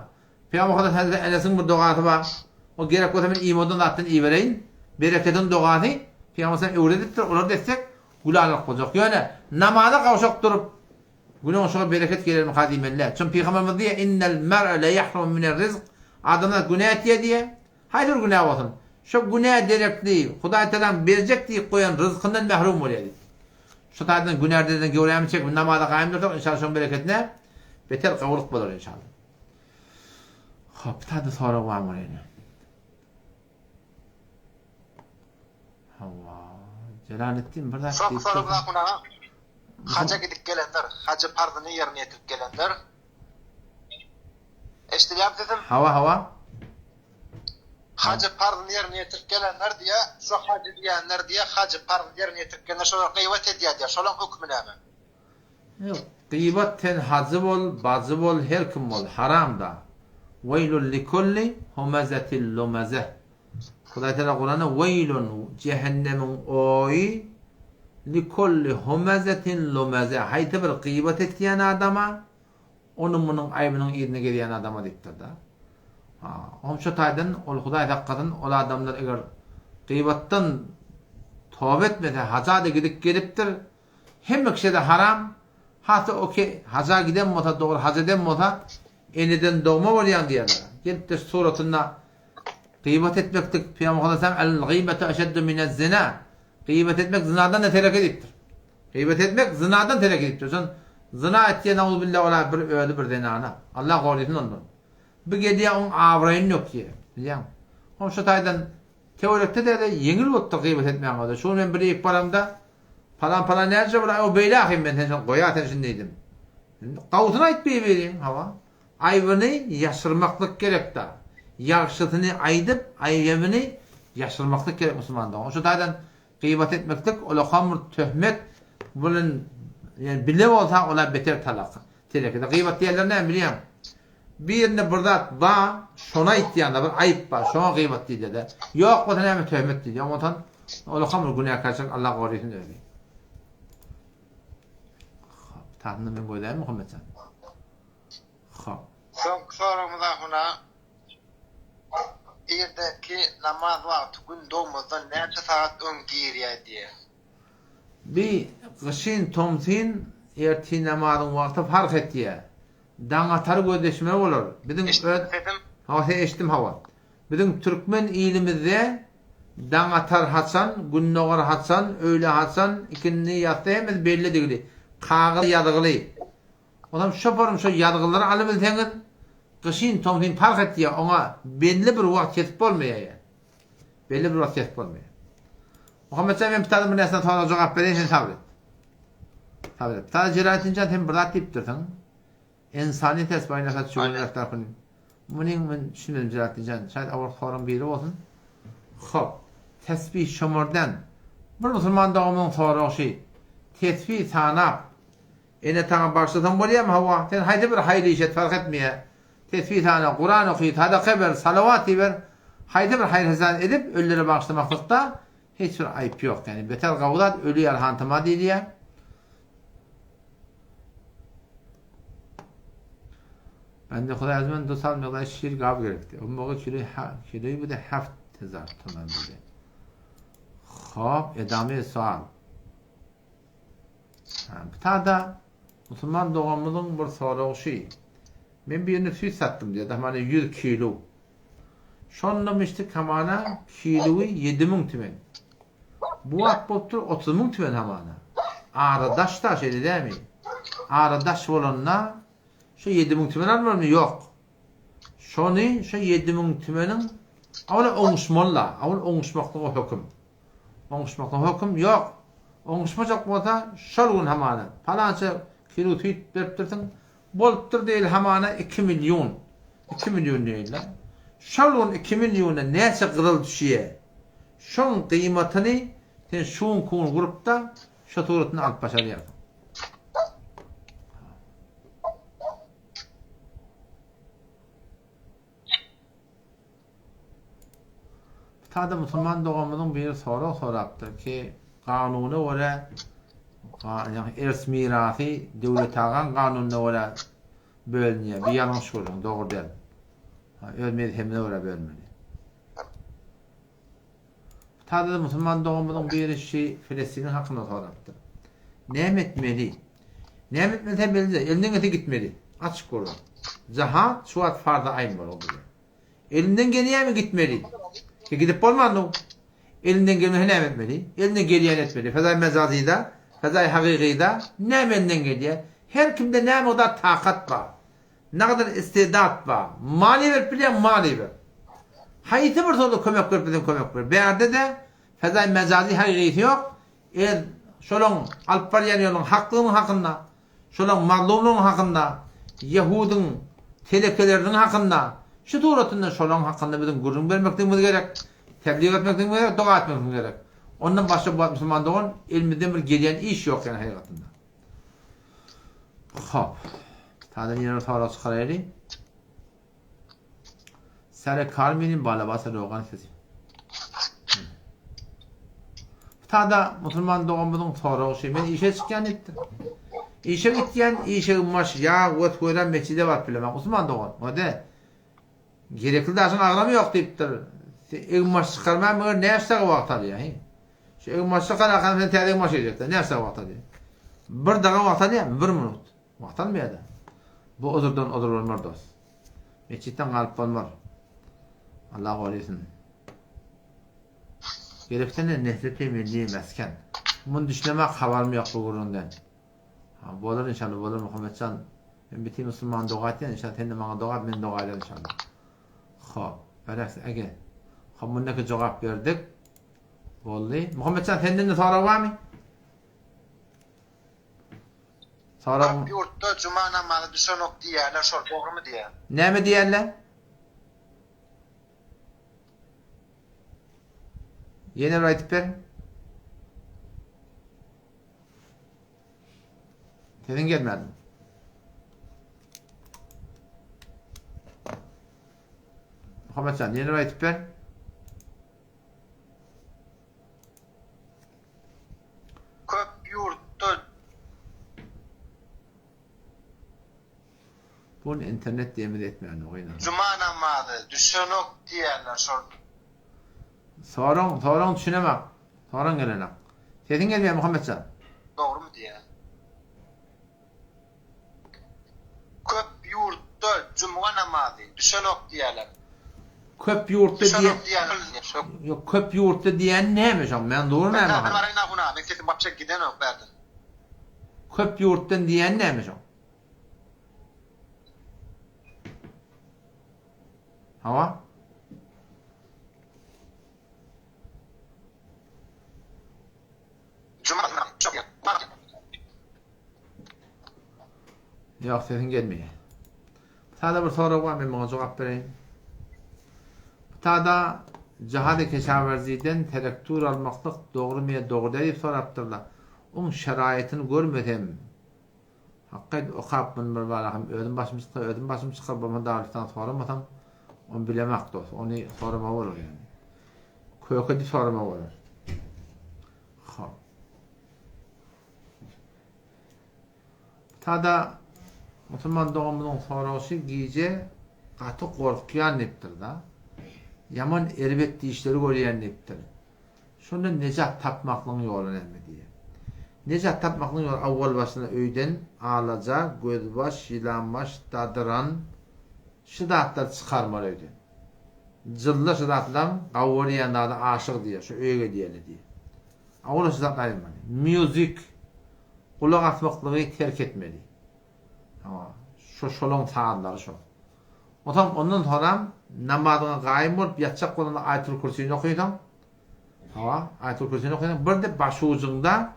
Pygamber Muhammet Hazreti Enesiň bir dogasy bar. O gerek bolsa men imodan zatdan ibereýin. Berekediň dogasy Pygamber sallam öwredipdir, olary-da etsek gülalyk boljak. Ýöne namaza gawşak durup Günüň şoňa bereket gelermika diýmeli. Çünki Pygamberimiz diýýär, Innel mer'e le ýahrumu minel rizk, Adamzat günä etýär diýýär. Haýsy bir günä bolsun, şo günä derekli Hudaý Tagalaň berjek diýip goýan ryzkyndan mährum bolýar diýip. Şu taýdan günälerden göwrämizi çekip namaza gaýym dursak, inşallah şoň bereketine beter gowulyk bolar inşallah. Hop, bir tane sorag bar bolýar. Hawa. Jelaletdin bir zat diýip. Sorag bar Haja gidip gelenler, hajy parzyny ýerine ýetirip gelenler. Eşidilýärmi sesim? Hawa, hawa. Hajy parzyny ýerine ýetirip gelenler diýä, şo hajy diýenler diýä, hajy parzyny ýerine ýetirip gelenler şolar gybat edýär diýä, şolaň hökümi näme? Ýok, gybat sen hajy bol, bajy bol, her kim bol, haram-da. Weýlun likulli humezetil lumezeh. Hudaý Tagala Kuranda Weýlun, jähennemiň oýy, likulli humezetin lumeze, haýsy bir gybat etýän adama, onuň munuň aýbynyň yzyna gezýän adama diýipdir-de. Ha, oňam şo taýdan ol Hudaý saklasyn, ol adamlar eger gybatdan toba etmese, haja-da gidip gelipdir, hemme kişä-de haram, has-da o ki haja giden bolsa, dogry haj eden bolsa, eneden dogma bolýaň diýýärler. Gelipdir suratynda Gybat etmeklik, Pygamber sallallahu aleyhi ve sellem, El-gybetu eşeddu minez-zina. Gybat etmek zynadan-da teleke diýipdir. Gybat etmek zynadan teleke diýipdir. Şon zyna etýän nauzubilla ola bir özi bir zenana. Allah gorysyn ondan. Bu gelýär oň abraýyny dökýär. Bilýäňmi? Oň şu taýdan töwerekde de ýeňil bolupdyr gybat etmäň özi. Şu gün men bir ýerik baramda palan palan näce bir o beýle ahym men sen şony goýar sen şuny diýdim. Gawusyny aýt bir-biriň hawa. Aýbyny ýaşyrmaklyk gerek-da. Ýagşysyny aýdyp, aýbyny ýaşyrmaklyk gerek musulman dogan. Şu taýdan gybat etmeklik ulakam bir töhmet bilen ýani bile bolsa ola beter talak. Telekede gybat diýerler näme bilýäň? Birinde bir zat ba, şony aýtýanda bir aýyp bar, şoňa gybat diýilýär-de. Ýok bolsa näme töhmet diýilýär. Ondan ulakam bir günäkärçilik Allah gorysyn özi. Hop, taýynda men gözläýin Muhammetjan. Hop. Soňky soragymyz ahuna Irdeki namaz wagty gün dogmazdan näçe sagat öň girýär diýýär. Bi gyşyn tomsyn ertir namazyň wagty fark etýär. Daň atary gözleşmeli bolar. Biziň öz Eşitdiňmi sesim? Hawa sen eşitdim hawa. Biziň türkmen ilimizde daň atar haçan, gündogar haçan, öýle haçan, ikindi, ýassy hemmesi bellidigili. Kagyz ýazgyly. Onam şoparym şo ýazgylary alybilseňiz, gyşyn tomsyn parh etýär, oňa belli bir wagt kesip bolmaýar ýa. Belli bir wagt kesip bolmaýar. Muhammetjan men pitadan bir närseden sorag jogap bereýin sen sabyr et. Sabyr et. Pitada Jelaletdin jan sen bir zat diýipdirsiň. Ensani ters baýnasa çuwun tarapyn. Munyň men düşünmedim Jelaletdin jan. Şaýat awal soraň biri bolsun. Hop. Tesbih şomurdan. Bir musulman doganymyzyň soragy şy. Tesbih sanap Ene-ataňa bagyşlasaň bolýarmy? Hawa. Sen haýsy bir haýyr iş et, fark etmeýär. Tesbih sana, Kuran oky, sadaka ber, salawat iber, haýsy bir haýyr-hasenat edip, ölülere bagyşlamaklykda hiç bir aýyp ýok. Ýagny beter gowy zat öli ýaly hantama diýilýär. Bende Hudaý az men du sal miqdar şir gaw gerekdi. O mogy kilo kiloý bude 7000 toman bude. Hop, edame sual. Bitada musulman doganymyzyň bir soragy şy. Men birine süýt satdym diýýär, hamana 100 kilo. Şonda mişdik hamana kilowy 7000 tümen. Bu wagt bolupdyr 30 müň tümen hamana. Ara daş da şeýle dämi? Ara daş bolanda şu 7000 tümen almalymy? Ýok. Şony şu 7000 tümeniň. Awal oňuşmaly-la. Awal oňuşmaklyga höküm. Oňuşmaklyga höküm ýok. Oňuşmajak bolsa, şol gün hamana palança kilo süýt beripdirsiň, bolupdyr diýeli hamana 2 million. 2 million diýeli. Şol gün 2 milliona näçe gyzyl düşýär? Şoň gyýmatyny sen şu günki gün gurup-da, şo suratyny alyp başarýarsyň. Sada musulman doganymyzyň biri sorag sorapdyr ki, kanuna görä, ýagny ers mirasy Döwlet agaň kanunyna görä bölünýär. Bu ýalňyş gürrüň, dogry däl. Öz mezhebine görä bölmeli. Sada musulman doganymyzyň biri şi Filistiniň hakynda sorapdyr. Näme etmeli? Näme etmeli sen belli däl. Elinden gelse gitmeli. Açyk gürrüň. Jahat şu wagt farzy aýn bolar bize. Elinden gelýärmi gitmeli. Ki gidip bolmandy. Elinden gelmese näme etmeli? Elinden gelýäni etmeli. Fezai mejazyda, fezai hakykyda näme elinden gelýär? Her kimde näme mukdar takat bar. Nagadar istedat bar. Maliýe berip bilýäň, maliýe ber. Haýsy bir soda kömek berip bilseň kömek ber. Bärde-de fezai mejazy hakykysy ýok. Ez şolaň alyp barýan ýolunyň haklygynyň hakynda, şolaň mazlumlygynyň hakynda, ýehudyň telekeleriniň hakynda, şu suratynda şolaň hakynda biziň gürrüň bermekligimiz gerek, tebliğ etmekligimiz gerek, doga etmekligimiz gerek. Ondan başga bu musulman dogan elimizden bir gelýän iş ýok ýani hakykatynda. Hop. Tadan ýene bir sorag çykaraýly. Sare Karminin balabasa rogan sesi. Tada musulman doganymyzyň soragy şu. Men işe çykýan diýipdir. Işe gitýän, işegim baş, ýag, wet gören mesjide baryp bilemok. Musulman dogan, o-da gerekli daşyň agramy ýok diýipdir. Egin-baş çykarman meger näçe sagat wagt alýar, he? Şu egin-baş çykararkaň sen täze egin-baş geýjekde, näçe sagat wagt alýar? Bir daga wagt alýarmy? Bir minut. Wagt almaýar-da. Bu uzurdan uzur bolmar dost. Metjitden galyp bolmar. Allah gorysyn. Gereksene nefreti milli mesken. Muny düşünemak habarym ýok bu gürrüňden. Ha, bolar inşallah bolar Muhammetjan. Men bitin musulman doga etýän inşallah sen de maňa doga et men doga ederin inşallah. Hop, bereks ege. Hop mundaki jogap berdik. Boldy. Muhammetjan senden de sorag barmy? Sorag. Köp ýurtda juma namazy düşenok diýýärler şol dogrymy diýýär. Näme diýýärler? Ýene bir aýdyp ber. Sesiň gelmedi. Muhammetjan, ýene bir aýdyp ber. Köp ýurtda. Bunu internet diýemiz etmän oýna. Juma namazy düşenok diýýärler şol. Soraň, soraň düşünemak. Soraň gelenak. Sesiň gelmeýär Muhammetjan. Dogrymy diýýär. Köp ýurtda jumga namazy düşenok diýýärler. Köp ýurtda diýen Ýok, köp ýurtda diýen näme şoň? Menzur näme? Men sesim wapşe gidenok bärden. Köp ýurtdan diýen näme şoň? Hawa. Ýok, sesiň gelmeýär. Sada bir sorag bar, men muňa jogap bereýin. Bu tada Jihad-i Keşawerziden terektur almaklyk dogrumy ýa dogry däl diýip sorapdyrlar. Oň şeraýatyny görmesem, hakykat okap muny bir barahym özüm başym çyksa özüm başym çykar, bolmasa Darüstan soramasam, ony bilemak dost, ony sorama bolar ýani. Köke diýip sorama bolar. Hop. Tada musulman doganymyzyň soragy gije gaty gorkýan diýipdir-da. Ýaman erbet dişleri görýän diýipdir. Şondan nejat tapmaklygyň ýoly näme diýýär. Nejat tapmaklygyň ýoly awwal başynda öýden alaja, gözbaş, ýylanbaş, dadyran şu zatlary çykarmaly öýden. Jylla şu zatlaň gawy görýän zady aşyk diýýär, şu öýe gelýärler diýýär. Awwal şu zatlary aýyrmaly. Music Gulak asmaklygy terk etmeli. Hawa, şo şolaň sazlary şo. Onsoň ondan soňam. Namazyňa gaýym bolup ýatjak bolanda Aýatul Kürsini okysaň, hawa, Aýatul Kürsini okysaň, bir-de başujyňda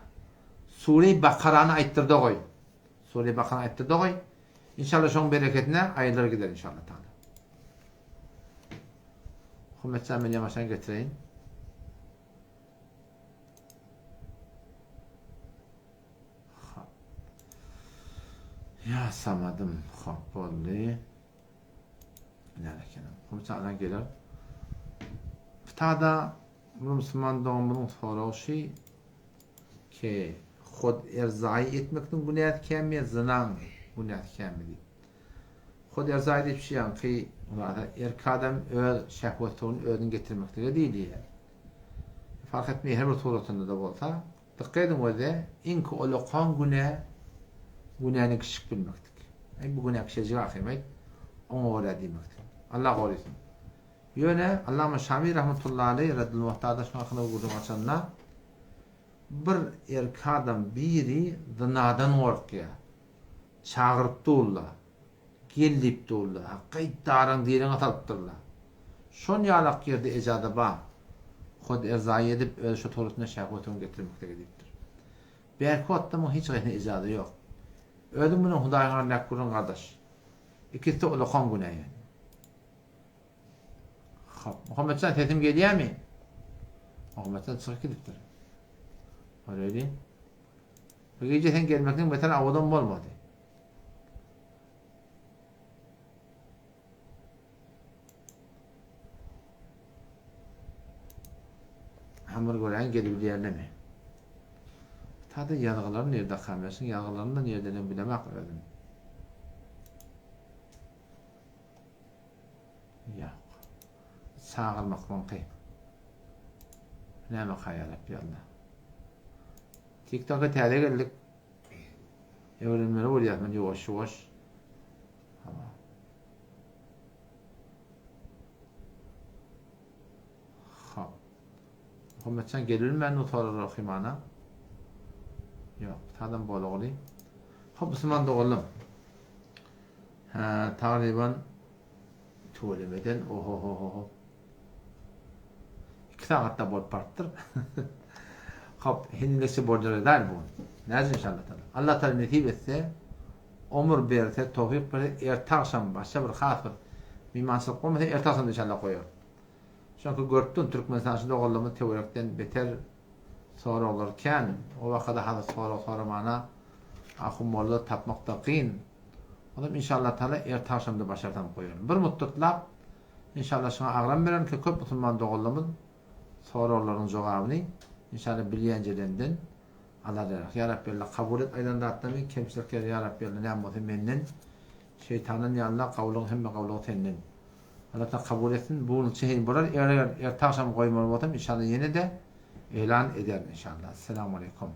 Sure-i Bakarany aýtdyrda goý. Sure-i Bakarany aýtdyrda goý. Inşallah şoň bereketine aýylar gider inşallah taala. Muhammetjan men ýamaşan getireýin. Hop. Ýa samadym. Hop boldy. Näme eken? Muhammetjan geler. Tada bir musulman doganymyzyň soragy şy ki hod erzaýy etmekniň günäsi kämi ýa zynaň günäsi kämi diýip. Hod erzaýy diýip şy ýaňky erkek adam öz şähwetini özüniň getirmeklige diýilýär. Fark etmeýär her bir suratynda-da bolsa, dykgat ediň öze iňki olakan günä günäni kiçjik bilmekdik. Aý bu günä kiçejik ahyrym-aý, oňa görä diýmekdik. Allah gorysyn. Ýöne Allama Şami rahmetullahi aleý Reddül Muhtarda şuň hakynda gürrüň açanda bir erkek adam biri zynadan gorkýar. Çagyryp durlar. Gel diýip durlar. Hakgaý daraň direňe salypdyrlar. Şon ýalak ýerde ejaza bar. Hod erzaýy edip özi şo torusyna şähwetini getirmeklige diýipdir. Bärki wagtda muň hiç haýsyna ejaza ýok. Özüň bilen Hudaýyň arasyndaky gürrüň gardaş. Ikisi-de ulakan günä ýöne. Hop, Muhammetjan sesim gelýärmi? Muhammetjan çykyp gidipdir. Göreýli. Bu gije sen gelmekden beter awadan bolmady. Hamur göräýin gelibilýärlemi? Tada ýazgylar nirde kamerşiň ýazgylaryny da nirdenem bilemak özüm. Ýok. Çagyrmaklyňky. Näme kaýarap ýazdy. TikToka täze geldik. Öwrenmeli bolýar men ýuwaş-ýuwaş. Hawa. Hop. Muhammetjan gelibilmän bu soralar okymana. Ýok, adam bolagly. Hop, musulman doganlarym. Hä, tagryban tüwelemeden ohohohoho. 2 sagatda bolup barypdyr. Hop, hindilikçe boljaly däl bu gün. Näce inşallah taala. Allah taala nesip etse, omur berse, towfik berse, erte agşam başga bir has bir mimançylyk bolmasa erte agşam inşallah goýar. Çünki görüp durun Türkmenistançy doganlarymyz töwerekden beter soraglar kän. O wakada hazir sorag soramana ahun molla tapmak da kyn. Onam inşallah taala erte agşamda başarsam goýaryn. Bir mutdatlap inşallah şuňa agram bererin ki köp musulman doganlarymyz soraglaryň jogabyny inşallah bilýänjelerinden alarlar. Ýa Rabbi Allah kabul et aýdan zatlarymy kemçilikleri ýa Rabbi Allah näme bolsa menden şeýtandan ýa Allah gawulygyň hemme gawulygy senden. Allah taala kabul etsin. Bu günlükçe heý bolar. Eger erte agşam goýmaly bolsam inşallah ýene-de elan ederin inşallah. Esselamu aleýkum.